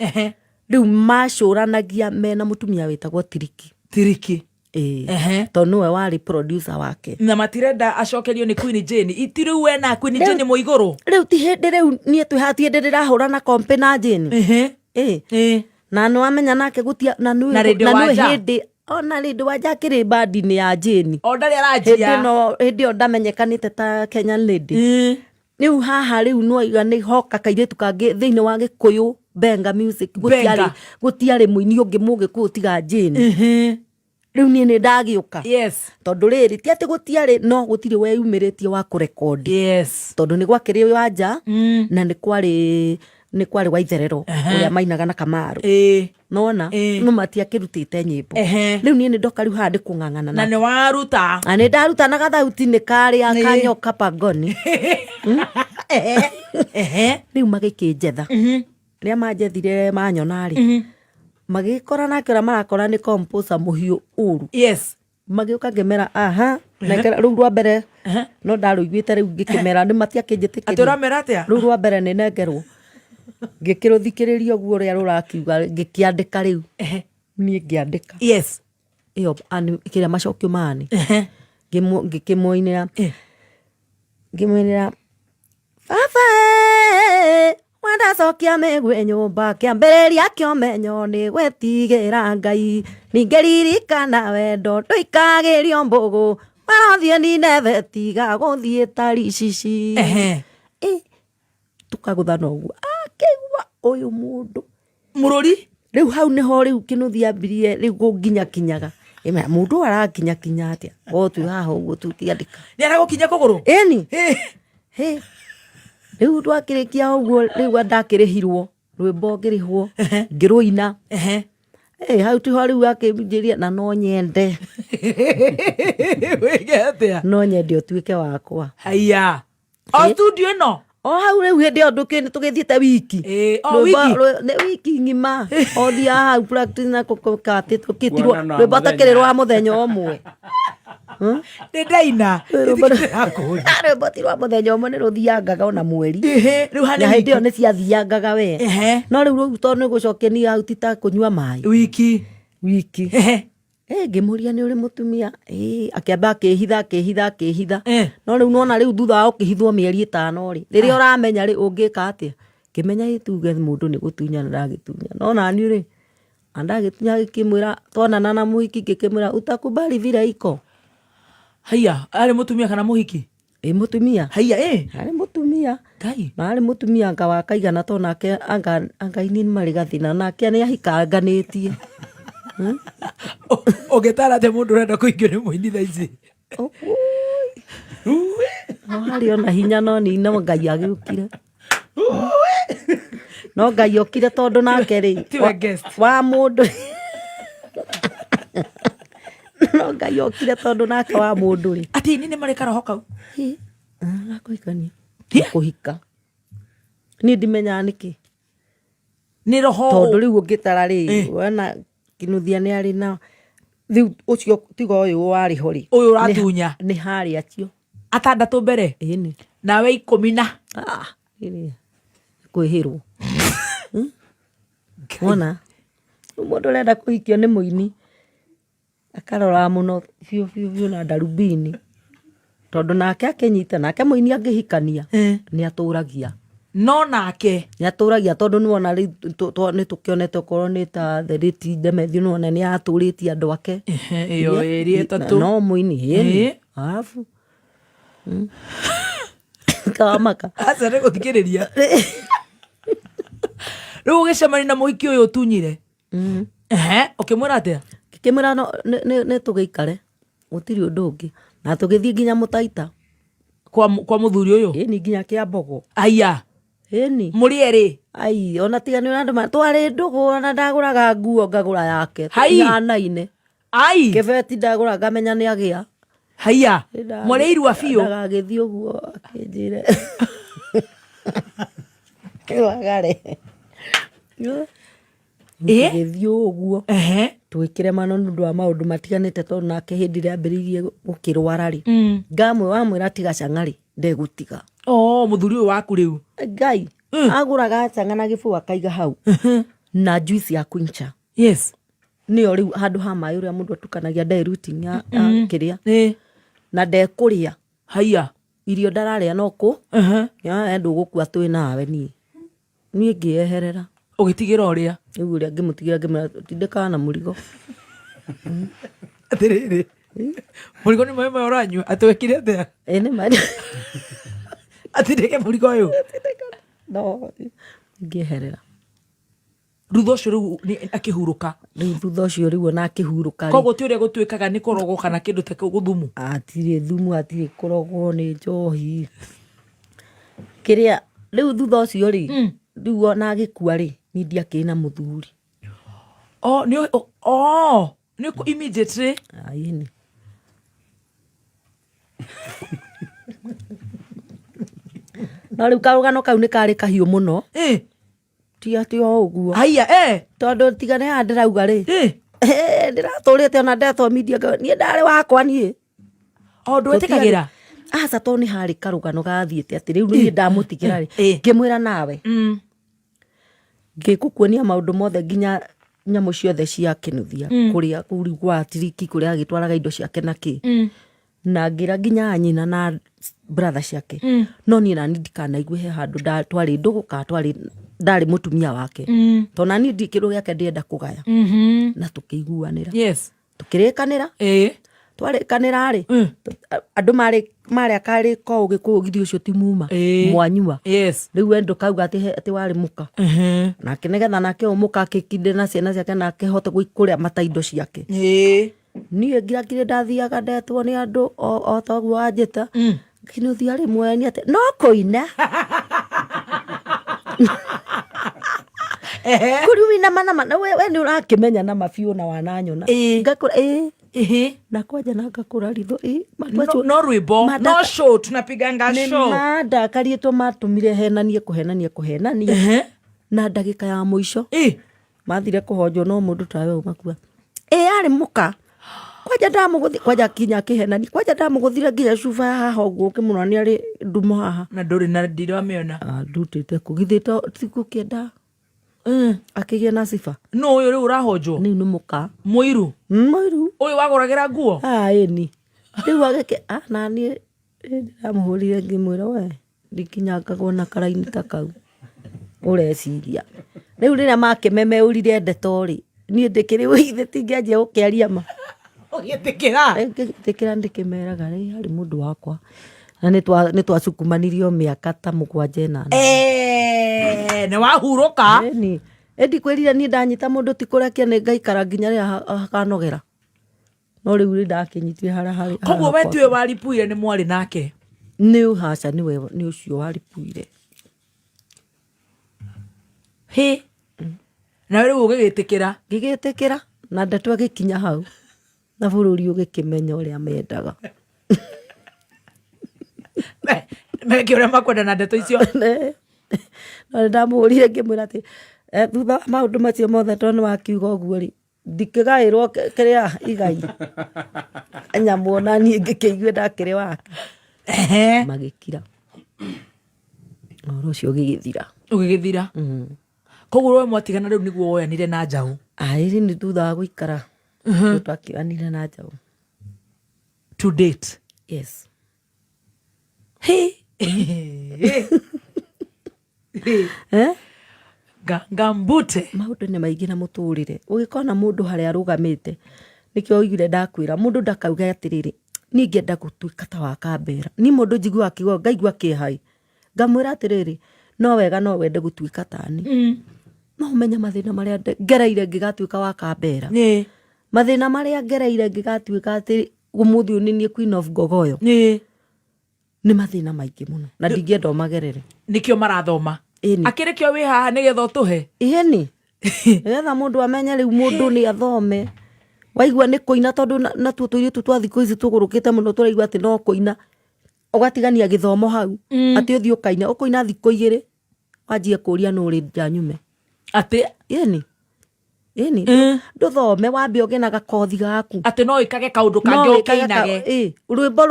Rĩu macũranagia mena mũtumia wĩtagwo Tiriki. Tiriki. Ĩĩ. Tondũ nĩwe warĩ producer wake. Na matirenda acokerio nĩ Queen Jane. Iti rĩu we na Queen Jane mwĩ igũrũ? Rĩu ti hĩndĩ rĩu niĩ twĩ haha, ti hĩndĩ ndĩrahũra na kompe na Jane. Ĩĩ. Na nĩ wamenya nake gũtia, na nĩ Na Rĩndĩ na nĩ Wanja. hĩndĩ, ona Rĩndĩ Wanja akĩrĩ bandi-inĩ ya Jane. O ndarĩ aranjia. Hĩndĩ ĩno, hĩndĩ ĩyo ndamenyekanĩte ta Kenyan Lady. Rĩu haha rĩu nĩwaiga nĩ hoka kairĩtu kangĩ thĩinĩ wa Gĩkũyũ Benga Music. Benga. Gũtiarĩ mũini ũngĩ mũgĩkũyũ tiga Jane. Rĩu niĩ nĩ ndagĩũka. Tondũ rĩrĩ, ti atĩ gũtiarĩ, no gũtirĩ weyumĩrĩtie wa kũrekondi. Tondũ nĩ gwakĩrĩ Wanja, na nĩ kwarĩ nĩ kwarĩ Waitherero ũrĩa mainaga na Kamaru. Nona no matiakĩrutĩte nyĩmbo. Rĩu niĩ nĩ ndoka rĩu haha ndĩ kũng'ang'ana Na nĩ waruta. Na nĩ ndaruta na gathauti nĩ karĩa kanyoka pangoni. Rĩu magĩkĩnjetha. Rĩrĩa manjethire manyona rĩ, magĩkora nake ũrĩa marakora nĩ composer mũhiũ ũru. Magĩũka ngĩmera aha, nengera rũu rwa mbere no ndarũiguĩte rĩu ngĩkĩmera nĩ Atĩ matiakĩnjĩtĩkĩria. ũramera atĩa? Rũu rwa mbere nĩ nengerwo. Ngĩkĩrũthikĩrĩria ũguo ũrĩa rũrakiuga ngĩkĩandĩka rĩu. Niĩ ngĩandĩka. Ĩyo kĩrĩa macokio ma Ann. Ngĩkĩmũinĩra. Ngĩmũinĩra baba ĩ, wenda cokia mĩguĩ nyũmba, kĩambĩrĩria kĩa ũmenyo nĩ gwĩtigĩra Ngai, ningĩ ririkana wendo ndũikagĩrio mbũgũ, wera ũthiĩ Nineve tiga gũthiĩ Tarishishi. Ĩ, tũkagũthana ũguo, akĩigua ũyũ mũndũ Mũrũri. Rĩu hau nĩho rĩu Kĩnuthia ambirie rĩu gũnginyakinyaga. Ĩma mũndũ ũyũ aranginyakinya atĩa? O twĩ haha ũguo tũkĩandĩka. Nĩ aragũkinya kũgũrũ? Ĩni. Hĩ. Rĩu twakĩrĩkia ũguo rĩu ndakĩrĩhirwo rwĩmbo ngĩrĩhwo ngĩrũina. Ĩ hau tiho rĩu akĩnjĩria na no nyende. Wĩke atĩa? No nyende ũtuĩke wakwa. Haiya. O studio ĩno? O hau rĩu hĩndĩ ĩyo tũgĩthiĩte wiki. Ĩĩ, o Rwĩmbo wiki? Nĩ wiki ng'ima. O thiaga hau practice na kũkatĩ tũkĩtirwo Kuonana rwĩmbo mũthenya. takĩrĩ rwa mũthenya ũmwe. Nĩ ndaina. Rwĩmbo Ndĩrakũria. Rwĩmbo ti rwa mũthenya ũmwe nĩ rũthiangaga ona mweri. Ĩhĩ, rĩu hana Na hĩndĩ ĩyo wiki. nĩ ciathiangaga we. No rĩu rĩu tondũ nĩ gũcokia niĩ hau ti ta kũnyua maĩ. Wiki. Wiki. Ngĩmũria nĩ ũrĩ mũtumia? Ĩĩ, akĩamba akĩhitha akĩhitha akĩhitha. No rĩu nĩwona rĩu thutha wa gũkĩhithwo mĩeri ĩtano rĩ, rĩrĩa ũramenya rĩ, ũngĩka atĩa? Ngĩmenya ĩ tuge mũndũ nĩ gũtunyana ndagĩtunyana. No naniĩ rĩ, ona ndagĩtunya ngĩkĩmwĩra twonana na mũhiki ngĩkĩmwĩra utakubali vile iko? Haiya, arĩ mũtumia kana mũhiki? Ĩ mũtumia. Haiya, ĩ. Arĩ mũtumia. Ngai. Na arĩ mũtumia anga wa kaigana to nake anga anga ini marĩ gathina nake nĩ ahikanganĩtie. Ũngĩtara atĩa mũndũ ũrenda kũhikio nĩ mũini thaa ici? No harĩ ona hinya no ni no Ngai agĩũkire. No Ngai okire tondũ nake rĩ Tiwe guest. wa mũndũ no Ngai okire tondũ nake wa mũndũ rĩ Atĩ ini nĩ marĩ karoho kau. Ĩ, ah, kũhikania kũhika niĩ ndimenyaga nĩkĩ Nĩ roho. Tondũ rĩu ũngĩtara rĩ, wona Kinuthia nĩ arĩ na rĩu ũcio tiga ũyũ warĩ ho rĩ. Ũyũ ũratunya. Nĩ harĩ acio. Atandatũ mbere. Ĩni. Nawe ikũmi na. Ah, kwĩhĩrwo. Wona mũndũ ũrenda kũhikio nĩ mũini Akarora mũno biũ biũ biũ na ndarubini tondũ nake akĩnyita nake mũini angĩhikania nĩ atũragia. No nake. Nĩ atũragia tondũ nĩ wona rĩu nĩ tũkĩonete okorwo nĩ ta the late Demethiũ nĩ wona nĩ atũrĩtie andũ ake. Ĩyo ĩrĩ ĩtatũ. No mũini ĩni. Arabu. Kawamaka. Aca nĩ gũthikĩrĩria. Rĩu ũgĩcemania na mũhiki ũyũ ũtunyire. Ehe, ũkĩmwĩra atĩa? Ngĩkĩmwĩra no nĩ tũgĩikare gũtirĩ ũndũ ũngĩ na tũgĩthiĩ nginya mũtaita. Kwa mũthuri ũyũ? Ĩni nginya Kĩambogo. Aya. Ĩni. Mũrĩ erĩ? Ai, ona tiga nĩ ũrĩa andũ twarĩ ndũgũ ona ndagũraga nguo ngagũra yake. Hai. Ihanaine. Ai. Kĩbeti ndagũra ngamenya nĩ agĩa. Haiya. Mwarĩ irua biũ. Ndagagĩthiĩ ũguo akĩnjĩre. Wagare. Tũgĩthiĩ ũguo. Tũgĩkĩremana nĩ ũndũ wa maũndũ matiganĩte tondũ nake hĩndĩ ĩrĩa ambĩrĩirie gũkĩrwara rĩ, ngamwĩ wamwĩra tiga cang'a rĩ, ndegũtiga. Oh, mũthuri ũyũ waku rĩu. Ngai, agũraga cang'a na gĩbũyũ akaiga hau na juice ya quincha. Nĩyo rĩu handũ ha maĩ ũrĩa mũndũ atukanagia diluting ya kĩrĩa. Na ndekũrĩa. Haiya. Irio ndararĩa no kũ. Ndũgũkua twĩ nawe niĩ. Niĩ ngĩeherera. Ũgĩtigĩra ũrĩa? Rĩu ũrĩa ngĩmũtigĩra ngĩmwĩra tindĩkaga na mũrigo. Atĩrĩrĩ, mũrigo nĩ maĩ maya ũranyua, atĩ wekire atĩa? Ĩ nĩ maĩ. Atindĩke mũrigo ũyũ? No, ngĩeherera. Thutha ũcio rĩu akĩhurũka. Rĩu thutha ũcio rĩu ona akĩhurũka rĩ, Koguo ti ũrĩa gũtuĩkaga nĩ kũrogwo kana kĩndũ ta kĩu gũthumu. Hatirĩ thumu, hatirĩ kũrogwo nĩ njohi kĩrĩa. Rĩu thutha ũcio rĩ, rĩu ona agĩkua rĩ, niĩ ndiakĩrĩ na mũthuri. Oh, nĩ oh, nĩ immediately. Ĩni. No rĩu karũgano kau nĩ karĩ kahiũ mũno. Ti atĩ o ũguo. Haiya, eh. Tondũ tiga nĩ haha ndĩrauga rĩ, ndĩratũrĩte ona ndethomithia niĩ ndarĩ wakwa niĩ. O ndwetĩkagĩra? Aca, tondũ nĩ harĩ karũgano gathiĩte atĩ rĩu niĩ ndamũtigĩra rĩ, ngĩmwĩra nawe ngĩkũkuonia maũndũ mothe nginya nyamũ ciothe cia kĩnuthia, kũrĩa kũu rĩu gwa tiriki kũrĩa agĩtwaraga indo ciake na kĩ, na ngĩra nginya nyina na brother ciake, no niĩ nani ndikanaigue he handũ twarĩ ndũgũ kana twarĩ ndarĩ mũtumia wake, tondũ naniĩ ndi kĩndũ gĩake ndĩenda kũgaya. Na tũkĩiguanĩra, tũkĩrĩkanĩra. Twarĩkanĩra rĩ, andũ marĩ marĩa karĩ ko ũgĩkũyũ githĩ ũcio ti muma mwanyua. Rĩu we ndũkauga atĩ atĩ warĩ mũka nake, nĩgetha nake ũyũ mũka akĩkinde na ciana ciake na akĩhote kũrĩa mata indo ciake. Niĩ ngirakire ndathiaga ndetwo nĩ andũ o ta ũguo wanjĩta kinuthia rĩ mweni atĩ no kũina kũrĩ wina mana mana we nĩ ũrakĩmenya na mabiũ na wananyona. Ngakũra ĩĩ. Na kwanja na ngakũra ritho ĩĩ. No, no rwĩmbo no show tunapiganga nĩ show. Mandakarĩtwo matũmire henanie kũhenania kũhenania na ndagĩka ya mũico mathire kũhonjwo no mũndũ tawe umakua ĩ arĩ mũka kwanja ndamũgũthi kwanja kinya akĩhenania kwanja ndamũgũthire nginya cuba ya haha ũguo ũkĩmũrora nĩ arĩ ndumo haha. Na ndũrĩ na ndiramĩona. Ah, ndutĩte kũ githĩ to tigũkĩenda akĩgĩa na ciba. No ũyũ rĩu ũrahonjwo? Rĩu nĩ mũka. Mũiru? Mũiru. Ũyũ wagũragĩra nguo? Ah, ĩni rĩu agĩke ah, na niĩ ndĩramũhũrire ngĩmwĩra we ndikinyangagwo na karaini ta kau ũreciria. Rĩu rĩrĩa makĩmemeũrire ndeto rĩ, niĩ ndĩkĩrĩ githĩ tingĩanjia gũkĩaria ma. Ũgĩtĩkĩra? Ngĩtĩkĩra ndĩkĩmeraga rĩ harĩ mũndũ wakwa na nĩ twacukumanirio mĩaka ta 7 8. Nĩ wahurũka. Ĩni ĩndikwĩrire niĩ ndanyita mũndũ ti kũrekia nĩ ngaikara nginya rĩrĩa hakanogera, no rĩu rĩ ndakĩnyitire harĩa harĩ. Koguo we tiwe waripuire, nĩ mwarĩ nake? Nĩ haca, nĩwe nĩ ũcio waripuire. Hĩ, nawe rĩu ũgĩgĩtĩkĩra? Ngĩgĩtĩkĩra na ndeto ĩgĩkinya hau na bũrũri ũgĩkĩmenya ũrĩa mendaga. Meke ũrĩa makwenda na ndeto icio. No nĩ ndamũhũrire ngĩmwĩra atĩ thutha wa maũndũ macio mothe, tondũ nĩ wakiuga ũguo rĩ, ndikĩgaĩrwo kĩrĩa igai nyamũ ona niĩ ngĩkĩigue ndakĩrĩ wake. Magĩkira, ũhoro ũcio ũgĩgĩthira. Ũgĩgĩthira. Koguo we mwatigana rĩu nĩguo woyanire na njaũ? Aĩrĩ nĩ thutha wa gũikara nĩ twakĩoyanire na njaũ. To date? Yes. Hĩ. Eh? Ngambute. Maũndũ nĩ maingĩ na mũtũrĩre ũgĩkona mũndũ harĩa arũgamĩte, nĩkĩo oigire ndakwĩra mũndũ ndakauge atĩrĩrĩ, niĩ ngĩenda gũtuĩka ta wa Kambera. Niĩ mũndũ njiguaga akiuga ngaigua kĩeha, ngamwĩra atĩrĩrĩ, no wega no wende gũtuĩka tani, no ũmenye mathĩna marĩa ngereire ngĩgatuĩka wa Kambera, mathĩna marĩa ngereire ngĩgatuĩka atĩ ũmũthĩ ũyũ nĩ niĩ Queen of Ngogoyo. Nĩ mathĩna maingĩ mũno na ndingĩenda ũmagerere. Nĩkĩo marathoma. Ĩni. Akĩrĩ kĩo wĩ haha nĩgetha ũtũhe. Ĩni, nĩgetha mũndũ amenye rĩu mũndũ nĩ athome waigua nĩ kũina, tondũ natuo tũirĩtu twa thikũ ici tũgũrũkĩte mũno, tũraigua atĩ no kũina ũgatigania gĩthomo hau, atĩ ũthiĩ ũkaine ũkũina thikũ 2 wanjie kũria nũ ũrĩ nja nyume. Atĩ? Ĩni, ĩni, ndũthome wambe ũgĩe na gakothi gaku. Atĩ no ĩkage kaũndũ No kangĩ wĩkage ũkĩinage. Ĩ, rwĩmbo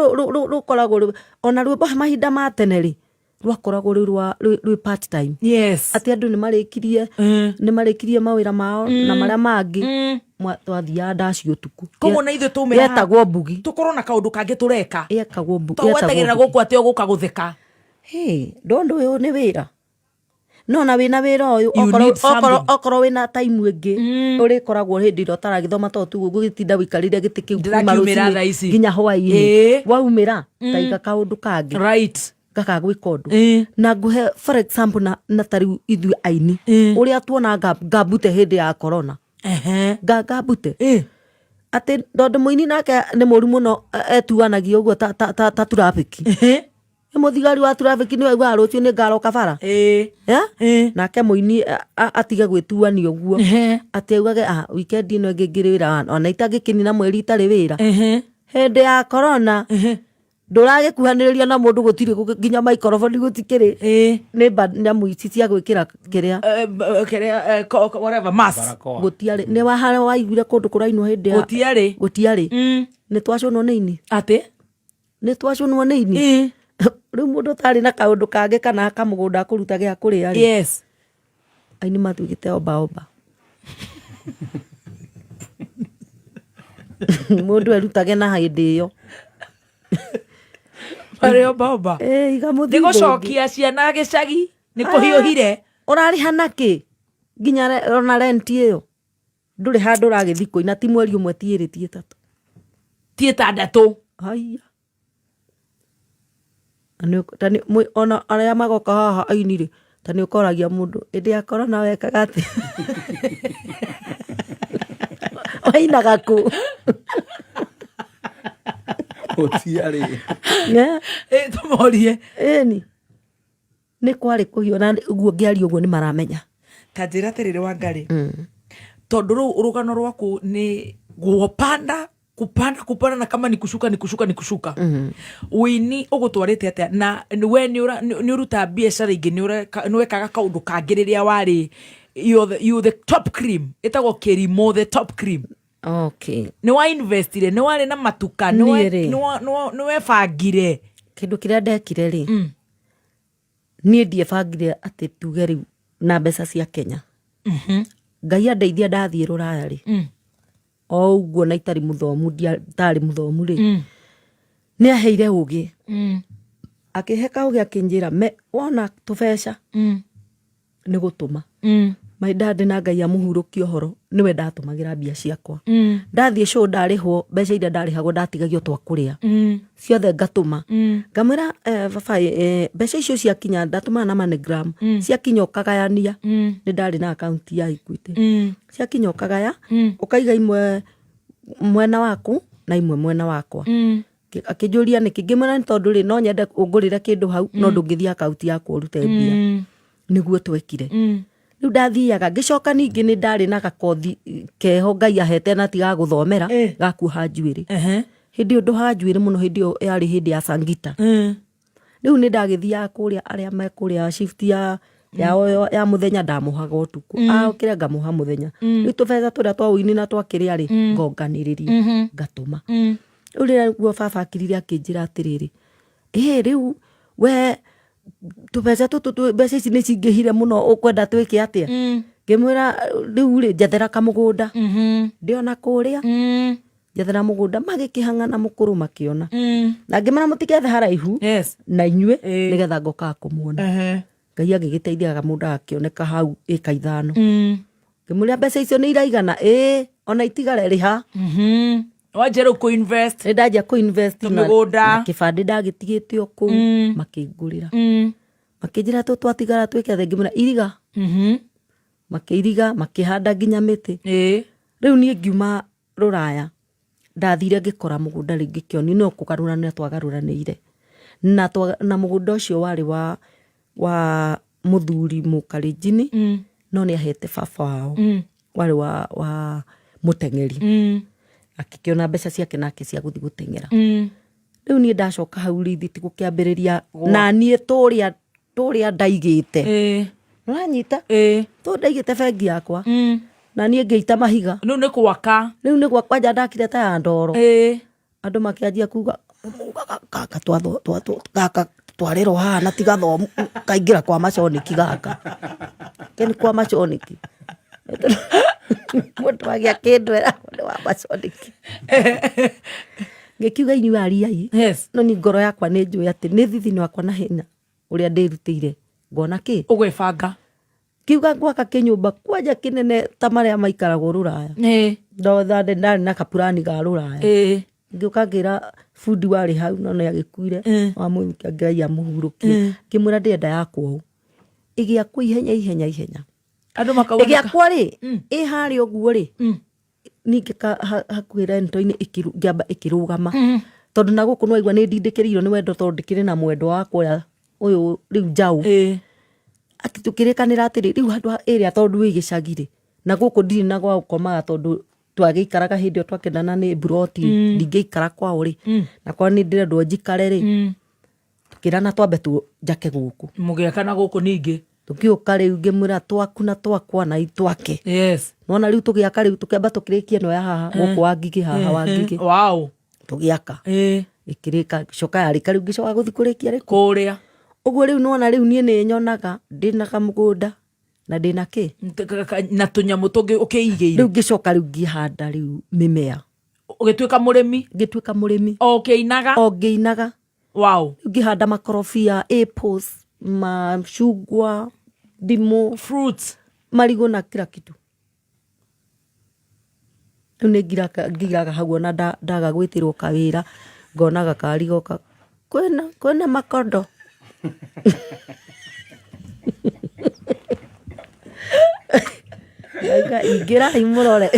rũkoragwo ona rwĩmbo mahinda ma tene rĩ rwakoragwo rwĩ rwĩ part time. Atĩ andũ nĩ marĩkirie nĩ marĩkirie mawĩra mao na marĩa mangĩ. Twathiaga ndaci ũtukũ. Koguo na ithuĩ twaumĩra haha, Yetagwo mbugi. Tũkorwo na kaũndũ kangĩ tũreka. Yekagwo To gwetagĩrĩra yetagwo mbugi. gũkũ atĩ ũgũka gũtheka. Hĩ, ndũndũ ũyũ nĩ wĩra no na wĩna wĩra ũyũ You need something. Okorwo wĩna time ĩngĩ ũrĩkoragwo hĩndĩ ĩrĩa ũtaragĩthoma, to tu gũgĩtinda ũikarĩire gĩtĩ kĩu kuma Ndĩrakiumĩra rũcinĩ thaa ici. nginya hwaĩ-inĩ. Waumĩra taiga kaũndũ kangĩ. Ngakaga gwĩka ũndũ. Ĩĩ. Na ngũhe for example na ta rĩu ithuĩ aini, Ĩĩ. ũrĩa tuona ngambute hĩndĩ ya corona, Ehe. ngambute Ĩĩ. atĩ tondũ mũini nake nĩ mũru mũno, etuanagia ũguo ta turabĩki. Ehe. Nĩ mũthigari wa turabĩki, nĩ waiguaga rũciũ nĩ ngaroka bara. Ĩĩ. Yeah? Ĩĩ. Nake mũini atige gwĩtuania ũguo, Ehe. atĩ augage, "Ah, weekend ĩno ĩngĩ ngĩrĩ wĩra, ona itangĩkĩnina mweri itarĩ wĩra." Ehe. Hĩndĩ ya corona Ehe. ndũragĩkuhanĩrĩria na mũndũ, gũtirĩ nginya maikoroboni gũtikĩrĩ. Ĩĩ. Nĩ nyamũ ici cia gwĩkĩra kĩrĩa. Kĩrĩa, whatever, mask. Barakoa. Gũtiarĩ. Nĩ waharĩa waiguire kũndũ kũrainwo hĩndĩ ya Gũtiarĩ. Gũtiarĩ. Nĩ twacũnwo nĩ ini. Atĩ? Nĩ twacũnwo nĩ ini. Ĩĩ. Rĩu mũndũ ũtarĩ na kaũndũ kangĩ kana kamũgũnda kũruta gĩa kũrĩa rĩ, Yes. aini matuĩkĩte omba omba. Mũndũ erutage na hĩndĩ ĩyo. Marĩ omba omba. Ĩ, iga Nĩ mũthithũ ũngĩ. gũcokia ciana gĩcagi nĩ kũhiũhire. Ũrarĩha nakĩ nginya ona rent ĩyo ndũrĩ handũ ũragĩthiĩ kũina, ti mweri ũmwe, ti ĩrĩ, ti ĩtatũ. Ti 6. Haiya. Na ta ona arĩa magoka haha aini rĩ, ta nĩ ũkoragia mũndũ hĩndĩ ya corona wekaga atĩa, wainaga kũ? Gũtiarĩ. Ne? Ĩ, tũmorie. Ĩni nĩ kwarĩ kũhiũ, na ũguo ngĩaria ũguo nĩ maramenya. Ta njĩra atĩrĩrĩ, Wangarĩ, tondũ rĩu rũgano rwaku nĩ gũpanda, kupanda, kupanda, na kama ni kushuka ni kushuka ni kushuka. Ũini ũgũtwarĩte atĩa? Na we nĩ ũrutaga biacara ingĩ, nĩ wekaga kaũndũ kangĩ rĩrĩa warĩ you're the top cream, ĩtagwo Kĩrimũ the top cream? Okay. Nĩ wa investire, nĩ warĩ na matuka, nĩ Niĩ rĩ. Nĩ webangire? Kĩndũ kĩrĩa ndekire rĩ, niĩ ndiebangire atĩ tuge rĩu na mbeca cia Kenya. Ngai andeithia ndathiĩ Rũraya rĩ, o ũguo na itarĩ mũthomu, ndarĩ mũthomu rĩ, nĩ aheire ũgĩ, akĩhe kaũgĩ, akĩnjĩra, "Wona tũbeca nĩ gũtũma." My dad, na Ngai amũhurũkie ũhoro, nĩwe ndatũmagĩra mbia ciakwa. Ndathiĩ show, ndarĩhwo mbeca iria ndarĩhagwo, ndatigagio twa kũrĩa, ciothe ngatũma. Ngamwĩra, "Baba, mbeca icio ciakinya," ndatũmaga na MoneyGram, "ciakinya ũkagayania." Nĩ ndarĩ na akaunti ya Equity. "Ciakinya ũkagaya, ũkaiga imwe mwena waku na imwe mwena wakwa." Akĩnjũria nĩkĩ. Ngĩmwĩra nĩ tondũ rĩ, no nyende ũngũrĩre kĩndũ hau, no ndũngĩthiĩ akaunti yakwa ũrute mbia. Nĩguo twekire. Rĩu ndathiaga ngĩcoka, ningĩ nĩ ndarĩ na gakothi keho Ngai ahete na tiga gũthomera, ga kuoha njuĩrĩ. Hĩndĩ ĩyo ndohaga njuĩrĩ mũno, hĩndĩ ĩyo yarĩ hĩndĩ ya Sangita. Rĩu nĩ ndagĩthiaga kũrĩa arĩa me kũrĩa shift ya yao ya mũthenya, ndamohaga ũtukũ, aokĩra ngamoha mũthenya. Rĩu tũbeca tũrĩa twa ũini na twakĩrĩa rĩ, ngonganĩrĩria ngatũma. Rĩu rĩrĩa guo baba akirire akĩnjĩra atĩrĩrĩ, "Ĩ rĩu we tũbeca tũtũ mbeca ici nĩ cingĩhire mũno, ũkwenda twĩke atĩa?" Ngĩmwĩra, "Rĩu rĩ, njethera kamũgũnda ndĩona kũrĩa, njethera mũgũnda." Magĩkĩhang'ana mũkũrũ makĩona, na ngĩmera mũtigethe haraihu na inyuĩ, nĩgetha ngokaga kũmuona. Ngai agĩgĩteithia, kamũgũnda gakĩoneka hau ĩka 5. Ngĩmũria, "Mbeca icio nĩ iraigana?" "Ĩĩ, ona itigare, rĩha." Wanjia rĩu kũ invest. Nĩ ndanjia kũ invest Tũmĩgũnda. Na kĩbandĩ ndagĩtigĩte o kũu, makĩngũrĩra, makĩnjĩra twatigara twĩke atĩa. Ngĩmwĩra, "Iriga." Makĩiriga, makĩhanda nginya mĩtĩ. Rĩu niĩ ngiuma Rũraya, ndathire ngĩkora mũgũnda rĩu, ngĩkĩonio no kũgarũranĩra twagarũranĩire na mũgũnda ũcio warĩ wa mũthuri mũkalenjini, no nĩ ahete baba wao, warĩ wa mũteng'eri, akĩkĩona mbeca ciake nake cia gũthiĩ gũteng'era. Rĩu niĩ ndacoka hau rĩthiti gũkĩambĩrĩria na niĩ tũrĩa tũrĩa ndaigĩte, ũranyita, tũ ndaigĩte bengi yakwa, na niĩ ngĩita mahiga. Rĩu nĩ gwaka. Rĩu nĩ gwaka. Kwanja ndakire ta ya ndoro. Andũ makĩanjia kuga, "Mugaga gaka gaka twarĩrwo haha na tigathomu kaingĩra kwa maconiki, gaka ke nĩ kwa maconiki." Mũndũ agĩa kĩndũ eragwo nĩ wa maconiki. Ngĩkiuga, "Inyuĩ ariai, no ni ngoro yakwa nĩ njũĩ atĩ nĩ thithino wakwa na hinya ũrĩa ndĩrutĩire ngona kĩ." Ũgwĩbanga. Kiuga gwaka kĩnyũmba kwanja kĩnene ta marĩa maikaragwo Rũraya. Ndotha ndarĩ na kapurani ga Rũraya. Ngĩũka ngĩra Bundi warĩ hau no nĩ agĩkuire, wamũnyita Ngai amũhurũkie. Ngĩmwĩra ndĩrenda yakwo ũũ, ĩgĩakwo ihenya ihenya ihenya. Andå makauga Ĩgĩakwo rĩ, ĩ harĩa ũguo rĩ, ningĩ hakuhĩ rento-inĩ ngĩamba ĩkĩrũgama, tondũ na gũkũ nĩwaigua nĩ ndindĩkĩrĩirio nĩ wendo, tondũ ndĩkĩrĩ na mwendwa wakwa ũrĩa ũyũ rĩu njaũ. Atĩ tũkĩrĩkanĩra atĩrĩ, rĩu handũ ha ĩrĩa tondũ ĩ gĩcagi rĩ, na gũkũ ndirĩ na gwa gũkomaga, tondũ twagĩikaraga hĩndĩ ĩyo twakĩendana nĩ mburoti, ndingĩikara kwao rĩ, na kwao nĩ ndĩrendwo njikare rĩ, tũkĩrana twambe njake gũkũ. Mũgĩaka na gũkũ ningĩ. Tũgĩũka rĩu ngĩmwĩra twaku na twakwa na itwake. Nona rĩu tũgĩaka, rĩu tũkĩamba tũkĩrĩkia ĩno ya haha gũkũ wa Ngigĩ, haha wa Ngigĩ. Tũgĩaka, ĩkĩrĩka, coka yarĩka, rĩu ngĩcoka gũthiĩ kũrĩkia rĩ kũrĩa. Ũguo rĩu nĩwona rĩu niĩ nĩ nyonaga ndĩna kamũgũnda na ndĩna kĩ Na tũnyamũ tũngĩ ũkĩigĩire. Rĩu ngĩcoka rĩu ngĩhanda rĩu mĩmea. Ũgĩtuĩka mũrĩmi. Ngĩtuĩka mũrĩmi. O ũkĩinaga. O ngĩinaga. Rĩu ngĩhanda makorobia, apples, macungwa, ndimũ, fruits, marigũ na kila kitu. Rĩu nĩ ngiraga hau ona ndaga gwĩtĩrwo kawĩra, ngona gakari goka, kwĩna makondo. Ngauga ingĩrai mũrore.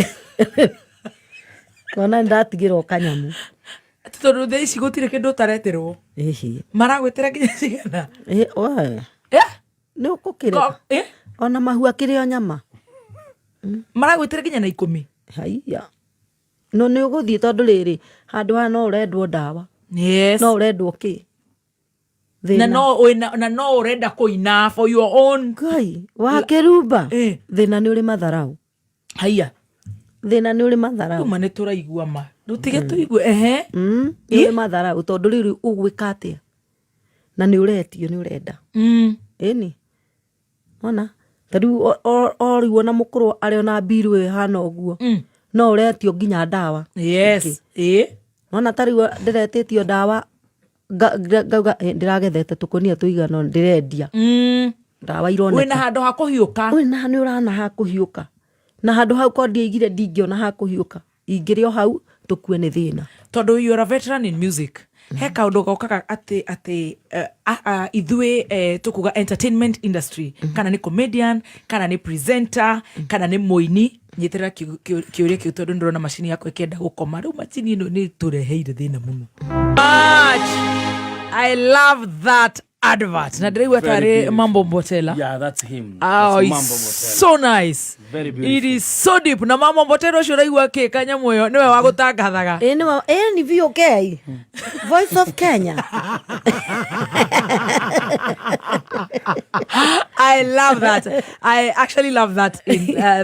Ngona nĩ ndatigĩrwo kanyamũ. Atĩ tondũ thaa ici gũtirĩ kĩndũ ũtareterwo. Ĩhĩ. Maragwĩtĩra nginya cigana? Ĩ, oe. Nĩ ũkũkĩreka. Ona mahu akĩrĩ o nyama. Maragwĩtĩra nginya na 10. Haiya. No nĩ ũgũthiĩ, tondũ rĩrĩ, handũ haha no ũrendwo ndawa. No ũrendwo kĩ? Na Thĩna. No wĩna, na no ũrenda kũina for your own. Ngai wa kĩrumba. Thĩna nĩ ũrĩ matharau. Haiya. Thĩna nĩ ũrĩ matharau. Uma nĩ tũraigua ma. Rĩu tũigue ehe. Nĩ ũrĩ matharau, tondũ rĩu ũgwĩka atĩa na nĩ ũretio, nĩ ũrenda. Ĩni ona ta rĩu o rĩu ona mũkũrũ arĩ ona mbiru ĩyo ĩhana ũguo, no ũretio nginya ndawa. Nona ta rĩu ndĩretĩtio ndawa, ngauga, "Ĩ, ndĩragethete tũkũnia tũigana ũna, ndĩrendia ndawa ironeka." Wĩna handũ ha kũhiũka. Wĩna, nĩ ũrana ha kũhiũka, na handũ hau ko ndiaigire ndingĩona ha kũhiũka, ingĩrĩ o hau tũkue nĩ thĩna. Tondũ you are a veteran in music, he kaũndũ gokaga atĩ ithuĩ tũkuga entertainment industry, kana nĩ comedian, kana nĩ presenter, kana nĩ mũini, nyitĩrĩra kĩũria kĩu, tondũ ndĩrona macini yakwa ĩkĩenda gũkoma. Rĩu macini ĩno nĩ tũreheire thĩna mũno. Much. I love that advert na ndĩraigua Very tarĩ beautiful. Mambo Mbotela. Yeah, that's him. Oh, That's it's Mambo Mbotela. so nice. Very It beautiful. is so deep. Na Mambo Mbotela ũcio ũraigua kĩ kanyamũ ĩyo nĩwe wa gũtangathaga. Ĩ nĩ ĩ nĩ VOK, Voice of Kenya. I love that. I actually love that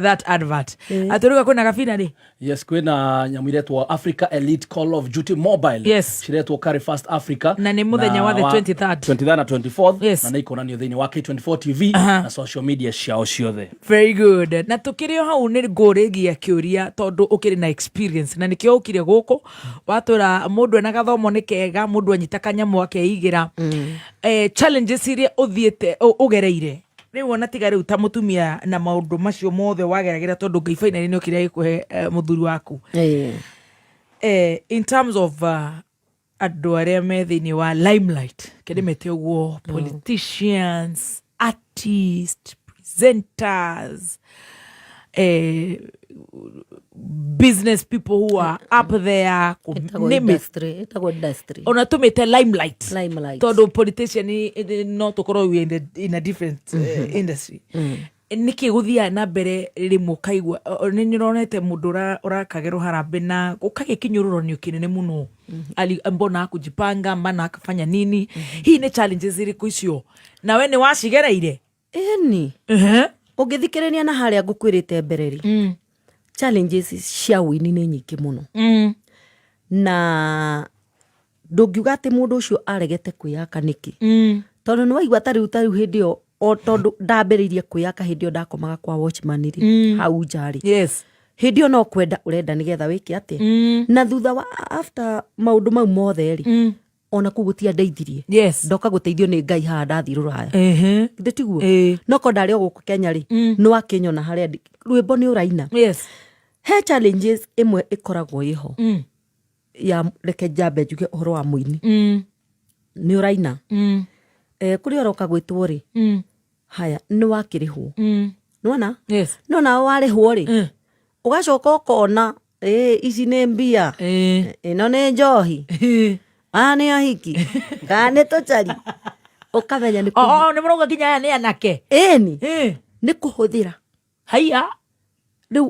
that advert. Atũruga kwĩna gabina rĩ? Yes, kwĩna nyamũ iretwo Africa Elite Call of Duty Mobile. Ciretwo Carry Fast Africa. Na nĩ mũthenya wa the 23rd. 23rd na 24th. Na nĩ ikonanio thĩinĩ wa K24 TV na social media ciao ciothe. Very good. Na tũkĩrĩ o hau nĩ ngũrĩgia kĩũria, tondũ ũkĩrĩ na experience na nĩkĩo ũkire gũkũ watwĩra mũndũ ena gathomo nĩ kega, mũndũ anyita kanyamũ akeigĩra. Challenges iria ũthiĩte ũgereire rĩu, ona tiga rĩu ta mũtumia na maũndũ macio mothe wageragĩra, tondũ Ngai finally nĩ okire agĩkũhe mũthuri waku. In terms of andũ arĩa me thĩinĩ wa limelight, kĩndĩmete ũguo, politicians, artists, presenters, business people who are up there, Ĩtagwo name it. industry, ĩtagwo industry. Ona tũmĩte limelight. Limelight. Tondũ politician no tũkorwo we in a different industry. Nĩkĩ gũthiaga na mbere rĩmwe ũkaigua nĩ nĩronete mũndũ ũrakagĩrwo harambĩ na gũkagĩa kĩnyũrũranio kĩnene mũno? Mbona hakujipanga, mbona hakafanya nini? Hihi nĩ challenges irĩkũ icio nawe nĩ wacigereire? Ĩni. Ũngĩthikĩrĩria na harĩa ngũkwĩrĩte mbere rĩ, challenges cia ũini nĩ nyingĩ mũno, na ndũngiuga atĩ mũndũ ũcio aregete kwĩyaka nĩkĩ, tondũ nĩ waigua ta rĩu hĩndĩ ĩyo, o tondũ ndambĩrĩirie kwĩyaka hĩndĩ ĩyo ndakomaga kwa watchman rĩ, hau nja rĩ, hĩndĩ ĩyo no kwenda ũrenda nĩgetha wĩke atĩa, na thutha wa after maũndũ mau mothe rĩ, ona kũu gũtiandeithirie. Ndoka gũteithio nĩ Ngai haha ndathiĩ rũraya. Githĩ tiguo? Ĩĩ. No ko ndarĩ o gũkũ Kenya rĩ, nĩ wakĩnyona harĩa rwĩmbo nĩ ũraina. He challenges ĩmwe ĩkoragwo ĩho. Ya reke njambe njuge ũhoro wa mũini. Nĩ ũraina. Kũrĩa ũroka gwĩtwo rĩ, haya nĩ wakĩrĩhwo. Nĩwona? Yes. No nawe warĩhwo rĩ, ũgacoka ũkona ĩ ici nĩ mbia, ĩno nĩ njohi, aya nĩ ahiki kana nĩ tũcari, ũkamenya nĩ O nĩ mũrauga nginya aya nĩ anake. Ĩni nĩ kũhũthĩra. Haiya. Rĩu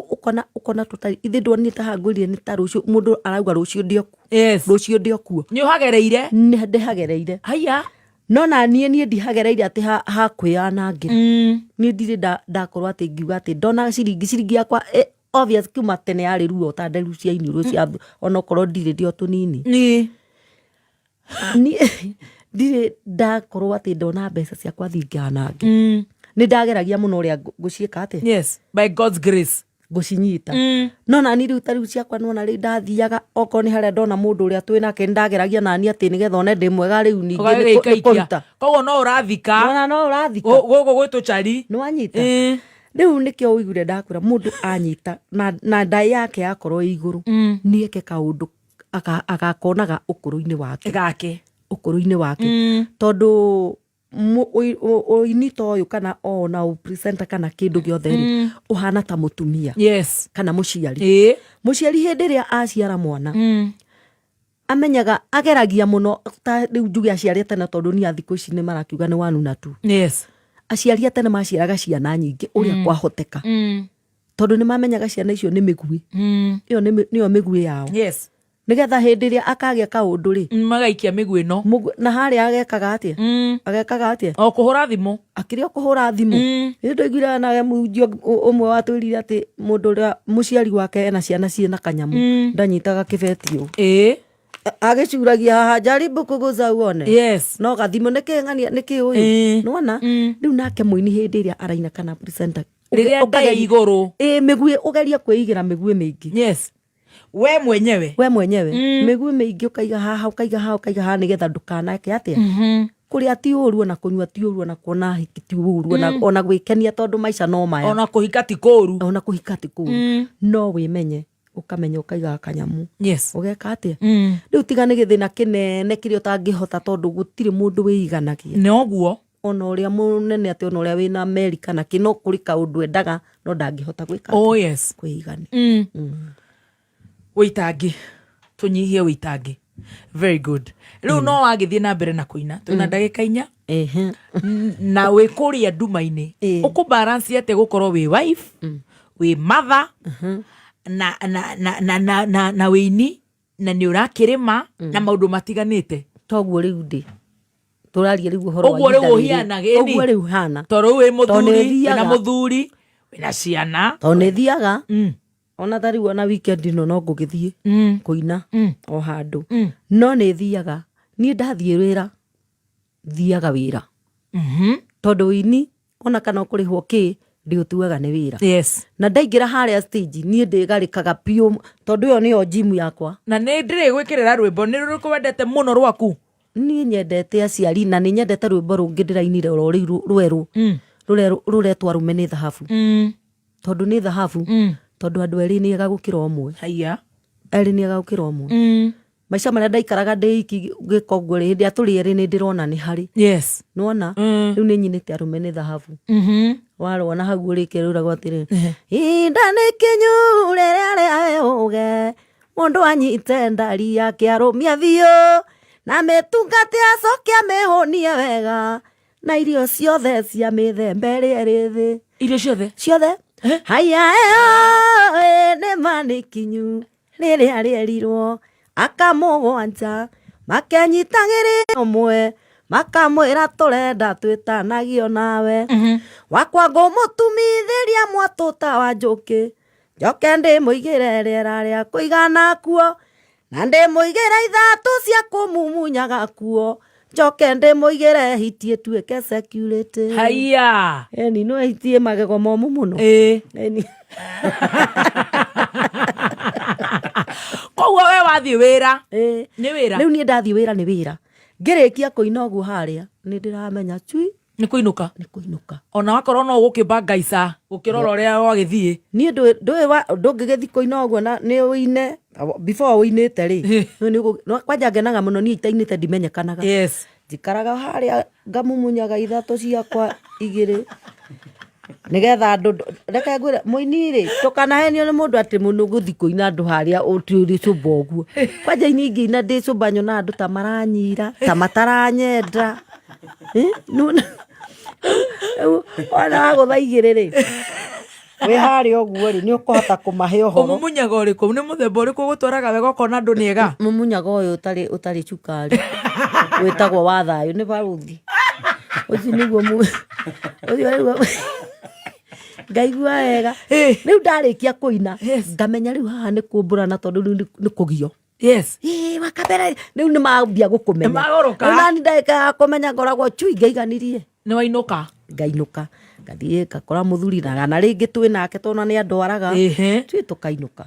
ũkona tũtari ithe ndwonire ta hangwĩrire nĩ ta rũciũ mũndũ arauga rũciũ ndĩ okuo. Yes. Rũciũ ndĩ okuo. Nĩ ũhagereire. Nĩ ndĩhagereire. Haiya. No na niĩ ndihagereire atĩ ha kwĩyanangĩra. Niĩ ndirĩ ndakorwo atĩ ngiuga atĩ ndona ciringi yakwa, obvious kuma tene yarĩ ruo ta nderu cia iniũrũ cia onokorwo ndirĩ ndĩ o tũnini. Niĩ ndirĩ ndakorwo atĩ ndona mbeca ciakwa thiĩ nganange. Nĩ ndageragia mũno ũrĩa ngũciĩka atĩa. Yes, by God's grace. Ngũcinyita. No nani rĩu ta rĩu ciakwa nĩwona rĩu ndathiaga okorwo nĩ harĩa ndona mũndũ ũrĩa twĩ nake nĩ ndageragia nani atĩ nĩgetha one ndĩ mwega rĩu ningĩ nĩ kũruta. Koguo no ũrathika. Nona no ũrathika. Gũkũ gwĩ tũcari. Nĩwanyita? Rĩu nĩkĩo ũiguire ndakwĩra mũndũ anyita na ndaĩ yake yakorwo ĩ igũrũ, nĩ eke kaũndũ agakonaga ũkũrũ-inĩ wake. Gake. Ũkũrũ-inĩ wake. Tondũ ũini ta ũyũ kana ona ũ-presenter kana kĩndũ gĩothe rĩ, ũhana ta mũtumia. Yes. Kana mũciari. Mũciari hĩndĩ ĩrĩa aciara mwana, amenyaga ageragia mũno ta rĩu njuge aciari a tene tondũ niĩ a thikũ ici nĩ marakiuga nĩ one na two. Yes. Aciari a tene maciaraga ciana nyingĩ ũrĩa kwahoteka. Tondũ nĩ mamenyaga ciana icio nĩ mĩguĩ. Ĩyo nĩyo mĩguĩ yao. Yes. Nĩgetha hĩndĩ ĩrĩa akagĩa kaũndũ rĩ, Magaikia mĩguĩ ĩno. Na harĩa agekaga atĩa? Agekaga atĩa? O kũhũra thimũ. Akĩrĩ o kũhũra thimũ. Nĩ ndaiguire nawe mũhunjia ũmwe watwĩrire atĩ mũndũ ũrĩa mũciari wake ena ciana ciĩna kanyamũ, ndanyitaga kĩbeti ũũ. Agĩcuragia haha, jaribu kuguza uone. Yes. No gathimũ nĩkĩ ng'ania, nĩkĩ ũyũ? Nĩwona? Rĩu nake mũini hĩndĩ ĩrĩa araina kana presenter, Rĩrĩa ndaĩ igũrũ. Mĩguĩ, ũgerie kwĩigĩra mĩguĩ mĩingĩ. Yes. We mwenyewe. We mwenyewe. Mĩguĩ mĩingĩ ũkaiga haha, ũkaiga haha, ũkaiga haha nĩgetha ndũkanake atĩa. Kũrĩa ti ũru, ona kũnyua ti ũru, ona kuona hiki ti ũru, ona gwĩkenia tondũ maica no maya. Ona kũhika ti kũru. Ona kũhika ti kũru. No wĩmenye, ũkamenya ũkaiga kanyamũ. Yes. Ũgeka atĩa? Rĩu tiga nĩ gĩthĩna kĩnene kĩrĩa ũtangĩhota tondũ gũtirĩ mũndũ wĩiganagia. Nĩ ũguo. Ona ũrĩa mũnene atĩ ona ũrĩa wĩna meri kana kĩ, no kũrĩ kaũndũ endaga no ndangĩhota gwĩka atĩa? Oh, yes. Kwĩigania. Wĩitangi. Tũnyihie wĩitangi. Very good. Rĩu no wagĩthiĩ na mbere na kũina. Twĩna ndagĩka 4. Na wĩ kũrĩa nduma-inĩ. Ũkũ balance atĩa gũkorwo wĩ wife, wĩ mother, na wĩini, na nĩ ũrakĩrĩma, na maũndũ matiganĩte. Toguo rĩu ndĩ. Tũraria rĩu ũhoro wa Ũguo rĩu ihinda rĩrĩ. ũhiana, ĩni. Ũguo rĩu hana. Tondũ rĩu wĩ Tondũ nĩ mũthuri, wĩna thiaga. mũthuri, wĩna ciana. Tondũ nĩ thiaga. Ona ta rĩu ona weekend ĩno no ngũgĩthiĩ kũina o handũ. No nĩ thiaga. Niĩ ndathiĩ wĩra, thiaga wĩra. Tondũ ũini ona kana ũkũrĩhwo kĩ, ndĩũtuaga nĩ wĩra. Yes. Na ndaingĩra harĩa stage, niĩ ndĩgarĩkaga biũ, tondũ ĩyo nĩyo gym yakwa. Na nĩ ndĩrĩgwĩkĩrĩra rwĩmbo, nĩ rũrĩkũ wendete mũno rwaku? Niĩ nyendete aciari, na nĩ nyendete rwĩmbo rũngĩ ndĩrainire oro rĩu rwerũ. Rũretwo arũme nĩ thahabu. Tondũ nĩ thahabu, tondũ andũ erĩ nĩ ega gũkĩra ũmwe. Haiya. Erĩ nĩ ega gũkĩra ũmwe. Maica marĩa ndaikaraga ndĩ iki ngĩka ũguo rĩ, hĩndĩ ĩrĩa tũrĩ erĩ nĩ ndĩrona nĩ harĩ. Yes. Nĩwona? Rĩu nĩ nyinĩte arũme nĩ thahabu. Warona hau ũrĩke rĩuragwo atĩrĩ, ihinda nĩ ikinyu rĩrĩa rĩa ũge, mũndũ anyite ndari yake arũmie biũ, na mĩtungate acoke amĩhũnie wega, na irio ciothe cia mĩthemba ĩrĩa ĩrĩ thĩ. Irio ciothe? Ciothe. Haya, ĩyo, nĩ ma nĩ ikinyu rĩrĩa rĩerirwo akamũgwanja, makenyitagĩrĩra ũmwe, makamwĩra tũrenda twĩtanagio nawe. Wakwa ngũmũtumithĩria mwatũ ta wa njũkĩ, njoke ndĩmũigĩre rĩera rĩa kũigana kuo, na ndĩmũigĩre ithatũ cia kũmumunyaga kuo, njoke ndĩmũigĩre hiti ĩtuĩke security. Haiya. Eni, no hiti ĩ magego momũ mũno. Eni. Koguo we wathiĩ wĩra? Nĩ wĩra? Rĩu niĩ ndathiĩ wĩra nĩ wĩra. Ngĩrĩkia kũina ũguo harĩa, nĩ ndĩramenya cui. Nĩ kũinũka. Nĩ kũinũka. Ona wakorwo no ũgũkĩmba ngaica gũkĩrora ũrĩa wagĩthiĩ. Niĩ ndũngĩgĩthiĩ kũina ũguo na nĩ ũine before ũinĩte rĩ, nĩ kwanja ngenaga mũno niĩ itainĩte ndimenyekanaga. Njikaraga harĩa ngamumunyaga ithatũ ciakwa igĩrĩ nĩgetha andũ, reke ngwĩre mũini rĩ, ndũkanahenio nĩ mũndũ atĩ mũndũ gũthiĩ kũina andũ harĩa ũrĩ cũmba ũguo. Kwanja ini ingĩina ndĩ cũmba nyonaga andũ ta maranyira, ta mataranyenda. Rĩu wona wagũtha igĩrĩ rĩ, wĩ harĩa ũguo rĩ, nĩ ũkũhota kũmahe ũhoro. Ũmumunyaga ũrĩkũ? Nĩ mũthemba ũrĩkũ ũgũtwaraga wega ũkona andũ nĩ ega? Mũmunyaga ũyũ ũtarĩ ũtarĩ cukari wĩtagwo wa thayũ nĩ barũthi. Ũcio nĩguo ũcio nĩguo ngaigua wega. Rĩu ndarĩkia kũina ngamenya rĩu haha nĩ kũmbũrana tondũ rĩu nĩ kũgio. Ĩĩ, wakabere rĩu nĩ mambia gũkũmenya. Nĩmagũrũka. Rĩu nani ndagĩka ya kũmenya ngoragwo cui ngaiganirie. Nĩ wainũka. Ngainũka ngathiĩ ngakora mũthuri na kana rĩngĩ twĩ nake tondũ nĩ andwaraga. Cui tũkainũka.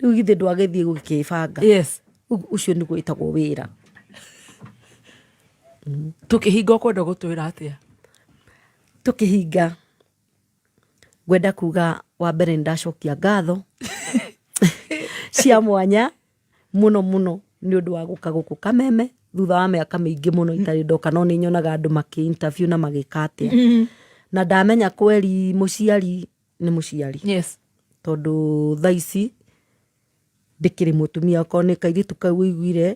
Rĩu githĩ ndwagĩthiĩ gũkĩbanga. Rĩu ũcio nĩguo wĩtagwo wĩra. Tũkĩhinga ũkwenda gũtwĩra atĩa? Tũkĩhinga ngwenda kuga wa mbere nĩ ndacokia ngatho cia mwanya mũno mũno nĩ ũndũ wa gũka gũkũ Kameme thutha wa mĩaka mĩingĩ mũno itarĩ ndoka, no nĩ nyonaga andũ makĩ interview na magĩka atĩa. Na ndamenya kweri mũciari nĩ mũciari. Tondũ thaa ici ndĩkĩrĩ mũtumia, okorwo nĩ kairĩtu kau ũiguire,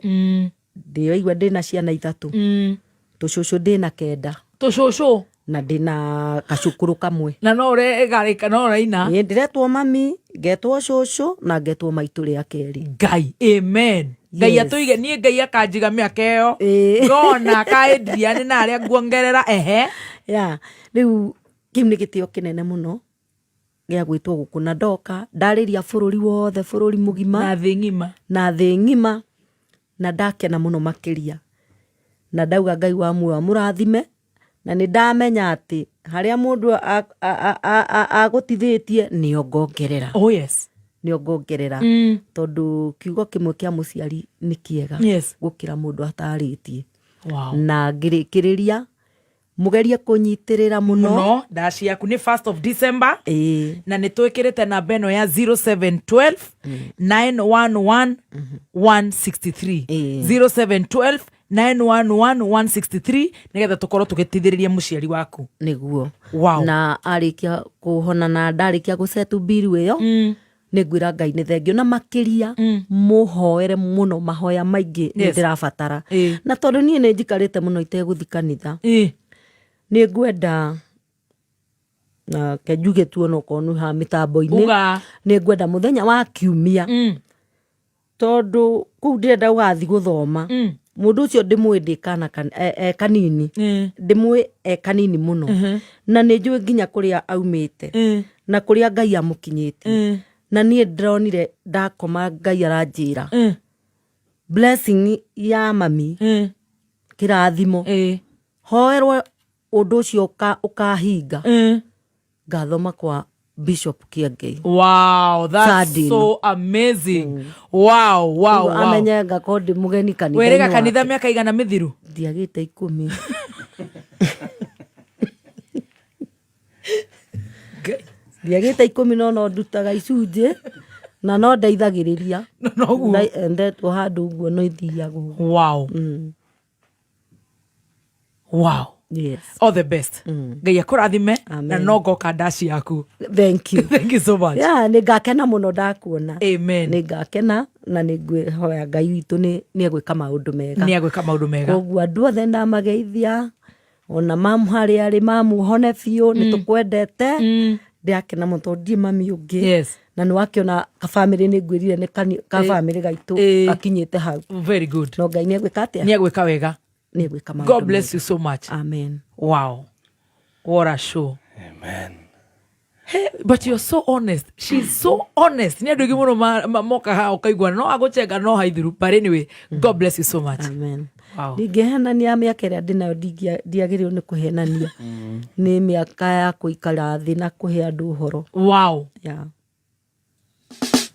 ndĩraigua ndĩna ciana ithatũ. Tũcũcũ ndĩna kenda. Tũcũcũ? Na ndĩna gacũkũrũ kamwe. Na no ũregarĩka, no ũraina? Ĩĩ, ndĩretwo mami, ngetwo cũcũ, na ngetwo maitũ rĩa kerĩ. Ngai, amen. Ngai atũige, niĩ Ngai akanjiga mĩaka ĩyo. Ngona ka Adrian na arĩa nguongerera, ehe. Ya, rĩu kĩu nĩ gĩtĩo kĩnene mũno gĩa gwĩtwo gũkũ na ndoka ndarĩria bũrũri wothe, bũrũri mũgima. Na thĩ ng'ima. Na thĩ ng'ima, na ndakena mũno makĩria. Na ndauga Ngai wa muoyo amũrathime, na nĩ ndamenya atĩ harĩa mũndũ agũtithĩtie nĩo ngongerera. Oh yes. Nĩo ngongerera. Tondũ kiugo kĩmwe kĩa mũciari nĩ kĩega gũkĩra mũndũ atarĩtie. Na ngĩrĩkĩrĩria mũgerie kũnyitĩrĩra mũno. Mũno. Ndaci yaku nĩ 1st of December. Ĩĩ. Na nĩ twĩkĩrĩte namba ĩno ya 0712 911 163. 0712 911 163 nĩgetha tũkorwo tũgĩteithĩrĩria mũciari waku. Nĩguo. Wow. Na arĩkia kũhona na ndarĩkia gũcetu mbiru ĩyo, nĩ ngwĩra Ngai nĩ thengio na makĩria mũhoere mũno, mahoya maingĩ nĩ ndĩrabatara. Na tondũ niĩ nĩ njikarĩte mũno itegũthi kanitha, nĩ ngwenda na ke njuge tu onokorwo nĩ haha mĩtambo-inĩ, Uga. nĩ ngwenda mũthenya wa kiumia, tondũ kũu ndĩrenda gũgathiĩ gũthoma, mũndũ ũcio ndĩmũĩ ndĩ kana e kanini, ndĩmũĩ e kanini mũno, na nĩ njũĩ nginya kũrĩa aumĩte na kũrĩa Ngai amũkinyĩtie. Na niĩ ndĩronire ndakoma Ngai aranjĩra blessing ya mami, kĩrathimo, hoerwo ũndũ ũcio ũkahinga. Ngathoma kwa Bishop Kĩengei. Wow, that's Sunday. so amazing. Wow, wow, Ũguo wow. amenye ngakorwo ndĩ mũgeni kanitha-inĩ Wĩrĩga kanitha wake. mĩaka igana mĩthiru? Ndiagĩte 10. Ndiagĩte 10 no no ndutaga icunjĩ na no ndeithagĩrĩria. Noguo. Ndetwo handũ ũguo no ithiaga ũguo. Wow. Wow. Yes. All the best. Ngai akũrathime na Amen. no ngoka ndaci yaku. Thank you. Thank you so much. Yeah, nĩ ngakena mũno ndakuona. Amen. Nĩ ngakena na nĩ ngwĩhoya Ngai witũ nĩ egwĩka maũndũ mega. Nĩ egwĩka maũndũ mega. Koguo andũ othe ndamageithia, ona mamu harĩa arĩ, mamu hone biũ, nĩ tũkwendete. Ndĩrakena mũno tondũ ndirĩ mami ũngĩ. Na nĩ wakĩona kabamĩrĩ, nĩ ngwĩrire nĩ kabamĩrĩ gaitũ gakinyĩte hau. Very good. No Ngai nĩ egwĩka atĩa? Nĩ egwĩka wega. Nĩ egwĩka maũndũ God bless mega. you so much. Amen. Wow. What a show. Amen. Hey, but you're so honest. She's so honest. Nĩ andũ aingĩ mũno moka haha ũkaigua no agũchenga no haithiru. But anyway, God bless you so much. Amen. Wow. Ndingĩhenania mĩaka ĩrĩa ndĩnayo, ndiagĩrĩirwo nĩ kũhenania. Nĩ mĩaka ya kũikara thĩ na kũhe andũ ũhoro. Wow. Yeah.